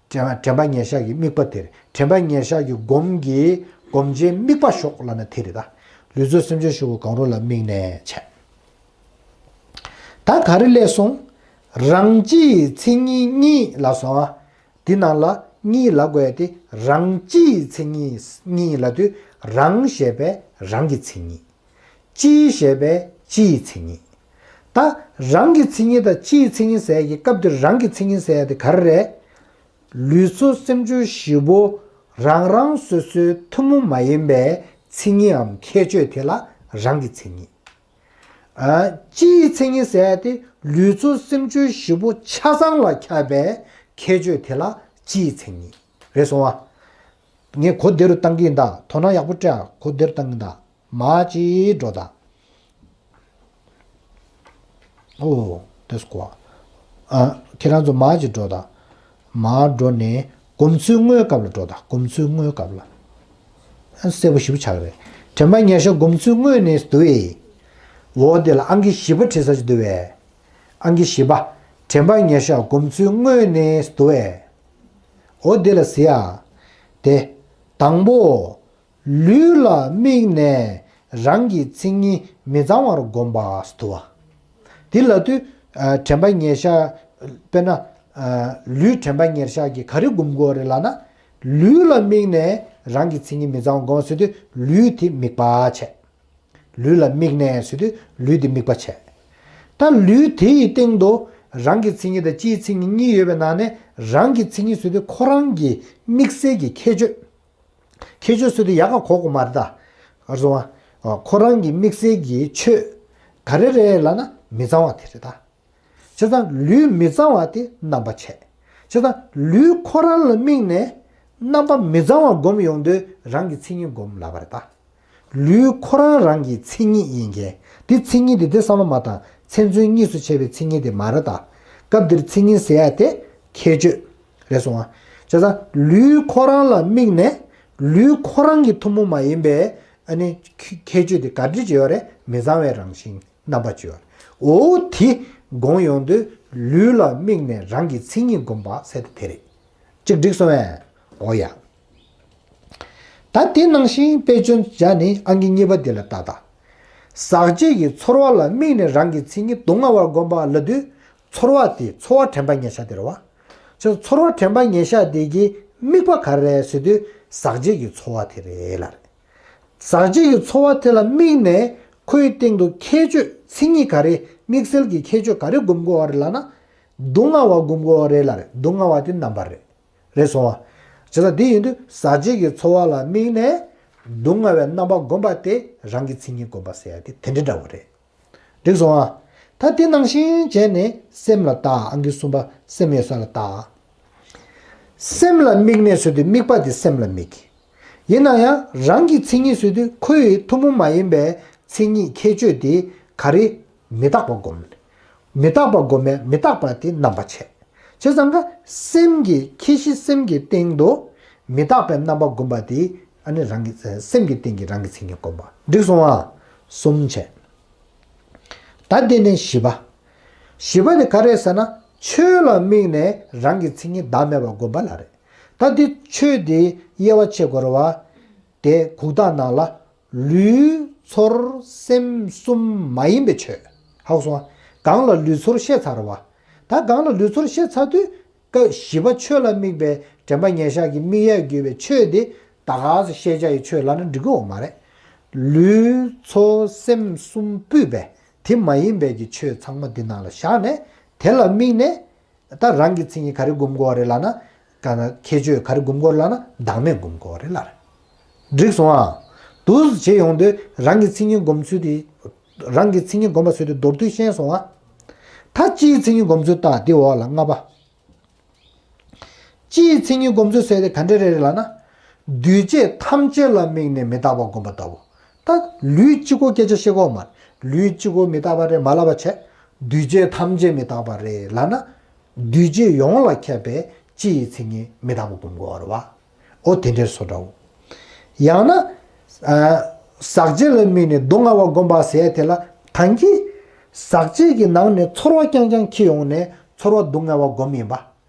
དྲན་པ་དྲན་པ་ཉེར་བཞག་གི་དམིགས་པ་དེ་རེད། དྲན་པ་ཉེར་བཞག་གི་སྒོམ་གྱི་སྒོམ་བྱེད་དམིགས་པ་ཞོག་ལབ་ན་དེ་རེད་ད། ལུས་ཚོར་སེམས་ཆོས་གཞི་པོ་གང་རུང་ལ་དམིགས་ནས་བྱས། ད་ག་རེ་ལས་སོང་། རང་སྤྱིའི་མཚན་ཉིད་གཉིས་ལབ་སོང་ཨ། འདི་ནང་ལ་གཉིས་ལབ་དགོས་ཡ་དེ་རང་སྤྱིའི་མཚན་ཉིད་གཉིས་ལབ་དུས་རང་ཞེས་པའི་རང་གི་མཚན་ཉིད། སྤྱིའི་ཞེས་པའི་སྤྱིའི་མཚན་ཉིད། ད་རང་གི་མཚན་ཉིད་དང་སྤྱིའི་མཚན་ཉིད་ཟེར་ཡ་གི་སྐབས་འདིར་རང་གི་མཚན་ཉིད་ཟེར་ཡ་དེ་ག་རེ་རེད། ལུས་ཚོར་སེམས་ཆོས་བཞི་པོ་རང་རང་སོ་སོའི་ཐུན་མོང་མ་ཡིན་པའི་མཚན་ཉིད་འམ་ཁྱད་ཆོས་དེ་ལ་རང་གི་མཚན་ཉིད། ཨ། སྤྱིའི་མཚན་ཉིད་ཟེར་ཡ་དེ་ལུས་ཚོར་སེམས་ཆོས་བཞི་པོ་ཆ་ཚང་ལ་ཁྱབ་པའི་ཁྱད་ཆོས་དེ་ལ་སྤྱིའི་མཚན་ཉིད་རེད་སོང་བ། ངས་གོ་བདེ་རུ་བཏང་གི་ཡིན་ད། དོ་སྣང་ཡག་པོ་སྤྲད་ཨ། གོ་བདེ་རུ་བཏང་གི་ཡིན་ད། མ་ཅིག་འགྲོ་ད། ཨོ། དེ་སྐོར། ཨ། ཁྱེད་རང་ཚོ་མ་ཅིག་འགྲོ་ད། མ་འགྲོ་ནས་སྒོམ་ཚུལ་དངོས་སྐབས་ལ་འགྲོ་ད། སྒོམ་ཚུལ་དངོས་སྐབས་ལ། ཨ། གསལ་པོ་ཞིབ་པོ་ཆགས་ཀྱི་རེད། དྲན་པ་ཉེར་བཞག་སྒོམ་ཚུལ་དངོས་ནས་འདུག་ཨེ། འོ་དེ་ལ་ཨང་ཀི་བཞི་པ་བྲིས་ས་ཅིག་འདུག་བས། ཨང་ཀི་བཞི་པ། དྲན་པ་ཉེར་བཞག་སྒོམ་ཚུལ་དངོས་ནས་འདུག་ཨེ། འོ་དེ་ལ་གཟིགས་ཨ། དེ། དང་པོ། ལུས་ལ་དམིགས་ནས་རང་གི་མཚན་ཉིད་མི་གཙང་བར་བསྒོམ་པ་སྟེ། འདི་ལབ་དུས། ཨ། དྲན་པ་ཉེར་བཞག་དཔེར་ན། ཨ། ལུས་དྲན་པ་ཉེར་བཞག་གིས་ག་རེ་བསྒོམ་དགོས་རེད་ལབ་ན། ལུས་ལ་དམིགས་ནས་རང་གི་མཚན་ཉིད་མི་གཙང་བར་བསྒོམ་ཟེར་དུས་ལུས་དེ་དམིགས་པ་བྱས། ལུས་ལ་དམིགས་ནས་ཟེར་དུས་ལུས་དེ་དམིགས་པ་བྱས། ད་ལུས་དེ་ཡི་སྟེང་དུ་རང་གི་མཚན་ཉིད་དང་སྤྱིའི་མཚན་ཉིད་གཉིས་ཡོད་པའི་ནང་ནས་རང་གི་མཚན་ཉིད་ཟེར་དུས་ཁོ་རང་གི་དམིགས་བསལ་གྱི་ཁྱད་ཆོས། ཁྱད་ཆོས་ཟེར་དུས་ཡག་ག་གོ་དགོས་མ་རེད་ད། ཨ། སོང་བ། ཁོ་རང་གི་དམིགས་བསལ་གྱི་ཆོས་ག་རེ་རེད་ལབ་ན་མི་གཙང་བ་དེ་རེད་ད། བྱས་ཙང་ལུས་མི་གཙང་བ་དེ་རྣམ་པ་བྱས། བྱས་ཙང་ལུས་ཁོ་རང་ལ་དམིགས་ནས་རྣམ་པ་མི་གཙང་བ་བསྒོམ་ཡོང་དུས་རང་གི་མཚན་ཉིད་བསྒོམ་ལབ་པ་རེད་ད། ལུས་ཁོ་རང་རང་གི་མཚན་ཉིད་ཡིན་མཁན། དེ་མཚན་ཉིད་དེ་དེ་བསམ་བློ་མ་བཏང་། མཚན་མཚོན་གཉིས་སུ་ཕྱེ་བའི་མཚན་ཉིད་དེ་མ་རེད་ད། སྐབས་འདིར་མཚན་ཉིད་ཟེར་ཡ་དེ་ཁྱད་ཆོས་རེད་སོང་ང་། བྱས་ཙང་ལུས་ཁོ་རང་ལ་དམིགས་ནས་ལུས་ཁོ་རང་གི་ཐུན་མོང་མ་ཡིན་པའི་ཨ་ནི་ཁྱད་ཆོས་དེ་ག་འདྲ་ཅིག་ཡོད་རེད། མི་གཙང་བའི་རང་བཞིན། རྣམ་པ་བཅུ། འོ་དེ་བསྒོམ་ཡོང་དུས་ལུས་ལ་དམིགས་ནས་རང་གི་མཚན་ཉིད་བསྒོམ་པ་ཟེར་དེ་དེ་རེད། གཅིག་འགྲིག་སོང་ངས། འོ་ཡ། ད་དེ་ནང་བཞིན་དཔེ་སྐྱོན་སྦྱར་ནས་ཨང་ཀི་གཉིས་པ་འདི་ལ་ལྟ་ད། ཟག་བཅས་ཀྱི་ཚོར་བ་ལ་དམིགས་ནས་རང་གི་མཚན་ཉིད་སྡུག་བསྔལ་བར་བསྒོམ་པ་ལབ་དུས་ཚོར་བ་དེ་ཚོར་བ་དྲན་པ་ཉེར་བཞག་དེ་རེད་བ། ཅེས་ཚོར་བ་དྲན་པ་ཉེར་བཞག་དེ་གི་དམིགས་པ་ག་རེ་རེད་ཟེར་དུས་ཟག་བཅས་ཀྱི་ཚོར་བ་དེ་རེད་ལབ་རེད། ཟག་བཅས་ཀྱི་ཚོར་བ་དེ་ལ་དམིགས་ནས་ཁོའི་སྟེང་དུ་ཁྱད་ཆོས་མཚན་ཉིད་ག་རེ་དམིགས་བསལ་གྱི་ཁྱད་ཆོས་ག་རེ་བསྒོམ་དགོས་པ་རེད་ལབ་ན། སྡུག་བསྔལ་བ་བསྒོམ་དགོས་པ་རེད་ལབ་རེད། སྡུག་བསྔལ་བ་དེ་རྣམ་པ་རེད། རེད་སོང་བ། བྱས་ཙང་དེ་ཡིན་དུས་ཟག་བཅས་ཀྱི་ཚོར་བ་ལ་དམིགས་ནས་ སྡུག་བསྔལ་བའི་རྣམ་པ་བསྒོམ་པ་དེ་རང་གི་མཚན་ཉིད་བསྒོམ་པ་ཟེར་ཡ་དེ་དེ་འདྲ་འདྲ་བོ་རེད། འགྲིག་སོང་ཨ། ད་དེ་ནང་བཞིན་བྱས་ནས་སེམས་ལ་བལྟ། ཨང་ཀི་གསུམ་པ་སེམས་ཡོད་ས་ལ་བལྟ། སེམས་ལ་དམིགས་ནས་ཟེར་དུས་དམིགས་པ་དེ་སེམས་ལ་དམིགས། ཡིན་ན་ཡང་རང་གི་མཚན་ཉིད་ཟེར་དུས་ཁོ་ཡི་ཐུན་མོང་མ་ཡིན་པའི་མཚན་ཉིད་ཁྱད་ཆོས་དེ་ག་རེ། མི་རྟག་པ་བསྒོམ། མི་རྟག་པ་བསྒོམ་མེད་མི་རྟག་པ་དེ་རྣམ་པ་བྱས། བྱས་ཙང་ཀ་སེམས་ཀྱི་ཁྱད་གཞི་སེམས་ཀྱི་སྟེང་དུ་མི་རྟག་པའི་རྣམ་པ་བསྒོམ་པ་དེ་ཨ་ནི་རང་གི་སེམས་ཀྱི་སྟེང་གི་རང་གི་མཚན་ཉིད་བསྒོམ་པ། འགྲིག་སོང་ཨ། གསུམ་བྱས། ད་དེ་ནས་བཞི་པ། བཞི་པ་དེ་ག་རེ་ཟེར་ན་ཆོས་ལ་དམིགས་ནས་རང་གི་མཚན་ཉིད་བདག་མེད་པ་བསྒོམ་པ་ལ་རེད། ད་དེ་ཆོས་དེ་དབྱེ་བ་ཕྱེ་དགོས་རེད་བ། དེ་གུག་རྟགས་ནང་ལ་ལུས་ཚོར་སེམས་གསུམ་མ་ཡིན་པའི་ཆོས། ཧ་གོ་སོང་ང་། གང་ལ་ལུས་ཚོར་བཤད་ཚར་བ། ད་གང་ལ་ལུས་ཚོར་བཤད་ཚར་དུས་སྐབས་བཞི་པ་ཆོས་ལ་དམིགས་པའི་དྲན་པ་ཉེར་བཞག་གི་དམིགས་ཡུལ་དགོས་པའི་ཆོས་དེ་ད་ག་སེ་ཤེས་བྱ་ཡི་ཆོས་ལབ་ན་འགྲིག་གི་ཡོད་མ་རེད། ལུས་ཚོར་སེམས་གསུམ་སྤུད་པའི་དེ་མ་ཡིན་པའི་གི་ཆོས་ཚང་མ་འདི་ནང་ལ་བཞག་ནས་དེ་ལ་དམིགས་ནས། ད་རང་གི་མཚན་ཉིད་ག་རེ་སྒོམ་དགོས་རེད་ལབ་ན། ག་ན་ཁྱད་ཆོས་ག་རེ་སྒོམ་དགོས་རེད་ལབ་ན་བདག་མེད་སྒོམ་དགོས་རེད་ལབ་རེད། འགྲིག་སོང་ཨ། འདུག་སེ་བྱེད་ཡོང་དུས་རང་གི་མཚན་ཉིད་སྒོམ་ཚུལ་དེ། རང་གི་མཚན་ཉིད་སྒོམ་པ་ཚུལ་དེ་མདོར་བསྡུས་ཤེས་སོང་ཨ། ད་སྤྱིའི་མཚན་ཉིད་སྒོམ་ཚུལ་ལྟ་དེ་འོག་ལ་ལྔ་པ། སྤྱིའི་མཚན་ཉིད་སྒོམ་ཚུལ་ཟེར་དེ་ག་འདྲ་རེད་ལབ་ན། འདུས་བྱས་ཐམས་ཅད་ལ་དམིགས་ནས་མི་རྟག་པ་བསྒོམ་པ་ལྟ་བུ། ད་ལུས་གཅིག་པོ་སྐད་ཆ་བཤད་གོ་མ། ལུས་གཅིག་པོ་མི་རྟག་པ་རེད་མ་ལབ་པ་བྱས། འདུས་བྱས་ཐམས་ཅད་མི་རྟག་པ་རེད་ལབ་ན། འདུས་བྱས་ཡོངས་ལ་ཁྱབ་པའི་སྤྱི་ཡི་མཚན་ཉིད་མི་རྟག་པ་སྒོམ་དགོས་པ་རེད་བ། འོ་དེ་འདྲའི་བཟོ་འདྲ་བོ། ཡང་ན། ཨ། ཟག་བཅས་ལ་དམིགས་ནས་སྡུག་བསྔལ་བ་བསྒོམ་པ་ཟེར་དེ་ལ་ད་གིན། ཟག་བཅས་ཀྱི་ནང་ནས་ཚོར་བ་རྐྱང་རྐྱང་འཁྱེར་ཡོང་ནས་ཚོར་བ་སྡུག་བསྔལ་བ་བསྒོམ་ཡིན་པ།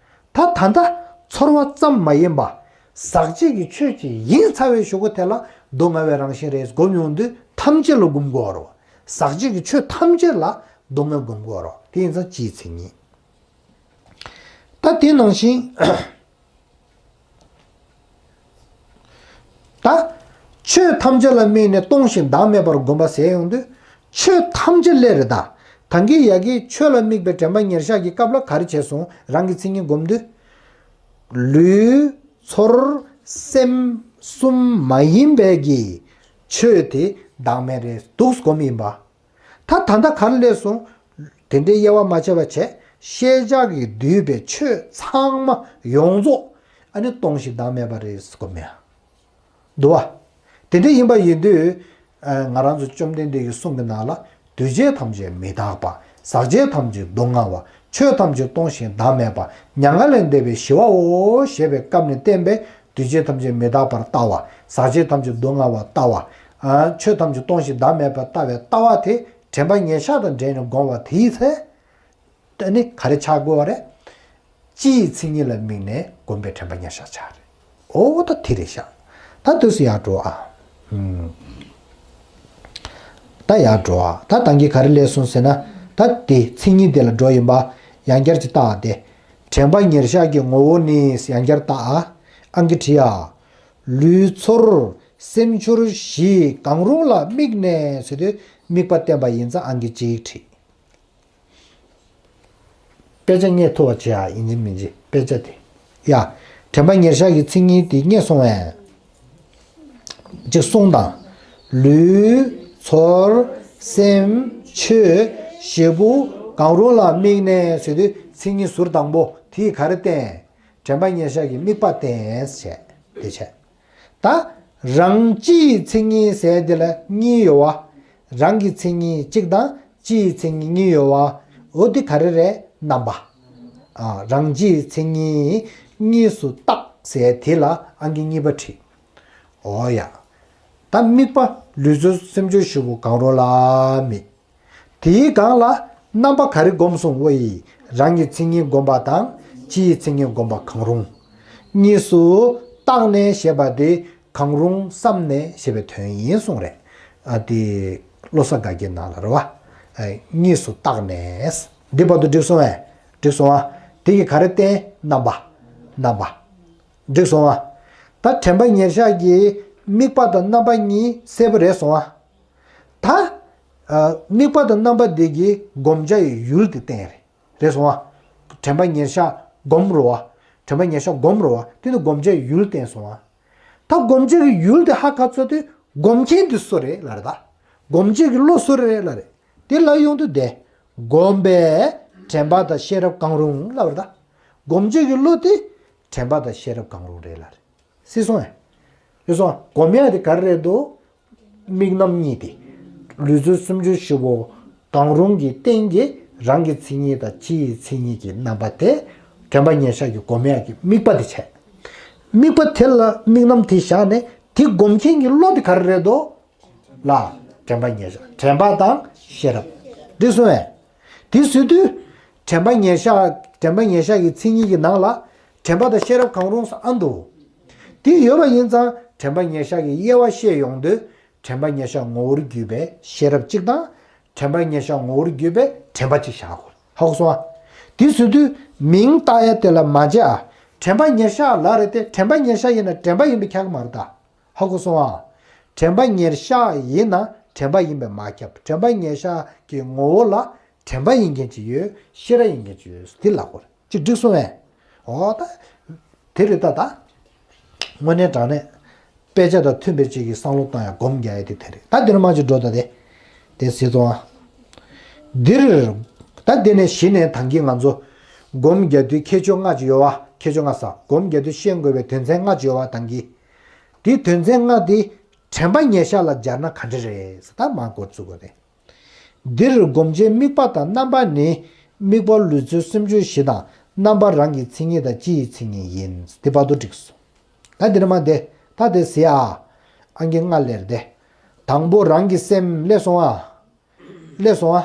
ད་ད་ལྟ་ཚོར་བ་ཙམ་མ་ཡིན་པ། ཟག་བཅས་ཀྱི་ཆོས་ཅིག་ཡིན་ཚར་བའི་གཞུག་གུ་དེ་ལ་སྡུག་བསྔལ་བའི་རང་བཞིན་རེད་བསྒོམ་ཡོང་དུས་ཐམས་ཅད་ལ་སྒོམ་དགོས་རོ། ཟག་བཅས་ཀྱི་ཆོས་ཐམས་ཅད་ལ་སྡུག་བསྔལ་སྒོམ་དགོས་རོ། དེ་ཡིན་ཙང་སྤྱིའི་མཚན་ཉིད། ད་དེ་ནང་བཞིན། ད། ཆོས་ཐམས་ཅད་ལ་དམིགས་ནས་སྟོང་ཞིང་བདག་མེད་པར་བསྒོམ་པ་ཟེར་ཡོང་དུས། ཆོས་ཐམས་ཅད་ལས་རེད་ད། ད་གིན་ཡ་གི་ཆོས་ལ་དམིགས་པའི་དྲན་པ་ཉེར་བཞག་གི་སྐབས་ལ་ག་རེ་བྱས་སོང་རང་གི་མཚན་ཉིད་བསྒོམ་དུས། ལུས། ཚོར། སེམས། གསུམ་མ་ཡིན་པའི་གི་ཆོས་དེ་བདག་མེད་རེད་འདུག་སྒོམ་ཡིན་པ། ད་ད་ལྟ་ག་རེ་སླེབས་སོང་། དེ་འདྲའི་དབྱེ་བ་མ་ཕྱེ་བ་བྱས། ཤེས་བྱ་གིས་བསྡུས་པའི་ཆོས་ཚང་མ་ཡོངས་རྫོགས་ཨ་ནི་སྟོང་ཞིང་བདག་མེད་པ་རེད་ཟེར་གོ་མེད། འདུག་བ། དེ་འདྲ་ཡིན་པ་ཡིན་དུས། ང་རང་ཚོ་བཅོམ་ལྡན་འདས་ཀྱི་གསུང་གི་ནང་ལ་འདུས་བྱས་ཐམས་ཅད་མི་རྟག་པ། ཟག་བཅས་ཐམས་ཅད་སྡུག་བསྔལ་བ། ཆོས་ཐམས་ཅད་སྟོང་ཞིང་བདག་མེད་པ། མྱ་ངན་ལས་འདས་པའི་ཞི་བའོ་ཞེས་པའི་སྐབས་ནས་བསྟན་པའི་འདུས་བྱས་ཐམས་ཅད་མི་རྟག་པར་ལྟ་བ། ཟག་བཅས་ཐམས་ཅད་སྡུག་བསྔལ་བ་ལྟ་བ། ཆོས་ཐམས་ཅད་སྟོང་ཞིང་བདག་མེད་པར་ལྟ་བའི་ལྟ་བ་དེ་དྲན་པ་ཉེར་བཞག་དང་འབྲེལ་ནས་བསྒོམ་པ་དེའི་ཚེ། དེ་ནི་ག་རེ་ཆགས་དགོས་པ་རེད། སྤྱིའི་མཚན་ཉིད་ལ་དམིགས་ནས་བསྒོམས་པའི་དྲན་པ་ཉེར་བཞག་ཆགས་རེད། འོ་ད་དེ་རེད་ཤག་ད་དུས་སུ་ཡར་འགྲོ་ཨ། ཨུམ། ད་ཡར་འགྲོ་ཨ། ད་ད་གིན་ག་རེ་སླེབས་སོང་ཟེར་ན། ད་དེ་མཚན་ཉིད་དེ་ལ་འགྲོ་ཡིན་པ། ཡང་བསྐྱར་གྱི་རྟགས་དེ། དྲན་པ་ཉེར་བཞག་གི་ངོ་བོ་ནི་ཡང་བསྐྱར་རྟགས་ཨ། ཨང་ཀི་བྲིས་ཨ། ལུས་ཚོར། སེམས་འཁྱུར་བཞི་གང་རུང་ལ་དམིགས་ནས་ཟེར་དུས་དམིགས་པ་བསྟན་པ་ཡིན་ཙང་ཨང་ཀི་གཅིག་བྲིས། དཔེ་ཆ་རྙེད་ཐུབ་པ་བྱེད་ཨ། ཡིན་གཅིག་མིན་གཅིག་དཔེ་ཆ་དེ། ཡ། དྲན་པ་ཉེར་བཞག་གི་མཚན་ཉིད་དེ་རྙེད་སོང་བས། གཅིག་གསུངས་དང་། ལུས། ཚོར། སེམས། ཆོས། བཞི་པོ་གང་རུང་ལ་དམིགས་ནས་ཟེར་དུས་མཚན་ཉིད་ཟུར་དང་པོ་དེས་ག་རེ་བསྟན། དྲན་པ་ཉེར་བཞག་གི་དམིགས་པ་བསྟན་བྱས་དེ་བྱས། ད། རང་སྤྱིའི་མཚན་ཉིད་ཟེར་དེ་ལ་གཉིས་ཡོད་བ། རང་གི་མཚན་ཉིད་གཅིག་དང་སྤྱིའི་མཚན་ཉིད་གཉིས་ཡོད་བ། འོ་དེ་ག་རེ་རེད་རྣམ་པ། ཨ། རང་སྤྱིའི་མཚན་ཉིད་གཉིས་སུ་བརྟག་ཟེར་དེ་ལ་ཨང་ཀི་གཉིས་པ་བྲིས། འོ་ཡ། ད་དམིགས་པ་ལུས་ཚོར་སེམས་འཁྱུར་བཞི་པོ་གང་རུང་ལ་དམིགས། དེའི་སྒང་ལ་རྣམ་པ་ག་རེ་བསྒོམས་སོང་བོ་ཡིས། རང་གི་མཚན་ཉིད་བསྒོམ་པ་དང་སྤྱིའི་མཚན་ཉིད་བསྒོམ་པ་གང་རུང་། གཉིས་སུ་བརྟགས་ནས་ཞེས་པ་དེ་གང་རུང་བསམས་ནས་ཞེས་པའི་དོན་ཡིན་གསུངས་རེད། ཨ་དེ་བློ་གསལ་དགའ་སྐྱིད་ནང་ལ་རེད་བ། ཨ་གཉིས་སུ་བརྟགས་ནས། འདི་བར་དུ་འགྲིག་སོང་བས། འགྲིག་སོང་ཨ། དེ་གིས་ག་རེ་བསྟན། རྣམ་པ། རྣམ་པ། འགྲིག་སོང་ཨ། ད་དྲན་པ་ཉེར་བཞག་གི་དམིགས་པ་དང་རྣམ་པ་གཉིས་གསལ་པོ་རེད་སོང་ཨ། ད། ཨ། དམིགས་པ་དང་རྣམ་པ་འདི་གི་བསྒོམ་བྱ་ཡི་ཡུལ་དེ་བསྟན་རེད། རེད་སོང་ཨ། དྲན་པ་ཉེར་བཞག་སྒོམ་རོ་ཨ། དྲན་པ་ཉེར་བཞག་སྒོམ་རོ་ཨ། དེ་ནི་བསྒོམ་བྱ་ཡི་ཡུལ་བསྟན་སོང་ཨ། ད་སྒོམ་བྱེད་ཀྱི་ཡུལ་དེ་ཧ་ག་ཚོད་དུས་སྒོམ་མཁན་དེ་སུ་རེད་ལབ་རེད་ད། སྒོམ་བྱེད་ཀྱི་བློ་སུ་རེད་ལབ་རེད། དེ་ལབ་ཡོང་དུས་དེ། སྒོམ་པས་དྲན་པ་དང་ཤེས་རབ་གང་རུང་ལབ་རེད་ད། སྒོམ་བྱེད་ཀྱི་བློ་དེ་དྲན་པ་དང་ཤེས་རབ་གང་རུང་རེད་ལབ་རེད། སྲིད་སོང་ཨེ། སྲིད་སོང་། སྒོམ་ཡག་དེ་ག་རེ་རེད་འདུག་དམིགས་རྣམ་གཉིས་ཏེ། ལུས་རྩལ་སུམ་ཅུ་བཞི་པོ་གང་རུང་གི་སྟེང་གི་རང་གི་མཚན་ཉིད་དང་སྤྱིའི་མཚན་ཉིད་ཀྱི་རྣམ་པ་དེ། དྲན་པ་ཉེར་བཞག་གི་སྒོམ་ཡག་གི་དམིགས་པ་དེ་བྱས། དམིགས་པ་དེ་ལ་དམིགས་རྣམ་དེ་བཞག་ནས་དེ་སྒོམ་མཁན་གྱི་བློ་དེ་ག་རེ་རེད་དོ། ལ། དྲན་པ་ཉེར་བཞག་དྲན་པ་དང་ཤེས་རབ། འགྲིག་སོང་ངས། དེ་ཟེར་དུས། དྲན་པ་ཉེར་བཞག་དྲན་པ་ཉེར་བཞག་གི་མཚན་ཉིད་ཀྱི་ནང་ལ། དྲན་པ་དང་ཤེས་རབ་གང་རུང་ཟེར་ཨ་འདུག་དེ་ཡོད་པ་ཡིན་ཙང་དྲན་པ་ཉེར་བཞག་གི་དབྱེ་བ་བཤད་ཡོང་དུས། དྲན་པ་ཉེར་བཞག་ངོ་བོར་གྱུར་པའི་ཤེས་རབ་གཅིག་དང་། དྲན་པ་ཉེར་བཞག་ངོ་བོར་གྱུར་པའི་དྲན་པ་གཅིག་བཞག་དགོས། ཧ་གོ་སོང་ཨ། དེ་ཟེར་དུས་མིང་བཏགས་ཡ་དེ་ལ་མ་བྱེད་ཨ། དྲན་པ་ཉེར་བཞག་ལབ་རེད་དེ་དྲན་པ་ཉེར་བཞག་ཡིན་ན་དྲན་པ་ཡིན་པས་ཁྱབ་ཀྱི་མ་རེད་ད། ཧ་གོ་སོང་ཨ། དྲན་པ་ཉེར་བཞག་ཡིན་ན་དྲན་པ་ཡིན་པས་མ་ཁྱབ། དྲན་པ་ཉེར་བཞག་གི་ངོ་བོ་ལ་དྲན་པ་ཡིན་མཁན་ཅིག་ཡོད། ཤེས་རབ་ཡིན་མཁན་ཅིག་ཡོད། དེ་ལབ་དགོས་རེད། ཅིག་འགྲིག་སོང་ངས། འོ་ད། དེ་རེད་ད་ད། དངོས་གནས་དྲང་གནས། དཔེ་ཆ་དང་མཐུན་པའི་ཅིག་གི་བསམ་བློ་བཏང་ཡ་སྒོམ་རྒྱག་ཡ་དེ་དེ་རེད། ད་འདིར་མ་ཅིག་འགྲོ་ད་དེ། དེ་སྲིད་དོ། འདིར། ད་དེ་ནས་གཞི་ནས་ད་གིན་ང་ཚོ། སྒོམ་རྒྱག་དུས་ཁྱད་ཆོས་ལྔ་ཅིག་ཡོད་པ། ཁྱད་ཆོས་ལྔ་ཟེར། སྒོམ་རྒྱག་དུས་ཤེས་དགོས་པའི་དོན་ཚན་ལྔ་ཅིག་ཡོད་པ་ད་གིན། དེ་དོན་ཚན་ལྔ་དེ་དྲན་པ་ཉེར་བཞག་ལ་སྦྱར་ན་ག་འདྲ་རེད་ཟེར་ད་མར་འགོ་བཙུགས་དགོས་རེད། འདིར་སྒོམ་བྱེད་དམིགས་པ་དང་རྣམ་པ་ནི། དམིགས་པ་ལུས་རྩལ་སུམ་ཅུ་བཞི་དང་རྣམ་པ་རང་གི་མཚན་ཉིད་དང་སྤྱིའི་མཚན་ཉིད་ཡིན། དེ་བར་དུ་འགྲིག་སོང་། ད་འདིར་མ་དེ་ད་དེ་ཟེར་ཨ། ཨང་ཀི་ལྔ་ལེར་དེ། དང་པོ་རང་གི་སེམས་སླེབས་སོང་ཨ། སླེབས་སོང་ཨ།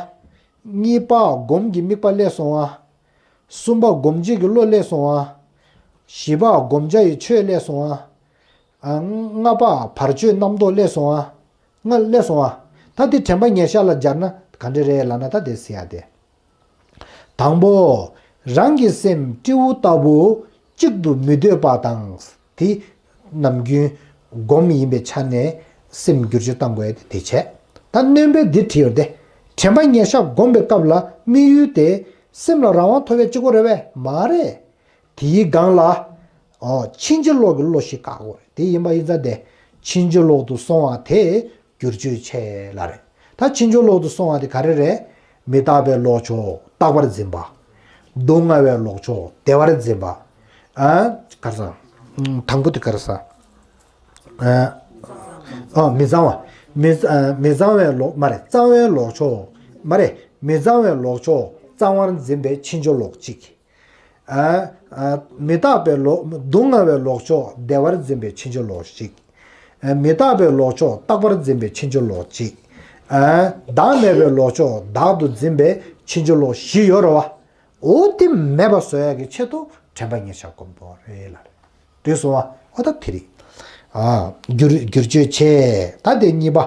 གཉིས་པ་སྒོམ་གྱི་དམིགས་པ་སླེབས་སོང་ཨ། གསུམ་པ་སྒོམ་བྱེད་ཀྱི་བློ་སླེབས་སོང་ཨ། བཞི་པ་སྒོམ་བྱ་ཡི་ཆོས་སླེབས་སོང་ཨ། ཨ། ལྔ་པ་བར་ཆད་རྣམ་རྟོག་སླེབས་སོང་ཨ། ལྔ་སླེབས་སོང་ཨ། ད་འདི་དྲན་པ་ཉེར་བཞག་ལ་སྦྱར་ན་ག་འདྲ་རེད་ལབ་ན་ད་དེ་ཟེར་ཡ་དེ། དང་པོ། རང་གི་སེམས་སྤྲེའུ་ལྟ་བུ་གཅིག་ཏུ་མི་སྡོད་པ་དང་། དེ་ནམ་རྒྱུན་སྒོམ་ཡིན་པའི་ཆ་ནས་སེམས་བསྒྱུར་བཅོས་བཏང་དགོས་ཏེ་དེ་བྱས། ད་སྣོན་པས་འདི་བྲིས་ཡོད་དེ། དྲན་པ་ཉེར་བཞག་སྒོམ་པའི་སྐབས་ལ་དམིགས་ཡུལ་དེ་སེམས་ལ་རང་དབང་ཐོབ་པའི་གཅིག་པོ་རེད་པས་མ་རེད། དེའི་སྒང་ལ། ཨོ། ཕྱིན་ཅི་ལོག་གི་བློ་ཞིག་བཀག་དགོས་རེད། དེ་ཡིན་པ་ཡིན་ཙང་དེ། ཕྱིན་ཅི་ལོག་ཏུ་སོང་བ་དེ་བསྒྱུར་བཅོས་བྱས་ལ་རེད། ད་ཕྱིན་ཅི་ལོག་ཏུ་སོང་བ་དེ་ག་རེ་རེད། མི་རྟག་པའི་ལོག་ཕྱོགས་རྟག་པར་འཛིན་པ། སྡུག་བསྔལ་བའི་ལོག་ཕྱོགས་བདེ་བར་འཛིན་པ། ཨ། ག་རེ་ཟེར། དང་པོ་དེ་ག་རེ་ཟེར། ཨ། ཨ། མི་གཙང་བ། མི། ཨ། མི་གཙང་བའི་ལོག་མ་རེད། གཙང་བའི་ལོག་ཕྱོགས། མ་རེད། མི་གཙང་བའི་ལོག་ཕྱོགས་གཙང་བར་འཛིན་པའི་ཕྱིན་ཅི་ལོག་གཅིག་ཨ། ཨ། མི་རྟག་པའི་ལོག་སྡུག་བསྔལ་བའི་ལོག་ཕྱོགས་བདེ་བར་འཛིན་པའི་ཕྱིན་ཅི་ལོག་གཅིག་ཨ། མི་རྟག་པའི་ལོག་ཕྱོགས་རྟག་པར་འཛིན་པའི་ཕྱིན་ཅི་ལོག་གཅིག་ཨ། བདག་མེད་པའི་ལོག་ཕྱོགས་བདག་ཏུ་འཛིན་པའི་ཕྱིན་ཅི་ལོག་བཞི་ཡོད་རེད་བ། འོ་དེ་མེད་པ་བཟོ་ཡག་གི་ཆེད་དུ་དྲན་པ་ཉེར་བཞག་སྒོམ་དགོས་རེད་ལ་རེད། འགྲིག་སོང་བ། འོ་ད་དེ་རེད། ཨ། བསྒྱུར་བསྒྱུར་བཅོས་བྱས། ད་དེ་གཉིས་པ།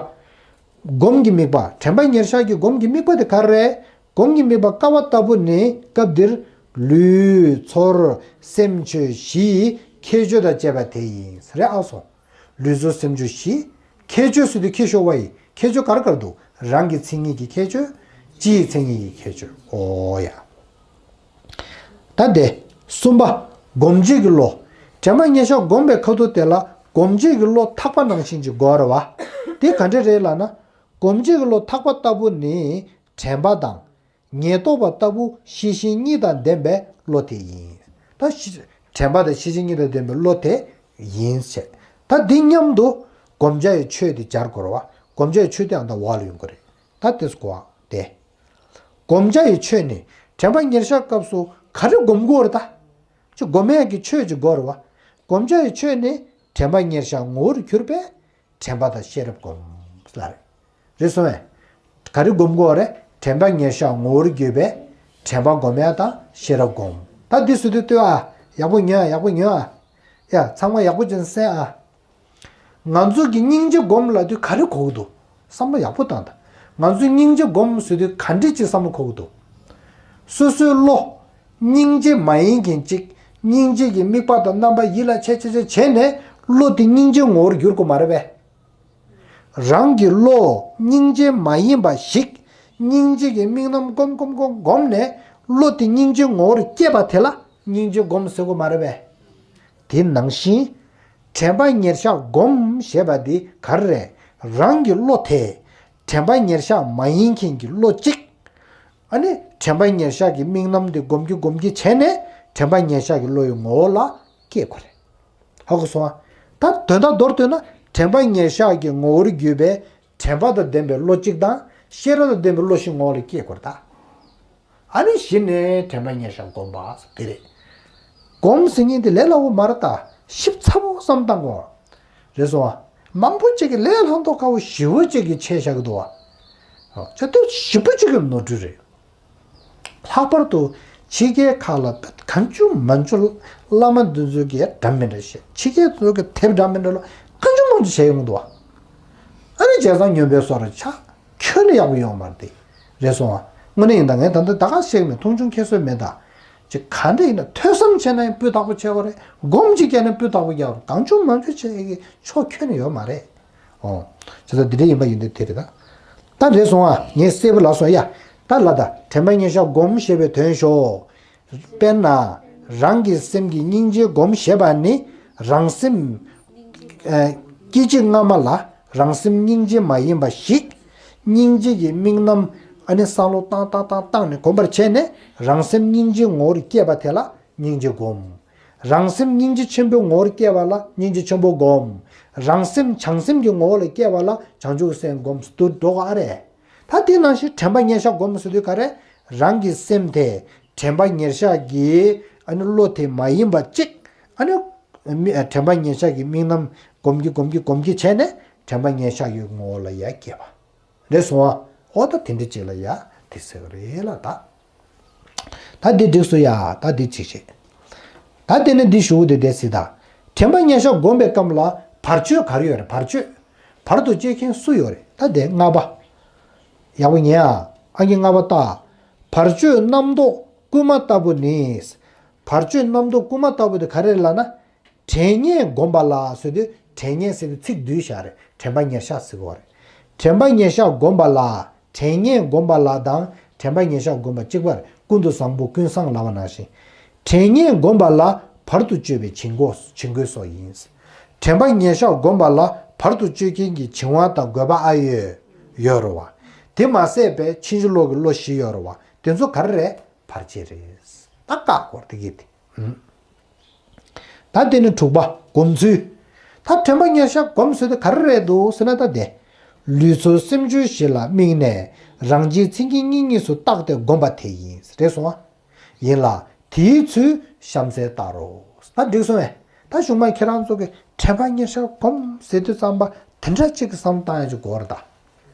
སྒོམ་གྱི་དམིགས་པ། དྲན་པ་ཉེར་བཞག་གི་སྒོམ་གྱི་དམིགས་པ་དེ་ག་རེ་རེད། སྒོམ་གྱི་དམིགས་པ་ཀ་བ་ལྟ་བུ་ནི་སྐབས་འདིར་ལུས་ཚོར་སེམས་ཆོས་བཞིའི་ཁྱད་ཆོས་དང་བཅས་པ་དེ་ཡིན་རེད་ཨ་སོང་། ལུས་ཚོར་སེམས་ཆོས་བཞི། ཁྱད་ཆོས་ཟེར་དུས་ཁྱད་ཤོར་བ་ཡི་ཁྱད་ཆོས་ག་རེ་ག་རེ་འདུག་རང་གི་མཚན་ཉིད་ཀྱི་ཁྱད་ཆོས། སྤྱིའི་མཚན་ཉིད་ཀྱི་ཁྱད་ཆོས། འོ་ཡ། ད་དེ། གསུམ་པ། སྒོམ་བྱེད་ཀྱི་བློ། དྲན་པ་ཉེར་བཞག་སྒོམ་པའི་ཁ་ཐུག་དེ་ལ་སྒོམ་བྱེད་ཀྱི་བློ་ཐག་པ་ནང་བཞིན་གྱི་དགོས་རེད་བ། དེ་ག་འདྲ་རེད་ལབ་ན། སྒོམ་བྱེད་ཀྱི་བློ་ཐག་པ་ལྟ་བུ་ནི་དྲན་པ་དང་། ཉེར་ཐོབ་པ་ལྟ་བུ་ཤེས་བཞིན་གཉིས་དང་ལྡན་པའི་བློ་དེ་ཡིན། ད་ཤེས། དྲན་པ་དང་ཤེས་བཞིན་གཉིས་དང་ལྡན་པའི་བློ་དེ་ཡིན་ཞེས། ད་འདི་མཉམ་དུ་བསྒོམ་བྱ་ཡི་ཆོས་དེ་སྦྱར་དགོས་རེད་བ། བསྒོམ་བྱ་ཡི་ཆོས་དེ་ཨ་མདའ་བ་ལ་ཡོང་གི་རེད། ད་དེ་གོ་བ་དེ། བསྒོམ་བྱ་ཡི་ཆོས་ནི་དྲན་པ་ཉེར་བཞག་སྐབས་སུ་ག་རེ་བསྒོམ་དགོས་རེད་ད། ཅི་བསྒོམ་ཡག་གི་ཆོས་ཅིག་དགོས་རེད་བ། བསྒོམ་བྱ་ཡི་ཆོས་ནི་དྲན་པ་ཉེར་བཞག་ངོ་བོར་གྱུར་པའི་དྲན་པ་དང་ཤེས་རབ་སྒོམ་ལ་རེད། རེད་སོང་ངས། ག་རེ་སྒོམ་དགོས་རེད། དྲན་པ་ཉེར་བཞག་ངོ་བོར་གྱུར་པའི་དྲན་པ་སྒོམ་ཡག་དང་ཤེས་རབ་སྒོམ། ད་འདི་ཟེར་དུས་ལྟོས་ཨ། ཡག་པོ་ཉོན་ཨ། ཡག་པོ་ཉོན་ཨ། ཡ་ཚང་མ་ཡག་པོ་ཅན་གསན་ཨ། ང་ཚོ་གི་སྙིང་རྗེ་སྒོམ་ལབ་དུས་ག་རེ་གོ་གི་འདུག་བསམ་བློ་ཡག་པོ་བཏང་དང་། ང་ཚོས་སྙིང་རྗེ་སྒོམ་ཟེར་དུས་ག་འདྲ་ཅིག་བསམ་བློ་གོ་གི་འདུག་སོ་སོའི་བློ། སྙིང་རྗེ་མ་ཡིན་མཁན་ཅིག་སྙིང་རྗེ་གི་དམིགས་པ་དང་རྣམ་པ་ཡིད་ལ་བྱེད་བྱེད་བྱེད་བྱས་ནས་བློ་དེ་སྙིང་རྗེ་ངོ་བོར་འགྱུར་དགོས་མ་རེད་པས། རང་གི་བློ་སྙིང་རྗེ་མ་ཡིན་པ་ཞིག་སྙིང་རྗེ་གི་དམིགས་རྣམ་སྒོམ་སྒོམ་སྒོམ་སྒོམ་ནས་བློ་དེ་སྙིང་རྗེ་ངོ་བོར་སྐྱེས་པ་དེ་ལ་སྙིང་རྗེ་སྒོམ་ཟེར་དགོས་མ་རེད་པས། དེ་ནང་བཞིན། དྲན་པ་ཉེར་བཞག་སྒོམ་ཞེས་པ་འདི་ག་རེ་རེད། རང་གི་བློ་དེ་དྲན་པ་ཉེར་བཞག་མ་ཡིན་མཁན་གྱི་བློ་གཅིག་ཨ་ནི་དྲན་པ་ཉེར་བཞག་གི་དམིགས་རྣམ་དེ་སྒོམ་གྱི་སྒོམ་གྱི་བྱས་ནས་དྲན་པ་ཉེར་བཞག་གི་བློ་ཡི་ངོ་བོ་ལ་སྐྱེ་དགོས་རེད། ཧ་གོ་སོང་ཨ། ད་དོན་དག་མདོར་བསྡུས་ན་དྲན་པ་ཉེར་བཞག་གི་ངོ་བོར་གྱུར་པའི་དྲན་པ་དང་ལྡན་པའི་བློ་གཅིག་དང་ཤེས་རབ་དང་ལྡན་པའི་བློ་བཞི་ངོ་བོ་ལ་སྐྱེ་དགོས་རེད་ད། ཨ་ནི་གཞི་ནས་དྲན་པ་ཉེར་བཞག་སྒོམ་པ་དེ་རེད། སྒོམ་ཟེར་མཁན་དེ་ལས་སླ་བོ་མ་རེད་ད། ཞིབ་ཚགས་པོ་བསམ་བཏང་དགོས། རེད་སོང་ཨ། མང་པོ་ཅིག་གིས་ལས་སླ་མདོག་ཁ་པོ་ཞེ་པོ་ཅིག་གིས་ཆེ་བཞག་གི་འདུག་བ། ཨོ། ཅི་སྟེ་ཞེ་པོ་ཅིག་གི་ནོར་འཁྲུལ་རེད། ལྷག་པར་དུ་ཕྱི་རྒྱལ་ཁག་ལ་གང་བྱུང་མང་བྱུང་བླ་མ་འདི་ཚོ་གིས་འདྲ་མི་འདྲ་བཤད། ཕྱི་རྒྱལ་ཚོ་གིས་དེབ་འདྲ་མི་འདྲ་ལ་གང་བྱུང་མང་བྱུང་བྱས་ཡོང་གི་འདུག་བ། ཨ་ནི་བྱས་ཙང་སྨྱོན་པའི་སོ་རུ་ཆགས། ཁྱོན་ནས་ཡག་པོ་ཡོང་མ་རེད་དེ། རེད་སོང་ཨ། དངོས་གནས་ཡིན་ད། ངས་ད་ལྟ་ད་ག་བཤད་མེད། མཐོང་ཆུང་ཁྱད་གསོད་མེད་ད། ཅིག་ག་འདྲ་ཡིན་ན་ཐོས་བསམ་བྱས་ན་ཡང་སྤུས་དག་པོ་བྱེད་དགོས་རེད། སྒོམ་ཅིག་བརྒྱབ་ན་སྤུས་དག་པོ་རྒྱག་རེད། གང་བྱུང་མང་བྱུང་བྱས་ཀྱི་ཕྱོགས་ཁྱོན་ནས་ཡོད་མ་རེད། ཨོ། བྱས་ཙང་འདི་འདྲ་ཡིན་པ་ཡིན་དུས་དེ་རེད་ད། ད་རེད་སོང་ཨ། ངས་གསལ་པོ་ལབ་སོང་ཡ། ད་ལ་ད་དྲན་པ་ཉེར་བཞག་སྒོམ་ཞེས་པའི་དོན་ཞོག་དཔེར་ན། རང་གི་སེམས་ཀྱི་སྙིང་རྗེ་སྒོམ་ཞེས་པ་ནི་རང་སེམས། ཨ། སྐད་ཅིག་སྔ་མ་ལ་རང་སེམས་སྙིང་རྗེ་མ་ཡིན་པ་ཞིག་སྙིང་རྗེ་གི་དམིགས་རྣམ་ཨ་ནི་བསམ་བློ་བཏང་བཏང་བཏང་བཏང་ནས་གོམས་པར་བྱས་ནས་རང་སེམས་སྙིང་རྗེ་ངོ་བོར་སྐྱེས་པ་དེ་ལ་སྙིང་རྗེ་སྒོམ། རང་སེམས་སྙིང་རྗེ་ཆེན་པོའི་ངོ་བོར་སྐྱེས་པ་ལ་སྙིང་རྗེ་ཆེན་པོ་སྒོམ། རང་སེམས་བྱང་སེམས་ཀྱི་ངོ་བོ་ལ་སྐྱེས་པ་ལ་བྱང་ཆུབ་སེམས་སྒོམ་སུ་འགྲོ་ག་རེད། ད་དེ་ནང་བཞིན་དྲན་པ་ཉེར་བཞག་སྒོམ་ཟེར་དུས་ག་རེ། རང་གི་སེམས་དེ་དྲན་པ་ཉེར་བཞག་གི་ཨ་ནི་བློ་དེ་མ་ཡིན་པ་གཅིག་ཨ་ནི་མི་དྲན་པ་ཉེར་བཞག་གི་དམིགས་རྣམ་སྒོམ་གྱི་སྒོམ་གྱི་སྒོམ་གྱི་བྱས་ནས་དྲན་པ་ཉེར་བཞག་གི་ངོ་བོ་ལ་ཡར་སྐྱེས་པ་རེད་སོང་ཨ། འོ་ད་དེ་འདྲ་ཅིག་ལ་ཡ་དེ་ཟེར་གི་རེད་ལ་ད། ད་འདི་འགྲིགས་སོང་ཡ། ད་འདི་ཅིག་བྱེད། ད་དེ་ནི་འདི་ཞུ་དེ་དེ་སྲིད་ད། དྲན་པ་ཉེར་བཞག་སྒོམ་པའི་སྐབས་ལ་བར་གཅོད་ག་རེ་ཡོད་རེད། བར་གཅོད། བར་དུ་གཅོད་མཁན་སུ་ཡོད་རེད། ད་དེ་ལྔ་པ། ཡག་པོ་ཉན་ཨ། ཨང་ཀི་ལྔ་པ་ལྟ། བར་གཅོད་རྣམ་རྟོག་བསྐུལ་མ་ལྟ་བུ་ནི། བར་གཅོད་རྣམ་རྟོག་བསྐུལ་མ་ལྟ་བུ་དེ་ག་རེ་རེད་ལབ་ན། དྲན་ཉེར་སྒོམ་པ་ལ་ཟེར་དུས་དྲན་ཉེར་ཟེར་དུས་ཚིག་བསྡུས་བཞག་རེད། དྲན་པ་ཉེར་བཞག་ཟེར་གོ་རེད། དྲན་པ་ཉེར་བཞག་སྒོམ་པ་ལ། དྲན་ཉེར་སྒོམ་པ་ལ་དང་དྲན་པ་ཉེར་བཞག་སྒོམ་པ་གཅིག་པར་ཀུན་ཏུ་བཟང་པོ་ཀུན་བཟང་ལབ་པ་ནང་བཞིན། དྲན་ཉེར་སྒོམ་པ་ལ་བར་དུ་གཅོད་པའི་བྱིང་རྒོད་བྱིང་རྒོད་སོགས་ཡིན། དྲན་པ་ཉེར་བཞག་སྒོམ་པ་ལ་བར་དུ་གཅོད་མཁན་གྱི་བྱིང་བ་དང་རྒོད་པ་ཨ་ཡོད་ཡོད་རེད་བ། དེ་མ་ཟད་པའི་ཕྱིན་ཅི་ལོག་གི་བློ་བཞི་ཡོད་རེད་བ། དེ་ཚོ་ག་རེ་རེད། བར་ཆད་རེད། ད་བཀག་དགོས་དེ་གི་དེ། ད་དེ་ནི་དྲུག་པ་སྒོམ་ཚུལ། ད་དྲན་པ་ཉེར་བཞག་སྒོམ་ཟེར་དེ་ག་རེ་རེད་འདུག་ཟེར་ན་ད་དེ། ལུས་ཚོར་སེམས་བྱུང་བཞི་ལ་དམིགས་ནས་རང་རྒྱལ་མཚན་ཉིད་གཉིས་གཉིས་སུ་བརྟགས་ཏེ་བསྒོམ་པ་དེ་ཡིན། རེད་སོང་ཨ། ཡིན་ལ་དེའི་ཚུལ་གཤམ་གསལ་ལྟར་རོ། ད་འགྲིག་སོང་ངས། ད་གཞུག་མ་ཁྱེད་རང་ཚོ་གི་དྲན་པ་ཉེར་བཞག་སྒོམ་ཟེར་དུས་ཙམ་པ་དེ་འདྲ་གཅིག་གི་བསམ་བཏང་ཡ་ཅིག་དགོས་རེད་ད།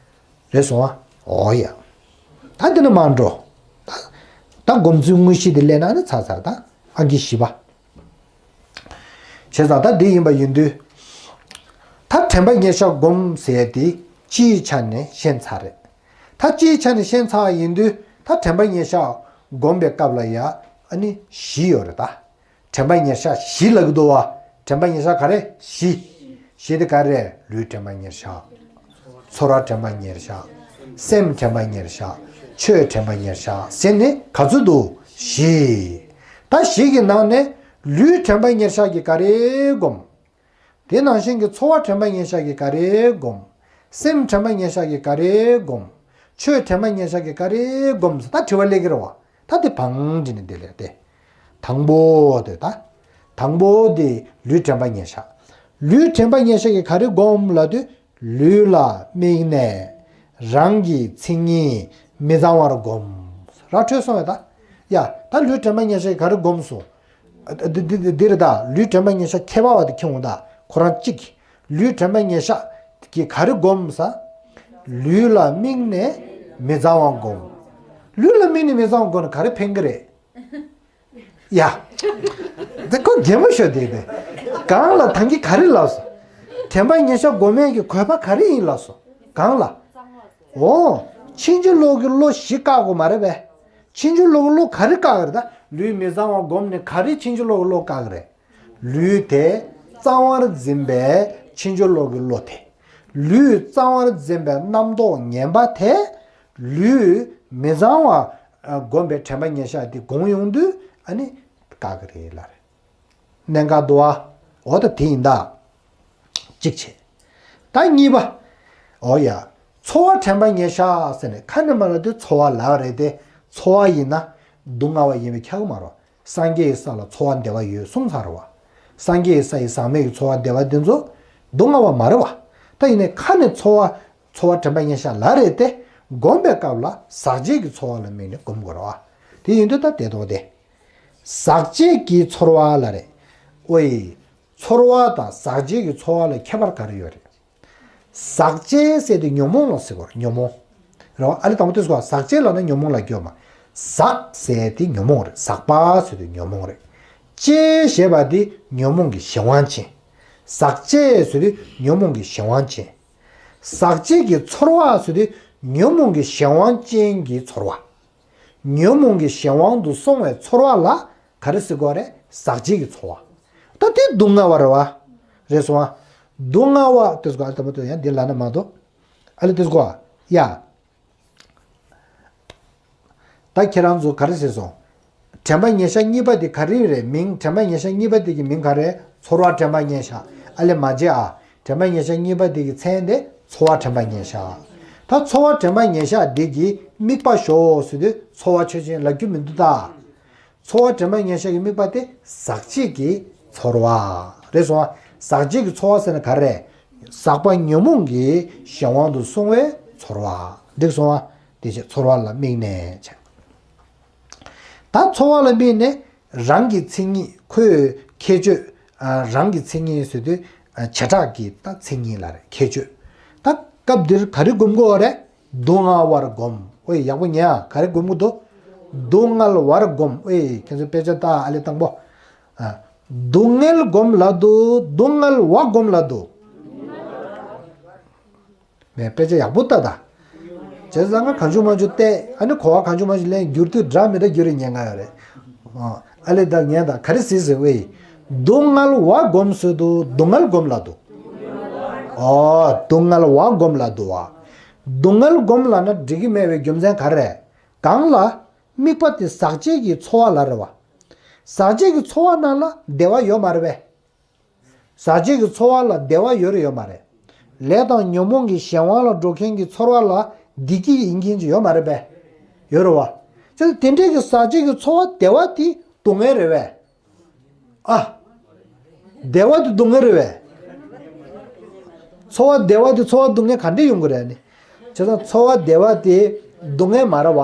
རེད་སོང་ཨ། འོ་ཡ། ད་འདི་ནས་མར་འགྲོ། ད་ད་སྒོམ་ཚུལ་དངོས་གཞི་དེ་སླེབས་ན་ནི་ཚར་ཚར་ད་ཨང་ཀི་བཞི་པ། བྱས་ཙང་ད་འདི་ཡིན་པ་ཡིན་དུས། ད་དྲན་པ་ཉེར་བཞག་སྒོམ་ཟེར་དེ་སྤྱིའི་ཆ་ནས་ཤེས་ཚར་རེད། ད་སྤྱིའི་ཆ་ནས་ཤེས་ཚར་ཡིན་དུས་ད་དྲན་པ་ཉེར་བཞག་སྒོམ་པའི་སྐབས་ལ་ཡ་ཨ་ནི་བཞི་ཡོད་རེད་ད། དྲན་པ་ཉེར་བཞག་བཞི་ལབ་ཀྱི་འདུག་བ། དྲན་པ་ཉེར་བཞག་ག་རེ་བཞི། བཞི་དེ་ག་རེ། ལུས་དྲན་པ་ཉེར་བཞག་ཚོར་བ་དྲན་པ་ཉེར་བཞག་སེམས་དྲན་པ་ཉེར་བཞག་ཆོས་དྲན་པ་ཉེར་བཞག་ཟེར་ནས་ག་ཚོད་འདུག་བཞི། ད་བཞི་གི་ནང་ནས་ལུས་དྲན་པ་ཉེར་བཞག་གི་ག་རེ་སྒོམ། དེ་ནང་བཞིན་གྱི་ཚོར་བ་དྲན་པ་ཉེར་བཞག་གི་ག་རེ་སྒོམ། སེམས་དྲན་པ་ཉེར་བཞག་གི་ག་རེ་སྒོམ། ཆོས་དྲན་པ་ཉེར་བཞག་གི་ག་རེ་སྒོམ་ཟེར་ད་དྲི་བ་སླེབས་ཀྱི་རེད་བ། ད་དེ་བང་འདི་ནི་དེ་ལས་ཏེ། དང་པོ་དེ་ད། དང་པོ་དེ་ལུས་དྲན་པ་ཉེར་བཞག་ལུས་དྲན་པ་ཉེར་བཞག་གི་ག་རེ་སྒོམ་ལབ་དུས་ལུས་ལ་དམིགས་ནས་རང་གི་མཚན་ཉིད་མི་གཙང་བར་སྒོམ། ར་འཕྲོད་སོང་བས་ད། ཡ། ད་ལུས་དྲན་པ་ཉེར་བཞག་གི་ག་རེ་སྒོམ་སོང་། ཨ། འདི་འདི་འདི་འདི་རེད་ད། ལུས་དྲན་པ་ཉེར་བཞག་མཁས་པ་བ་དེ་མཁྱེན་འོང་ད། ཁོ་རང་གཅིག་ལུས་དྲན་པ་ཉེར་བཞག་གི་ག་རེ་སྒོམ་ས། ལུས་ལ་དམིགས་ནས་མི་གཙང་བ་སྒོམ། ལུས་ལ་དམིགས་ནས་མི་གཙང་བ་སྒོམ་ན་ག་རེ་ཕན་གི་རེད། ཡ། འདི་ཁོ་གད་མོ་ཤོར་དེ་དེ། གང་ལ་ད་གིན་ག་རེ་ལབ་སོང་། དྲན་པ་ཉེར་བཞག་སྒོམ་ཡས་ཀྱི་དགོས་པ་ག་རེ་ཡིན་ལབ་སོང་། གང་ལ། འོ། ཕྱིན་ཅི་ལོག་གི་བློ་བཞི་བཀག་དགོས་མ་རེད་པས། ཕྱིན་ཅི་ལོག་གི་བློ་ག་རེ་བཀག་གི་རེད་ད། ལུས་མི་གཙང་བ་སྒོམ་ནས་ག་རེ་ཕྱིན་ཅི་ལོག་གི་བློ་བཀག་གི་རེད། ལུས་དེ་གཙང་བར་འཛིན་པའི་ཕྱིན་ཅི་ལོག་གི་བློ་དེ། ལུས་གཙང་བར་འཛིན་པའི་རྣམ་རྟོག་ངན་པ་དེ། ལུས་མི་གཙང་བ་སྒོམ་པའི་དྲན་པ་ཉེར་བཞག་དེ་སྒོམ་ཡོང་དུས་ཨ་ནི་བཀག་གི་རེད་ལབ་རེད། གནད་འགག་འདུག་བ། འོ་ད་དེ་ཡིན་ད། གཅིག་བྱས། ད་གཉིས་པ། འོ་ཡ། ཚོར་བ་དྲན་པ་ཉེར་བཞག་ཟེར་ནས་ཁ་ནས་མར་ལབ་དུས་ཚོར་བ་ལབ་རེད་དེ། ཚོར་བ་ཡིན་ན་སྡུག་བསྔལ་བ་ཡིན་པས་ཁྱབ་ཀྱི་མ་རེད། སངས་རྒྱས་ཀྱི་ས་ལ་ཚོར་བ་བདེ་བ་ཡོད་གསུངས་ཚར་བ། སངས་རྒྱས་ཀྱི་ས་ཡི་ཟག་མེད་ཀྱི་ཚོར་བ་བདེ་བ་དེ་ཚོ་སྡུག་བསྔལ་བ་མ་རེད་བ། ད་ཡིན་ནའི་ཁ་ནས་ཚོར་བ་ཚོར་བ་དྲན་པ་ཉེར་བཞག་ལབ་རེད་དེ། སྒོམ་པའི་སྐབས་ལ་ཟག་བཅས་ཀྱི་ཚོར་བ་ལ་དམིགས་ནས་སྒོམ་དགོས་རེད་བ། དེ་ཡིན་དུས་ད་དེ་ལྟ་བུ་སྟེ། ཟག་བཅས་ཀྱི་ཚོར་བ་ལབ་རེད། ཨོ་ཡེ། ཚོར་བ་དང་ཟག་བཅས་ཀྱི་ཚོར་བ་ལ་ཁྱད་པར་ག་རེ་ཡོད་རེད། ཟག་བཅས་ཟེར་དུས་ཉོན་མོངས་ལ་ཟེར་བ་རེད། ཉོན་མོངས། རེད་བ། ཨ་ལས་དང་པོ་དེ་ཟེར་བ་ཟག་བཅས་ལབ་ན་ཉོན་མོངས་ལ་སྐྱོན་མ། ཟག་ཟེར་དེ་ཉོན་མོངས་རེད། ཟག་པ་ཟེར་དུས་ཉོན་མོངས་རེད། བཅས་ཞེས་པ་དེ་ཉོན་མོངས་ཀྱི་གཞན་དབང་ཅན། ཟག་བཅས་ཟེར་དུས་ཉོན་མོངས་ཀྱི་གཞན་དབང་ཅན། ཟག་བཅས་ཀྱི་ཚོར་བ་ཟེར་དུས་ཉོན་མོངས་ཀྱི་གཞན་དབང་ཅན་གྱི་ཚོར་བ། ཉོན་མོངས་ཀྱི་གཞན་དབང་དུ་སོང་བའི་ཚོར་བ་ལ་ག་རེ་ཟེར་དགོས་རེད། ཟག་བཅས་ཀྱི་ཚོར་བ། ད་དེ་སྡུག་བསྔལ་བ་རེད་བ། རེད་སོང་ང་། སྡུག་བསྔལ་བ་དེ་ཟེར་གོ་ཨ་ལས་དང་པོ་དེ་ཡང་འདི་ལབ་ན་མ་གཏོགས། ཨ་ལས་དེ་ཟེར་གོ་ཡ། ད་ཁྱེད་རང་ཚོ་ག་རེ་ཟེར་སོང་། དྲན་པ་ཉེར་བཞག་གཉིས་པ་དེ་ག་རེ་རེད། མིང་དྲན་པ་ཉེར་བཞག་གཉིས་པ་དེ་གི་མིང་ག་རེ། ཚོར་བ་དྲན་པ་ཉེར་བཞག་ཨ་ལས་མ་བརྗེད་ཨ། དྲན་པ་ཉེར་བཞག་གཉིས་པ་དེ་གི་མཚན་དེ་ཚོར་བ་དྲན་པ་ཉེར་བཞག་ད་ཚོར་བ་དྲན་པ་ཉེར་བཞག་འདི་གི་དམིགས་པ་ཞོག་ཟེར་དུས་ཚོར་བ་ཆོས་ཅན་ལབ་རྒྱུ་མི་འདུག་ད། ཚོར་བ་དྲན་པ་ཉེར་བཞག་གི་དམིགས་པ་དེ་ཟག་བཅས་ཀྱི་ཚོར་བ། རེད་སོང་ང་། ཟག་བཅས་ཀྱི་ཚོར་བ་ཟེར་ན་ག་རེ། ཟག་པ་ཉོན་མོངས་ཀྱི་གཞན་དབང་དུ་སོང་བའི་ཚོར་བ། འགྲིག་སོང་ང་། དེ་བྱས་ཚོར་བ་ལ་དམིགས་ནས་བྱས། ད་ཚོར་བ་ལ་དམིགས་ནས་རང་གི་མཚན་ཉིད། ཁོའི་ཁྱད་ཆོས། ཨ། རང་གི་མཚན་ཉིད་ཟེར་དུས། ཨ། བྱེ་བྲག་གི་ད་མཚན་ཉིད་ལ་རེད། ཁྱད་ཆོས། ད་སྐབས་འདིར་ག་རེ་སྒོམ་དགོས་རེད། སྡུག་བསྔལ་བར་སྒོམ། ཨོའི་ཡག་པོ་ཉན་ཨ། ག་རེ་སྒོམ་གྱི་འདུག་སྡུག་བསྔལ་བར་སྒོམ། ཨོའི་ཁྱེད་ཚོ་དཔེ་ཆ་ལྟ་ཨ་ལས་དང་པོ། ཨ། སྡུག་བསྔལ་སྒོམ་ལབ་འདུག་སྡུག་བསྔལ་བ་སྒོམ་ལབ་འདུག་མས། དཔེ་ཆ་ཡག་པོ་ལྟ་ད། བྱས་ཙང་ང་གང་བྱུང་མང་བྱུང་བལྟས། ཨ་ནི་གོ་བ་གང་བྱུང་མང་བྱུང་ལེན་བསྒྱུར་དུས་འདྲ་མི་འདྲ་བསྒྱུར་རེ་ཉན་ག་ཡོད་རེད། ཨོ། ཨ་ལས་ད་ཉན་ད་ག་རེ་ཟེར་ཟེར་བས། སྡུག་བསྔལ་བ་སྒོམ་ཟེར་འདུག་སྡུག་བསྔལ་སྒོམ་ལབ་འདུག་ཨོ། སྡུག་བསྔལ་བ་སྒོམ་ལབ་འདུག་བ། སྡུག་བསྔལ་སྒོམ་ལབ་ན་འགྲིག་གི་མེད་པའི་རྒྱུ་མཚན་ག་རེ་རེད། གང་ལ། དམིགས་པ་དེ་ཟག་བཅས་ཀྱི་ཚོར་བ་ལ་རེད་བ། ཟག་བཅས་ཀྱི་ཚོར་བ་ནང་ལ་བདེ་བ་ཡོད་མ་རེད་པས། ཟག་བཅས་ཀྱི་ཚོར་བ་ལ་བདེ་བ་ཡོད་རེད་ཡོད་མ་རེད། ལས་དང་ཉོན་མོངས་ཀྱི་གཞན་དབང་ལ་འགྲོ་མཁན་གྱི་ཚོར་བ་ལ་བདེ་སྐྱིད་ཡིན་མཁན་ཅིག་ཡོད་མ་རེད་པས། ཡོད་རེད་བ། ཙང་དེ་འདྲས་ཀྱི་ཟག་བཅས་ཀྱི་ཚོར་བ་བདེ་བ་དེ་སྡུག་བསྔལ་རེད་པས། ཨ། བདེ་བ་དེ་སྡུག་བསྔལ་རེད་པས། ཚོར་བ་བདེ་བ་དེ་ཚོར་བ་སྡུག་བསྔལ་ག་འདྲས་ཡོང་གི་རེད་ནི། བྱས་ཙང་ཚོར་བ་བདེ་བ་དེ་སྡུག་བསྔལ་མ་རེད་བ།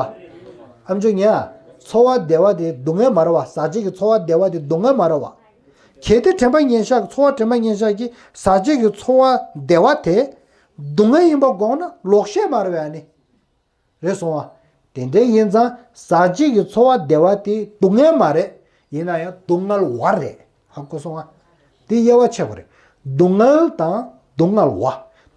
ཨམ་ཅོག་ཉན་ཨ། ཚོར་བ་བདེ་བ་དེ་སྡུག་བསྔལ་མ་རེད་བ། ཟག་བཅས་ཀྱི་ཚོར་བ་བདེ་བ་དེ་སྡུག་བསྔལ་མ་རེད་བ། གལ་ཏེ་དྲན་པ་ཉེར་བཞག་ཚོར་བ་དྲན་པ་ཉེར་བཞག་གིས་ཟག་བཅས་ཀྱི་ཚོར་བ་བདེ་བ་དེ་སྡུག་བསྔལ་ཡིན་པ་དགོངས་ན་ལོག་བཤད་མ་རེད་པས་ཨ་ནི། རེད་སོང་བ། དེ་འདྲ་ཡིན་ཙང་ཟག་བཅས་ཀྱི་ཚོར་བ་བདེ་བ་དེ་སྡུག་བསྔལ་མ་རེད། ཡིན་ན་ཡང་སྡུག་བསྔལ་བ་རེད། ཧ་གོ་སོང་བ། དེ་དབྱེ་བ་ཕྱེ་དགོས་རེད། སྡུག་བསྔལ་དང་སྡུག་བསྔལ་བ།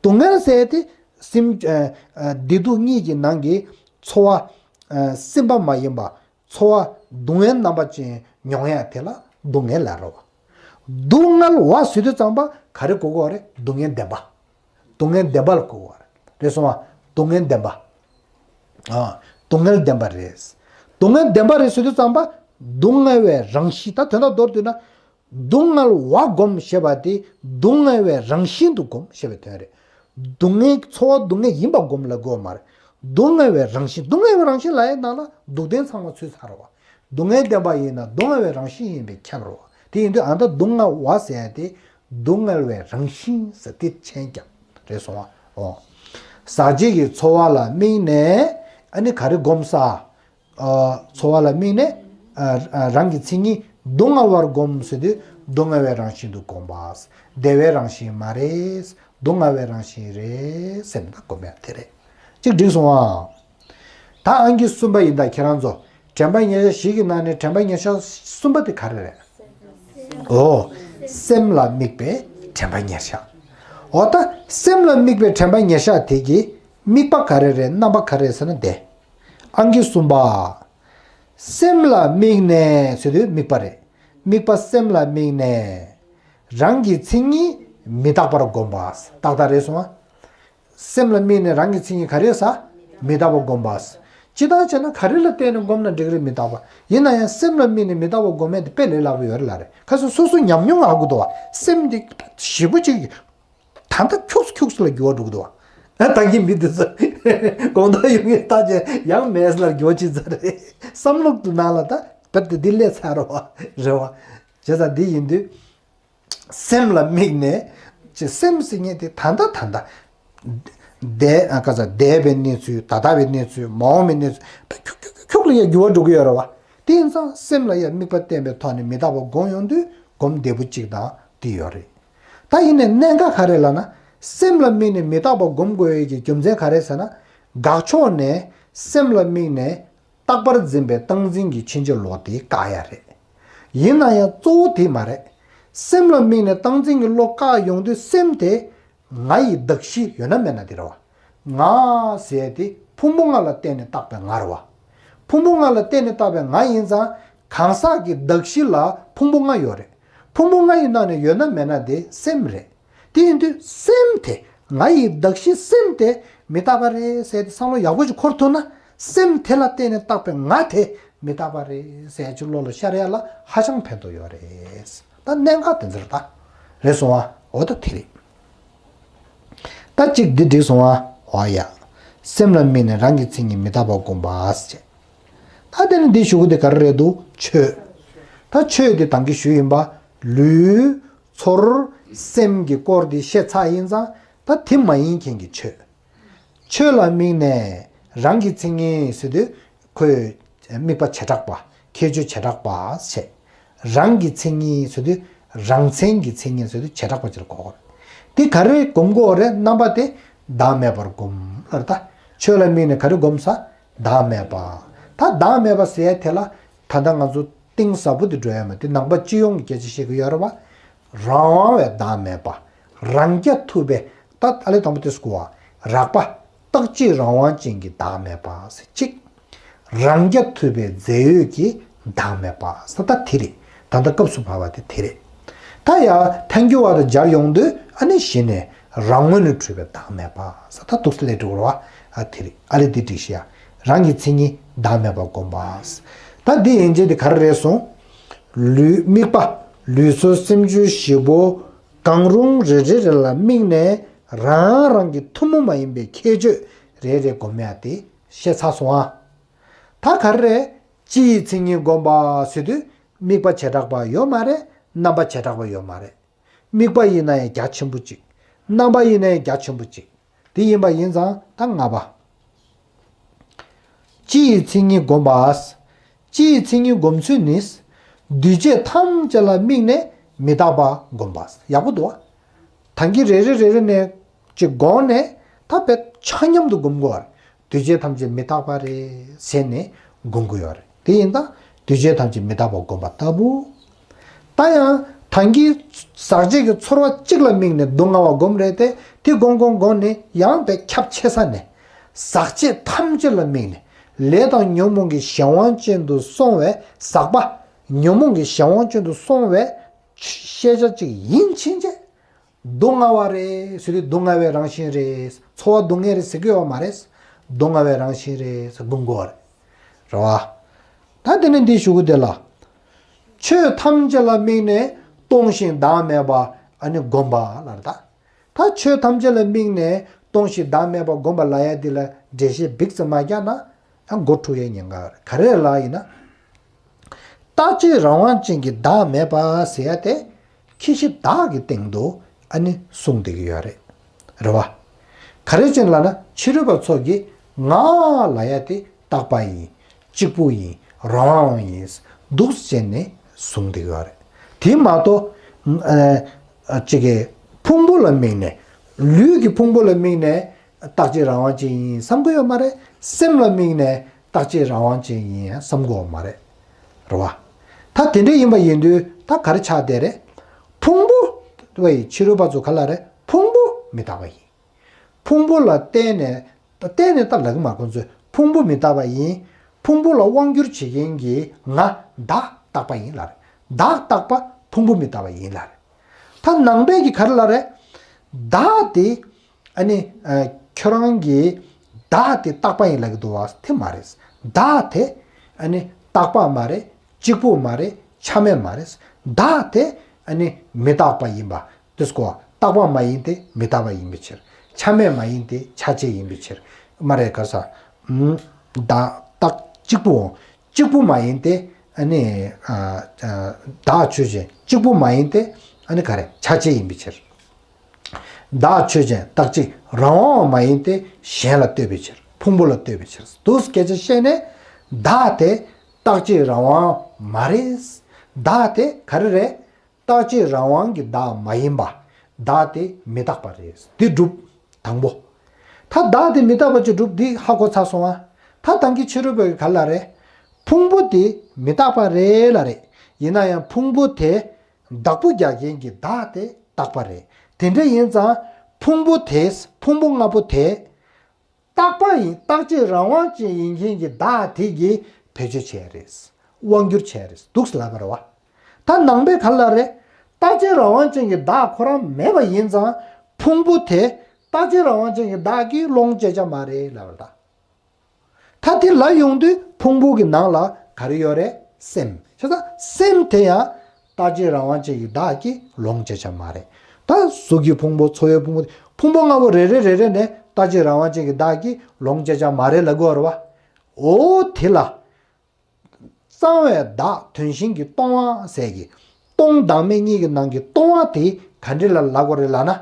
སྡུག་བསྔལ་ཟེར་དེ་སེམས། ཨ། ཨ། བདེ་སྡུག་གཉིས་ཀྱི་ནང་གི་ཚོར་བ། ཨ། སེམས་པ་མ་ཡིན་པ། ཚོར་བ་སྡུག་བསྔལ་རྣམ་པ་ཅན་མྱོང་ཡ་དེ་ལ་སྡུག་བསྔལ་ལབ་རེད་བ། སྡུག་བསྔལ་བ་ཟེར་དུས་ཙམ་པ་ག་རེ་གོ་དགོས་རེད། སྡུག་བསྔལ་བདེན་པ། སྡུག་བསྔལ་བདེན་པ་ལ་གོ་དགོས་རེད། རེད་སོང་བ། སྡུག་བསྔལ་བདེན་པ། ཨ། སྡུག་བསྔལ་བདེན་པ་རེད། སྡུག་བསྔལ་བདེན་པ་རེད་ཟེར་དུས་ཙམ་པ་སྡུག་བསྔལ་བའི་རང་བཞིན། ད་དོན་དག་མདོར་བསྡུས་ན། སྡུག་བསྔལ་བ་སྒོམ་ཞེས་པ་དེ་སྡུག་བསྔལ་བའི་རང་བཞིན་དུ་སྒོམ་ཞེས་པའི་དོན་རེད། སྡུག་བསྔལ་ཚོར་བ་སྡུག་བསྔལ་ཡིན་པ་སྒོམ་ལ་དགོས་མ་རེད། སྡུག་བསྔལ་བའི་རང་བཞིན། སྡུག་བསྔལ་བའི་རང་བཞིན་ལབ་ཡས་ནང་ལ་སྡུག་བདེན་ཚང་མ་ཚུད་ཚར་བ། སྡུག་བསྔལ་བདེན་པ་ཡིན་ན་སྡུག་བསྔལ་བའི་རང་བཞིན་ཡིན་པས་ཁྱབ་རོ། དེ་ཡིན་དུས་ཨ་ད་སྡུག་བསྔལ་བ་ཟེར་ཡ་དེ་སྡུག་བསྔལ་བའི་རང་བཞིན་ཟེར་དེ་མཚན་བརྒྱབ། རེད་སོང་བ། འོ། ཟག་བཅས་ཀྱི་ཚོར་བ་ལ་དམིགས་ནས་ཨ་ནི་ག་རེ་སྒོམ་ས། ཨ། ཚོར་བ་ལ་དམིགས་ནས། ཨ། ཨ། རང་གི་མཚན་ཉིད་སྡུག་བསྔལ་བར་སྒོམ་ཟེར་དུས་སྡུག་བསྔལ་བའི་རང་བཞིན་དུ་སྒོམ་པ། བདེ་བའི་རང་བཞིན་མ་རེད། སྡུག་བསྔལ་བའི་རང་བཞིན་རེད་ཟེར་ནས་ད་སྒོམ་ཡ་དེ་རེད། གཅིག་འགྲིག་སོང་ཨ། ད་ཨང་ཀི་གསུམ་པ་ཡིན། ད་ཁྱེད་རང་ཚོ་དྲན་པ་ཉེར་བཞག་བཞི་གི་ནང་ནས་དྲན་པ་ཉེར་བཞག་གསུམ་པ་དེ་ག་རེ་རེད། འོ། སེམས་ལ་དམིགས་པའི་དྲན་པ་ཉེར་བཞག་འོ། ད་སེམས་ལ་དམིགས་པའི་དྲན་པ་ཉེར་བཞག་དེ་གི་དམིགས་པ་ག་རེ་རེད། རྣམ་པ་ག་རེ་རེད་ཟེར་ན་དེ། ཨང་ཀི་གསུམ་པ། སེམས་ལ་དམིགས་ནས་ཟེར་དུས་དམིགས་པ་རེད། དམིགས་པ་སེམས་ལ་དམིགས་ནས། རང་གི་མཚན་ཉིད་མི་རྟག་པར་བསྒོམ་པ། ཏག་ཏག་རེད་སོང་ཨ། སེམས་ལ་དམིགས་ནས་རང་གི་མཚན་ཉིད་ག་རེ་ཟེར། མི་རྟག་པར་བསྒོམ་པ། སྤྱིར་བཏང་བྱས་ན་ག་རེ་ལ་བརྟེན་ནས་བསྒོམ་ན་འགྲིག་རེད། མི་རྟག་པ། ཡིན་ན་ཡང་སེམས་ལ་དམིགས་ནས་མི་རྟག་པར་བསྒོམ་ཡས་དེ་དཔེ་ལས་སླ་པོ་ཡོད་རེད་ལ་རེད། ཁ་སང་སོ་སོ་ཉམས་མྱོང་ཨ་གོ་འདུག་བ། སེམས་འདི་ཞེ་པོ་ཅིག་ད་ལྟ་ཁྱུག་ཁྱུག་ལ་འགྱུར་བ་འགྲོ་གི་འདུག་བ། ད་གིན་མི་འདི་ཚོ་དགོང་དག་ཡོང་ངེས་ད་ཅེ་ཡང་མེད་ལ་འགྱུར་བ་ཅི་ཚར་རེད། བསམ་བློ་དུ་ནང་ལ་ད་བར་དེ་འདི་ལས་ཚར་རོ་བ་རེད་བ། བྱས་ཙང་འདི་ཡིན་དུས། སེམས་ལ་དམིགས་ནས་ཅེས་སེམས་ཟེར་མཁན་དེ་ད་ལྟ་ད་ལྟ། འདས་ཨ་ཁ་ས་འདས་པའི་གནས་ཚུལ། ད་ལྟ་བའི་གནས་ཚུལ། མ་འོངས་པའི་གནས་ཚུལ། ད་ཁྱུག་ཁྱུག་ཁྱུག་ཁྱུག་ལ་ཡང་འགྱུར་བ་འགྲོ་གི་ཡོད་རེད་བ། དེ་ཡིན་ཙང་སེམས་ལ་ཡང་དམིགས་པ་བསྟན་པའི་ཐོག་ནས་མི་རྟག་པ་སྒོམ་ཡོང་དུས་སྒོམ་བདེ་པོ་གཅིག་དང་དེ་ཡོད་རེད། ད་ཡིན་ནའི་གནད་འགག་ག་རེ་ལབ་ན། སེམས་ལ་དམིགས་ནས་མི་རྟག་པ་སྒོམ་དགོས་ཡས་ཀྱི་རྒྱུ་མཚན་ག་རེ་ཟེར་ན། དགག་ཕྱོགས་ནས་སེམས་ལ་དམིགས་ནས། རྟག་པར་འཛིན་པའི་སྟངས་འཛིན་གྱི་ཕྱིན་ཅི་ལོག་དེ་བཀག་ཡ་རེད། ཡིན་ན་ཡང་གཙོ་བོ་དེ་མ་རེད། སེམས་ལ་དམིགས་ནས་སྟངས་འཛིན་གྱི་བློ་བཀག་ཡོང་དུས་སེམས་དེ་ང་ཡི་གདགས་གཞི་ཡོད་ན་མེད་ན་དེ་རེད་བ། ང་ཟེར་ཡ་དེ་ཕུང་པོ་ལྔ་ལ་བརྟེན་ནས་བཏགས་པའི་ང་རེད་བ། ཕུང་པོ་ལྔ་ལ་བརྟེན་ནས་བཏགས་པའི་ང་ཡིན་ཙང་གང་ཟག་གི་གདགས་གཞི་ལ་ཕུང་པོ་ལྔ་ཡོད་རེད། ཕུང་པོ་ལྔ་ཡི་ནང་ནས་ཡོད་ན་མེད་ན་དེ་སེམས་རེད། དེ་ཡིན་དུས་སེམས་དེ་ང་ཡི་གདགས་གཞི་སེམས་དེ་མི་རྟག་པ་རེད་ཟེར་ཏེ་བསམ་བློ་ཡག་པོ་ཞིག་འཁོར་ཐུབ་ན། སེམས་དེ་ལ་བརྟེན་ནས་བཏགས་པའི་ང་དེ་མི་རྟག་པ་རེད་ཟེར་ཅིག་བློ་ལ་ཤར་ཡ་ལ་ཧ་ཅང་ཕན་ཐོགས་ཡོད་རེད། ད་གནད་འགག་དེ་ཚོར་ད་རེད་སོང་བ། འོ་ད་དེ་རེད། ད་གཅིག་འདི་འགྲིག་སོང་བ། འོ་ཡ། སེམས་ལ་དམིགས་ནས་རང་གི་མཚན་ཉིད་མི་རྟག་པ་སྒོམ་པ་ཟེར། ད་དེ་ནི་འདི་ཞུ་གི་དེ་ག་རེ་རེད་འདུག་ཆོས། ད་ཆོས་དེ་དང་གི་ཞུ་ཡིན་པ། ལུས། ཚོར། སེམས་ཀྱི་སྐོར་དེ་བཤད་ཚར་ཡིན་ཙང་ད་དེ་མ་ཡིན་མཁན་གྱི་ཆོས། ཆོས་ལ་དམིགས་ནས་རང་གི་མཚན་ཉིད་ཟེར་དུས་ཁོས་དམིགས་པ་བྱེ་བྲག་པ། ཁྱད་ཆོས་བྱེ་བྲག་པ་བྱས། རང་གི་མཚན་ཉིད་ཟེར་དུས་རང་མཚན་གྱི་མཚན་ཉིད་ཟེར་དུས་བྱེ་བྲག་པ་ཅིག་ལ་གོ་དགོས། དེ་ག་རེ་སྒོམ་དགོས་རེད། རྣམ་པ་དེ་བདག་མེད་པར་སྒོམ་ལ་རེད་ད། ཆོས་ལ་དམིགས་ནས་ག་རེ་སྒོམ་ས། བདག་མེད་པ། ད་བདག་མེད་པ་ཟེར་ཡ་དེ་ལ་ད་ལྟ་ང་ཚོ་གཏིང་ཟབ་པོ་དེ་འགྲོ་ཡ་མ་དེ་ནང་པ་སྤྱི་ཡོངས་ཀྱི་སྐད་ཆ་བཤད་ཀྱི་ཡོད་རེད་བ། རང་དབང་བའི་བདག་མེད་པ། རང་རྐྱ་ཐུབ་པའི་ད་ཨ་ལས་དང་པོ་དེ་སྐུ་བ་རགས་པ། རྟག་གཅིག་རང་དབང་ཅན་གྱི་བདག་མེད་པ་ཟེར་གཅིག་རང་རྐྱ་ཐུབ་པའི་རྫས་ཡོད་ཀྱི་བདག་མེད་པ་ཟེར་ད་དེ་རེད། ད་ལྟ་སྐབས་སུ་བབས་པ་དེ་དེ་རེད། ད་ཡ་ཐལ་འགྱུར་བ་དང་སྦྱར་ཡོང་དུས་ཨ་ནི་གཞི་ནས་རང་ངོས་ནས་གྲུབ་པའི་བདག་མེད་པ་ཟེར་ད་འདུག་སེ་ལས་འགྲོ་བ་ཨ་དེ་རེད། ཨ་ལས་དེ་འགྲིག་ཤི་ཡ། རང་གི་མཚན་ཉིད་བདག་མེད་པ་སྒོམ་པ་ཟེར། ད་འདི་ཡན་ཆད་དེ་ག་རེ་རེད་སོང་། ལུས་དམིགས་པ། ལུས་ཚོར་སེམས་ཆོས་བཞི་པོ་གང་རུང་རེ་རེ་རེ་ལ་དམིགས་ནས་རང་རང་གི་ཐུན་མོང་མ་ཡིན་པའི་ཁྱད་ཆོས་རེ་རེ་སྒོམ་ཡ་དེ་བཤད་ཚར་སོང་ཨ། ད་ག་རེ་རེད། སྤྱི་ཡི་མཚན་ཉིད་སྒོམ་པ་ཟེར་དུས་དམིགས་པ་བྱེ་བྲག་པ་ཡོད་མ་རེད། རྣམ་པ་བྱེ་བྲག་པ་ཡོད་མ་རེད། དམིགས་པ་ཡིན་ན་ཡང་རྒྱ་ཆེན་པོ་གཅིག་རྣམ་པ་ཡིན་ན་ཡང་རྒྱ་ཆེན་པོ་གཅིག་དེ་ཡིན་པ་ཡིན་ཙང་ད་ལྔ་པ། སྤྱི་ཡི་མཚན་ཉིད་སྒོམ་པ། སྤྱི་ཡི་མཚན་ཉིད་སྒོམ་ཚུལ་ནི། འདུས་བྱས་ཐམས་ཅད་ལ་དམིགས་ནས་མི་རྟག་པ་སྒོམ་པ། ཡག་པོ་འདུག་བ། ད་གིན་རེ་རེ་རེ་རེ་ནས་ཅིག་དགོངས་ནས་ད་དཔེ་ཆ་མཉམ་དུ་སྒོམ་དགོས་བ། འདུས་བྱས་ཐམས་ཅད་མི་རྟག་པ་རེད་ཟེར་ནས་སྒོམ་དགོས་ཡོད་རེད། དེ་ཡིན་ཙང་འདུས་བྱས་ཐམས་ཅད་མི་རྟག་པ་སྒོམ་པ་ལྟ་བུ། ད་ཡང་ད་གིན་ཟག་བཅས་ཀྱི་ཚོར་བ་གཅིག་ལ་དམིགས་ནས་སྡུག་བསྔལ་བ་སྒོམ་རེད་དེ། དེ་སྒོམ་སྒོམ་སྒོམ་ནས་ཡང་དཔེ་ཁྱབ་ཆེ་ས་ནས། ཟག་བཅས་ཐམས་ཅད་ལ་དམིགས་ནས་ལས་དང་ཉོན་མོངས་ཀྱི་གཞན་དབང་ཅན་དུ་སོང་བའི་ཟག་པ། ཉོན་མོངས་ཀྱི་གཞན་དབང་ཅན་དུ་སོང་བའི་ཤེས་བྱ་གཅིག་ཡིན་ཕྱིན་ཆད། སྡུག་བསྔལ་བ་རེད་ཟེར་དུས་སྡུག་བསྔལ་བའི་རང་བཞིན་རེད། ཚོར་བ་སྡུག་བསྔལ་རེད་ཟེར་གི་ཡོད་མ་རེད། སྡུག་བསྔལ་བའི་རང་བཞིན་རེད་ཟེར་སྒོམ་དགོས་པ་རེད། རེད་བ། ད་དེ་ནས་འདི་ཞུ་གི་དེ་ལ། ཆོས་ཐམས་ཅད་ལ་དམིགས་ནས་སྟོང་ཞིང་བདག་མེད་པ་ཨ་ནི་སྒོམ་པ་ལ་རེད་ད། ད་ཆོས་ཐམས་ཅད་ལ་དམིགས་ནས་སྟོང་ཞིང་བདག་མེད་པ་སྒོམ་པ་ལ་ཡ་འདི་ལ་འགྲེལ་བཤད་འབིགས་ཙམ་མ་རྒྱག་ན་ཡང་མགོ་འཁྲུག་ཡའི་ཉེན་ཁ་ཡོད་རེད། ག་རེ་ལ་ཡིན་ན། རྟག་གཅིག་རང་དབང་ཅན་གྱི་བདག་མེད་པ་ཟེར་ཡ་དེ་ཁྱད་གཞི་བདག་གི་སྟེང་དུ་ཨ་ནི་གསུངས་བསྡད་ཀྱི་ཡོད་རེད། རེད་བ། ག་རེ་བྱས་ལབ་ན་ཕྱི་རོལ་པ་ཚོ་གིས་ང་ལབ་ཡ་དེ་རྟག་པ་ཡིན། གཅིག་པུ་ཡིན། རང་དབང་ཡིན། འདུག་སེ་བྱས་ནས་གསུངས་བསྡད་ཀྱི་ཡོད་རེད། དེ་མ་གཏོགས་ཨ་ཨ་གཅིག་གི་ཕུང་པོ་ལ་དམིགས་ནས་ལུས་ཀྱི་ཕུང་པོ་ལ་དམིགས་ནས་རྟག་གཅིག་རང་དབང་ཅན་ཡིན་བསམ་གྱི་ཡོད་མ་རེད། སེམས་ལ་དམིགས་ནས་རྟག་གཅིག་རང་དབང་ཅན་ཡིན་བསམ་གྱི་ཡོད་མ་རེད། རེད་བ། ད་དེ་འདྲ་ཡིན་པ་ཡིན་དུས་ད་ག་རེ་ཆགས་བསྡད་རེད། ཕུང་པོ་བའི་ཕྱི་རོལ་པ་ཚོ་ག་ལ་རེད། ཕུང་པོ་མི་རྟག་པ་ཡིན། ཕུང་པོ་ལ་བརྟེན་ནས་ད་བརྟེན་ནས་ད་ལབ་ཀྱི་མ་ཁོང་ཚོས་ཕུང་པོ་མི་རྟག་པ་ཡིན། ཕུང་པོ་ལ་དབང་སྒྱུར་བྱེད་མཁན་གྱི་ང་བདག་རྟག་པ་ཡིན་ལབ་རེད། བདག་རྟག་པ་ཕུང་པོ་མི་རྟག་པ་ཡིན་ལབ་རེད། ད་ནང་པའི་གི་ག་རེ་ལབ་རེད། བདག་དེ་ཨ་ནི་ཨ་ཁྱོད་རང་གི་བདག་དེ་རྟག་པ་ཡིན་ལབ་ཀྱི་འདུག་བ། དེ་མ་རེད། བདག་དེ་ཨ་ནི་རྟག་པ་མ་རེད། གཅིག་པུ་མ་རེད། ཆ་མེད་མ་རེད། བདག་དེ་ཨ་ནི་མི་རྟག་པ་ཡིན་པ་དེ་སྐོར་ རྟག་པ་མ་ཡིན་ཏེ་མི་རྟག་པ་ཡིན་པའི་ཕྱིར། ཆ་མེད་མ་ཡིན་ཏེ་ཆ་བཅས་ཡིན་པའི་ཕྱིར། མ་རེད་ག་ས། ཨུམ། བདག་རྟག་གཅིག་པུའོ། གཅིག་པུ་མ་ཡིན་ཏེ་ཨ་ནི་ཨ་ཨ་བདག་ཆོས་ཅན། གཅིག་པུ་མ་ཡིན་ཏེ་ཨ་ནི་ག་རེ། ཆ་བཅས་ཡིན་པའི་ཕྱིར། བདག་ཆོས་ཅན། རྟག་གཅིག་རང་དབང་བ་མ་ཡིན་ཏེ་གཞན་ལ་ལྟོས་པའི་ཕྱིར། ཕུང་པོ་ལ་ལྟོས་པའི་ཕྱིར། འདུག་སྐད་ཆ་བཤད་ནས་བདག་དེ་རྟག་གཅིག་རང་དབང་མ་རེད། བདག་དེ་ག་རེ་རེད། རྟག་གཅིག་རང་དབང་གི་བདག་མ་ཡིན་པ། བདག་དེ་མི་རྟག་པ་རེད། འདི་སྒྲུབ། དང་པོ། ད་བདག་དེ་མི་རྟག་པ་ཅིག་སྒྲུབ། འདི་ཧ་གོ་ཚར་སོང་ཨ། ད་ད་གིན་ཕྱི་རོལ་པ་གི་ག་ལ་རེད། ཕུང་པོ་དེ་མི་རྟག་པ་རེད་ལ་རེད། ཡིན་ན་ཡང་ཕུང་པོ་དེ་བདག་པོ་རྒྱག་མཁན་གྱི་བདག་དེ་རྟག་པ་རེད། དེ་འདྲ་ཡིན་ཙང་ཕུང་པོ་དེ། ཕུང་པོ་ལྔ་པོ་དེ་རྟག་པ་ཡིན། རྟག་གཅིག་རང་དབང་ཅན་ཡིན་མཁན་གྱི་བདག་དེ་གིས་བེད་སྤྱོད་བྱས་རེད། དབང་བསྒྱུར་བྱས་རེད། འདུག་སེ་ལབ་པ་རེད་བ། ད་ནང་པའི་ག་ལ་རེད། རྟག་གཅིག་རང་དབང་ཅན་གྱི་བདག་ཁོ་རང་མེད་པ་ཡིན་ཙང་ཕུང་པོ་དེ་རྟག་གཅིག་རང་དབང་ཅན་གྱི་བདག་གིས་ལོངས་སྤྱད་བྱ་མ་རེད་ལབ་པ་རེད་ད། ད་དེ་ལ་ཡོང་དུས་ཕུང་པོ་གི་ནང་ལ་ག་རེ་ཡོད་རེད། སེམས། བྱས་ཙང་སེམས་དེ་ཡང་རྟག་གཅིག་རང་དབང་ཅན་གྱི་བདག་གིས་ལོངས་སྤྱད་བྱ་མ་རེད། ད་གཟུགས་ཀྱི་ཕུང་པོ། ཚོར་བའི་ཕུང་པོ། ཕུང་པོ་ལྔ་པོ་རེ་རེ་རེ་རེ་ནས་རྟག་གཅིག་རང་དབང་ཅན་གྱི་བདག་གིས་ལོངས་སྤྱད་བྱ་མ་རེད་ལབ་དགོས་རེད་བ། འོ་དེ་ལ། གཙང་བའི་བདག་དོན་གཞན་གྱི་སྟོང་པ་ཟེར་གྱི། སྟོང་དང་མེད་གཉིས་ཀྱི་ནང་གི་སྟོང་པ་དེ་ག་འདྲ་ལ་ལབ་དགོས་རེད་ལབ་ན།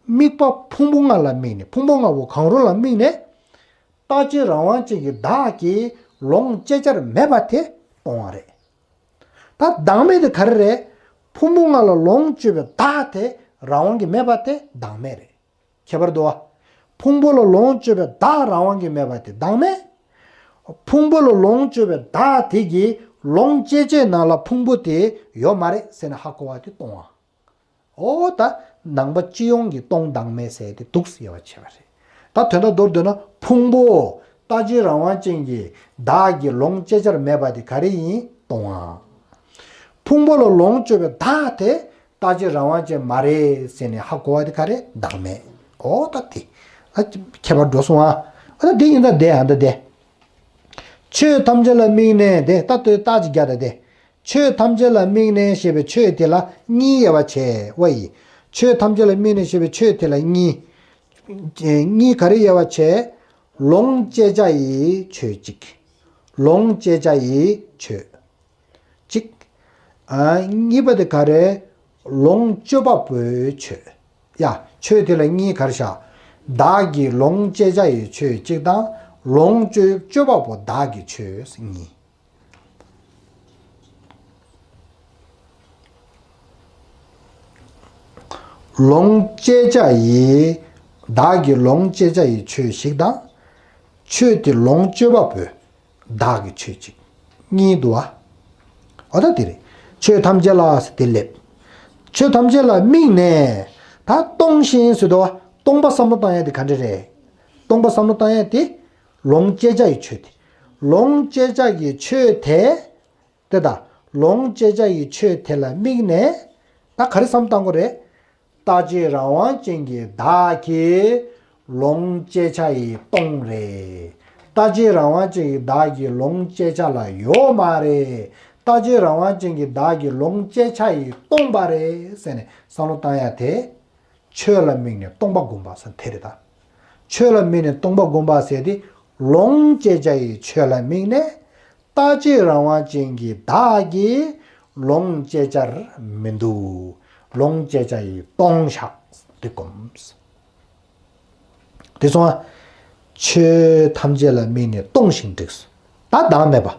དམིགས་པ་ཕུང་པོ་ལྔ་ལ་དམིགས་ནས། ཕུང་པོ་ལྔ་པོ་གང་རུང་ལ་དམིགས་ནས། རྟག་གཅིག་རང་དབང་ཅན་གྱི་བདག་གིས་ལོངས་སྤྱད་བྱར་མེད་པ་དེ་སྟོང་པ་རེད། ད་བདག་མེད་དེ་ག་རེ་རེད། ཕུང་པོ་ལྔ་ལ་ལོངས་སྤྱོད་པའི་བདག་དེ་རང་དབང་གིས་མེད་པ་དེ་བདག་མེད་རེད། ཁྱད་པར་འདུག་བ། ཕུང་པོ་ལ་ལོངས་སྤྱོད་པའི་བདག་རང་དབང་གིས་མེད་པ་དེ་བདག་མེད། ཕུང་པོ་ལ་ལོངས་སྤྱོད་པའི་བདག་དེ་གིས་ལོངས་སྤྱད་བྱའི་ནང་ལ་ཕུང་པོ་དེ་ཡོད་མ་རེད་ཟེར་ནས་ཧ་གོ་བ་དེ་སྟོང་པ། འོ་ད་ནང་པ་སྤྱི་ཡོངས་ཀྱི་སྟོང་དང་མེད་ཟེར་དེ་འདུག་སེ་ཡོད་པ་བྱས་པ་རེད། ད་དོན་དག་མདོར་བསྡུས་ན་ཕུང་པོ་རྟག་གཅིག་རང་དབང་ཅན་གྱི་བདག་གིས་ལོངས་སྤྱད་བྱར་མེད་པ་དེ་ག་རེ་ཡིན། སྟོང་པ། ཕུང་པོ་ལ་ལོངས་སྤྱོད་པའི་བདག་དེ་རྟག་གཅིག་རང་དབང་ཅན་མ་རེད་ཟེར་ནས་ཧ་གོ་བ་དེ་ག་རེ། བདག་མེད། འོ་ད་དེ། ཨ་ཁྱད་པར་འགྲོ་སོང་ཨ། ཨ་ད་དེ་ཡིན་ད་དེ་ཨ་ད་དེ། ཆོས་ཐམས་ཅད་ལ་དམིགས་ནས་དེ་ད་ལྟོས་རྟགས་ཅིག་རྒྱག་ད་དེ། ཆོས་ཐམས་ཅད་ལ་དམིགས་ནས་ཞེས་པའི་ཆོས་དེ་ལ་གཉིས་དབྱེ་བ་བྱས་པ་ཡིན། ཆོས་ཐམས་ཅད་ལ་དམིགས་ནས་ཞེས་པའི་ཆོས་དེ་ལ་གཉིས། གཉིས་ག་རེ་དབྱེ་བ་བྱས། ལོངས་སྤྱད་བྱ་ཡི་ཆོས་གཅིག་ལོངས་སྤྱད་བྱ་ཡི་ཆོས་གཅིག་ཨ། གཉིས་པ་དེ་ག་རེ། ལོངས་སྤྱོད་པ་པོའི་ཆོས། ཡ། ཆོས་དེ་ལ་གཉིས་ག་རེ་བཞག་བདག་གི་ལོངས་སྤྱད་བྱ་ཡི་ཆོས་གཅིག་དང་། ལོངས་སྤྱོད་སྤྱོད་པ་པོ་བདག་གི་ཆོས་གཉིས། ལོངས་སྤྱད་བྱ་ཡི། བདག་གི་ལོངས་སྤྱད་བྱ་ཡི་ཆོས་ཤིག་དང་། ཆོས་དེ་ལོངས་སྤྱོད་པ་པོའི་བདག་གི་ཆོས་གཅིག་གཉིས་འདུག་བ། འོ་ད་དེ་རེད། ཆོས་ཐམས་ཅད་ལ་ཟེར་དེ་སླེབས། ཆོས་ཐམས་ཅད་ལ་དམིགས་ནས། ད་སྟོང་ཞིང་ཟེར་དུས་སྟོང་པ་བསམ་བློ་བཏང་ཡ་དེ་ག་འདྲ་རེད། སྟོང་པ་བསམ་བློ་བཏང་ཡ་དེ། ལོངས་སྤྱད་བྱ་ཡི་ཆོས་དེ། ལོངས་སྤྱད་བྱ་ཡི་ཆོས་དེ། དེ་ད། ལོངས་སྤྱད་བྱ་ཡི་ཆོས་དེ་ལ་དམིགས་ནས། ད་ག་རེ་བསམ་བཏང་དགོས་རེད། རྟག་གཅིག་རང་དབང་ཅན་གྱི་བདག་གིས་ལོངས་སྤྱད་བྱ་ཡི་སྟོང་རེད། རྟག་གཅིག་རང་དབང་ཅན་གྱི་བདག་གིས་ལོངས་སྤྱད་བྱ་ལ་ཡོད་མ་རེད། རྟག་གཅིག་རང་དབང་ཅན་གྱི་བདག་གིས་ལོངས་སྤྱད་བྱ་ཡི་སྟོང་པ་རེད་ཟེར་ནས་བསམ་བློ་བཏང་ཡ་དེ། ཆོས་ལ་དམིགས་ནས་སྟོང་པ་སྒོམ་པ་ཟེར་དེ་རེད་ད། ཆོས་ལ་དམིགས་ནས་སྟོང་པ་སྒོམ་པ་ཟེར་དེ། ལོངས་སྤྱད་བྱ་ཡི་ཆོས་ལ་དམིགས་ནས། རྟག་གཅིག་རང་དབང་ཅན་གྱི་བདག་གིས་ལོངས་སྤྱད་བྱར་མི་འདུག་ལོངས་སྤྱད་བྱ་ཡི་སྟོང་བཞག་འདི་སྒོམ། དེ་སོང་ང་། ཆོས་ཐམས་ཅད་ལ་དམིགས་ནས་སྟོང་ཞིང་འགྲིགས། ད་བདག་མེད་པ།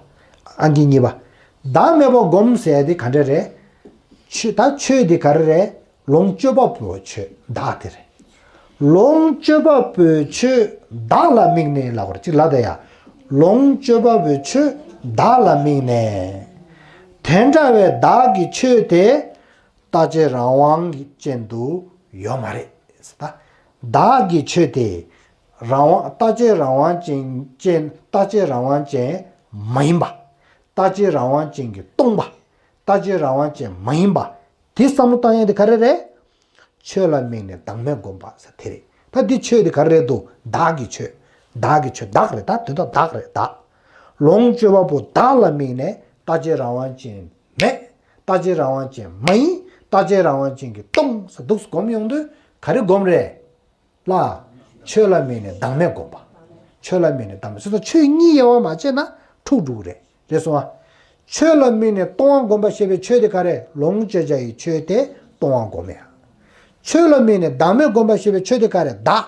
ཨང་ཀི་གཉིས་པ། བདག་མེད་པ་སྒོམ་ཟེར་དེ་ག་འདྲ་རེད། ཆོས་ད་ཆོས་དེ་ག་རེ་རེད། ལོངས་སྤྱོད་པ་པོའི་ཆོས་བདག་དེ་རེད། ལོངས་སྤྱོད་པ་པོའི་ཆོས་བདག་ལ་དམིགས་ནས་ལབ་པར་གཅིག་ལབ་ད་ཡ། ལོངས་སྤྱོད་པ་པོའི་ཆོས་བདག་ལ་དམིགས་ནས། དེ་འདྲ་བའི་བདག་གི་ཆོས་དེ་རྟག་གཅིག་རང་དབང་ཅན་དུ་ཡོད་མ་རེད། བདག་གི་ཆོས་དེ་རང་དབང་རྟག་གཅིག་རང་དབང་ཅན་ཅན་རྟག་གཅིག་རང་དབང་ཅན་མ་ཡིན་པ། རྟག་གཅིག་རང་དབང་ཅན་གྱིས་སྟོང་པ། རྟག་གཅིག་རང་དབང་ཅན་མ་ཡིན་པ། དེ་བསམ་བློ་བཏང་ཡ་དེ་ག་རེ་རེད། ཆོས་ལ་དམིགས་ནས་བདག་མེད་སྒོམ་པ་ཟེར་དེ་རེད། ད་འདི་ཆོས་དེ་ག་རེ་རེད་འདུག་བདག་གི་ཆོས། བདག་གི་ཆོས་བདག་རེད་ད། དོན་དག་བདག་རེད་བདག་ལོངས་སྤྱོད་པ་པོ་བདག་ལ་དམིགས་ནས་རྟག་གཅིག་རང་དབང་ཅན་མེད། རྟག་གཅིག་རང་དབང་ཅན་མ་ཡིན། རྟག་གཅིག་རང་དབང་ཅན་གྱིས་སྟོང་ཟེར་འདུག་སྒོམ་ཡོང་དུས་ག་རེ་སྒོམ་རེད། ལ། ཆོས་ལ་དམིགས་ནས་བདག་མེད་བསྒོམ་པ། ཆོས་ལ་དམིགས་ནས་བདག་མེད་ཟེར་ཚོ་ཆོས་གཉིས་དབྱེ་བ་མ་ཕྱེ་ན་འཁྲུག་འགྲོ་གི་རེད། རེད་སོང་ཨ། ཆོས་ལ་དམིགས་ནས་སྟོང་པ་བསྒོམ་པ་ཞེས་པའི་ཆོས་དེ་ག་རེ། ལོངས་སྤྱོད་བྱ་ཡི་ཆོས་དེ་སྟོང་པ་བསྒོམ་ཡ། ཆོས་ལ་དམིགས་ནས་བདག་མེད་བསྒོམ་པ་ཞེས་པའི་ཆོས་དེ་ག་རེ། བདག་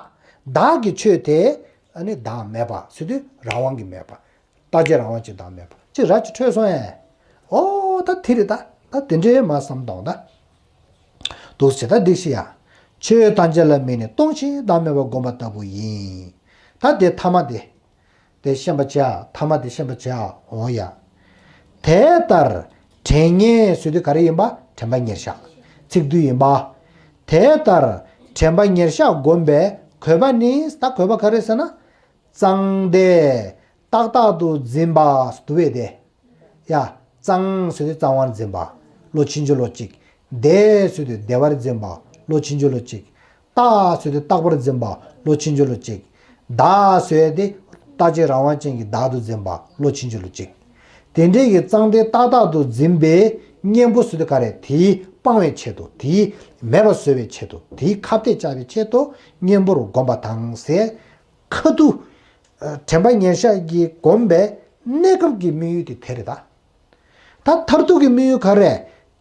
བདག་གི་ཆོས་དེ་ཨ་ནི་བདག་མེད་པ་ཟེར་དུས་རང་དབང་གི་མེད་པ། རྟག་གཅིག་རང་དབང་ཅན་བདག་མེད་པ། ཅིག་ར་ཅིག་འཕྲོད་སོང་ཨེ། ཨོ་ད་དེ་རེད་ད། ད་དེ་འདྲའི་མ་བསམ་གཏོང་ད། འདུག་ཟེར་ད་འདི་ཤི་ཡ། ཆོས་ཐམས་ཅད་ལ་དམིགས་ནས་སྟོང་ཞིང་བདག་མེད་པར་བསྒོམ་པ་ལྟ་བུ་ཡིན། ད་དེ་ཐ་མ་དེ། དེ་ཤེས་པ་བྱ། ཐ་མ་དེ་ཤེས་པ་བྱ། འོ་ཡ། དེ་ལྟར་དྲན་ཉེར་ཟེར་དུས་ག་རེ་ཡིན་པ། དྲན་པ་ཉེར་བཞག་ཚིག་བསྡུས་ཡིན་པ། དེ་ལྟར་དྲན་པ་ཉེར་བཞག་བསྒོམས་པས་གོས་པ་ནི། ད་གོས་པ་ག་རེ་ཟེར་ན། གཙང་བདེ་རྟག་བདག་ཏུ་འཛིན་པ་འདུག་བས་ཏེ། ཡ། གཙང་ཟེར་དུས་གཙང་བར་འཛིན་པ། བློ་ཕྱིན་ཅི་ལོག་གཅིག་བདེ་ཟེར་དུས་བདེ་བར་འཛིན་པ། བློ་ཕྱིན་ཅི་ལོག་གཅིག་རྟག་ཟེར་དུས་རྟག་པར་འཛིན་པ། བློ་ཕྱིན་ཅི་ལོག་གཅིག་བདག་ཟེར་དུས་རྟག་གཅིག་རང་དབང་ཅན་གྱི་བདག་ཏུ་འཛིན་པ། བློ་ཕྱིན་ཅི་ལོག་གཅིག་དེ་འདྲའི་གི་གཙང་བདེ་རྟག་བདག་ཏུ་འཛིན་པའི་གཉེན་པོ་ཟེར་དུས་ག་རེ། དེའི་སྤང་བའི་ཆེད་དུ། དེའི་མེད་པར་བཟོ་བའི་ཆེད་དུ། དེའི་ཁ་གཏད་བཅག་པའི་ཆེད་དུ་གཉེན་པོར་བསྒོམ་པ་དང་ཟེར། ཁ་ཐུག་དྲན་པ་ཉེར་བཞག་གིས་བསྒོམས་པའི་གནས་སྐབས་ཀྱི་དམིགས་ཡུལ་དེ་དེ་རེད་ད། ད་མཐར་ཐུག་གི་དམིགས་ཡུལ་ག་རེ།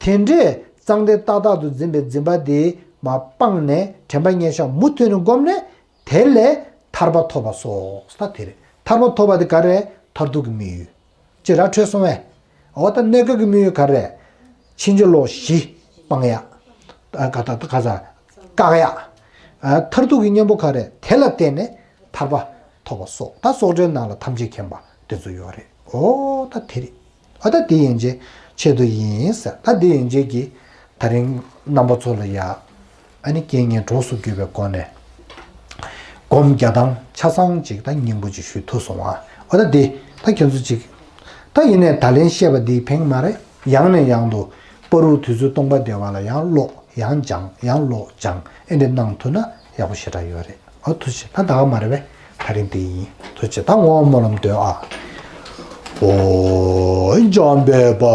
དེ་འདྲའི་གཙང་བདེ་རྟག་བདག་ཏུ་འཛིན་པའི་འཛིན་པ་དེ་མར་སྤངས་ནས་དྲན་པ་ཉེར་བཞག་མུ་མཐུད་ནས་བསྒོམས་ནས་དེ་ལས་ཐར་པ་ཐོབ་པ་སོགས་ད་དེ་རེད། ཐར་པ་ཐོབ་པ་དེ་ག་རེ། མཐར་ཐུག་གི་དམིགས་ཡུལ། ཅི་ར་འཕྲོད་སོང་བས། འོ་ད་གནས་སྐབས་ཀྱི་དམིགས་ཡུལ་ག་རེ། ཕྱིན་ཅི་ལོག་བཞི་སྤང་ཡ། ཨ་ག་ད་ག་ས། བཀག་ཡ། ཨ་མཐར་ཐུག་གི་གཉེན་པོ་ག་རེ། དེ་ལ་བརྟེན་ནས་ཐར་པ་ཐོབ་པ་སོགས། ད་སོགས་སྒྲའི་ནང་ལ་ཐམས་ཅད་མཁྱེན་པ་དེ་ཚོ་ཡོད་རེད། འོ་ད་དེ་རེད། ཨ་ད་དེ་ཡན་ཆད་ཆེད་དུ་ཡིན་ཟེར། ད་དེ་ཡན་ཆད་ཀྱི་ད་རིང་རྣམ་པ་ཚོ་ལ་ཡ། ཨ་ནི་རྐྱེན་ངན་གྲོགས་སུ་གྱུར་པའི་སྒོ་ནས། སྒོམ་རྒྱག་སྟངས་ཆ་ཚང་ཅིག་ད་སྙིང་པོ་ཅིག་ཞུ་ཐུབ་སོང་ཨ། འོ་ད་འདི་ད་ཁྱོད་ཚོ་ཅིག་ད་ཡིན་ནའི་ད་ལན་བཤད་པ་འདི་ཕན་མ་རེད། ཡང་ནས་ཡང་དུ་བར་དུ་དུས་ཚོད་སྟོང་པ་བདེ་བ་ལ་ཡང་ཀློག་ཡང་སྦྱང་ཡང་ཀློག་སྦྱང་ཨེ་འདྲ་གནང་ཐུབ་ན་ཡག་པོ་ཞེ་དྲག་ཡོད་རེད། འོ་ཐུགས་རྗེ་ཆེ། ད་ད་ག་མ་རེད་པས། ད་རིང་འདི་ཡིན། ཐུགས་རྗེ་ཆེ། ད་བསྔོ་བ་སྨོན་ལམ་འདོན་ཨ། ཨོ། འཇམ་དཔལ་དཔའ་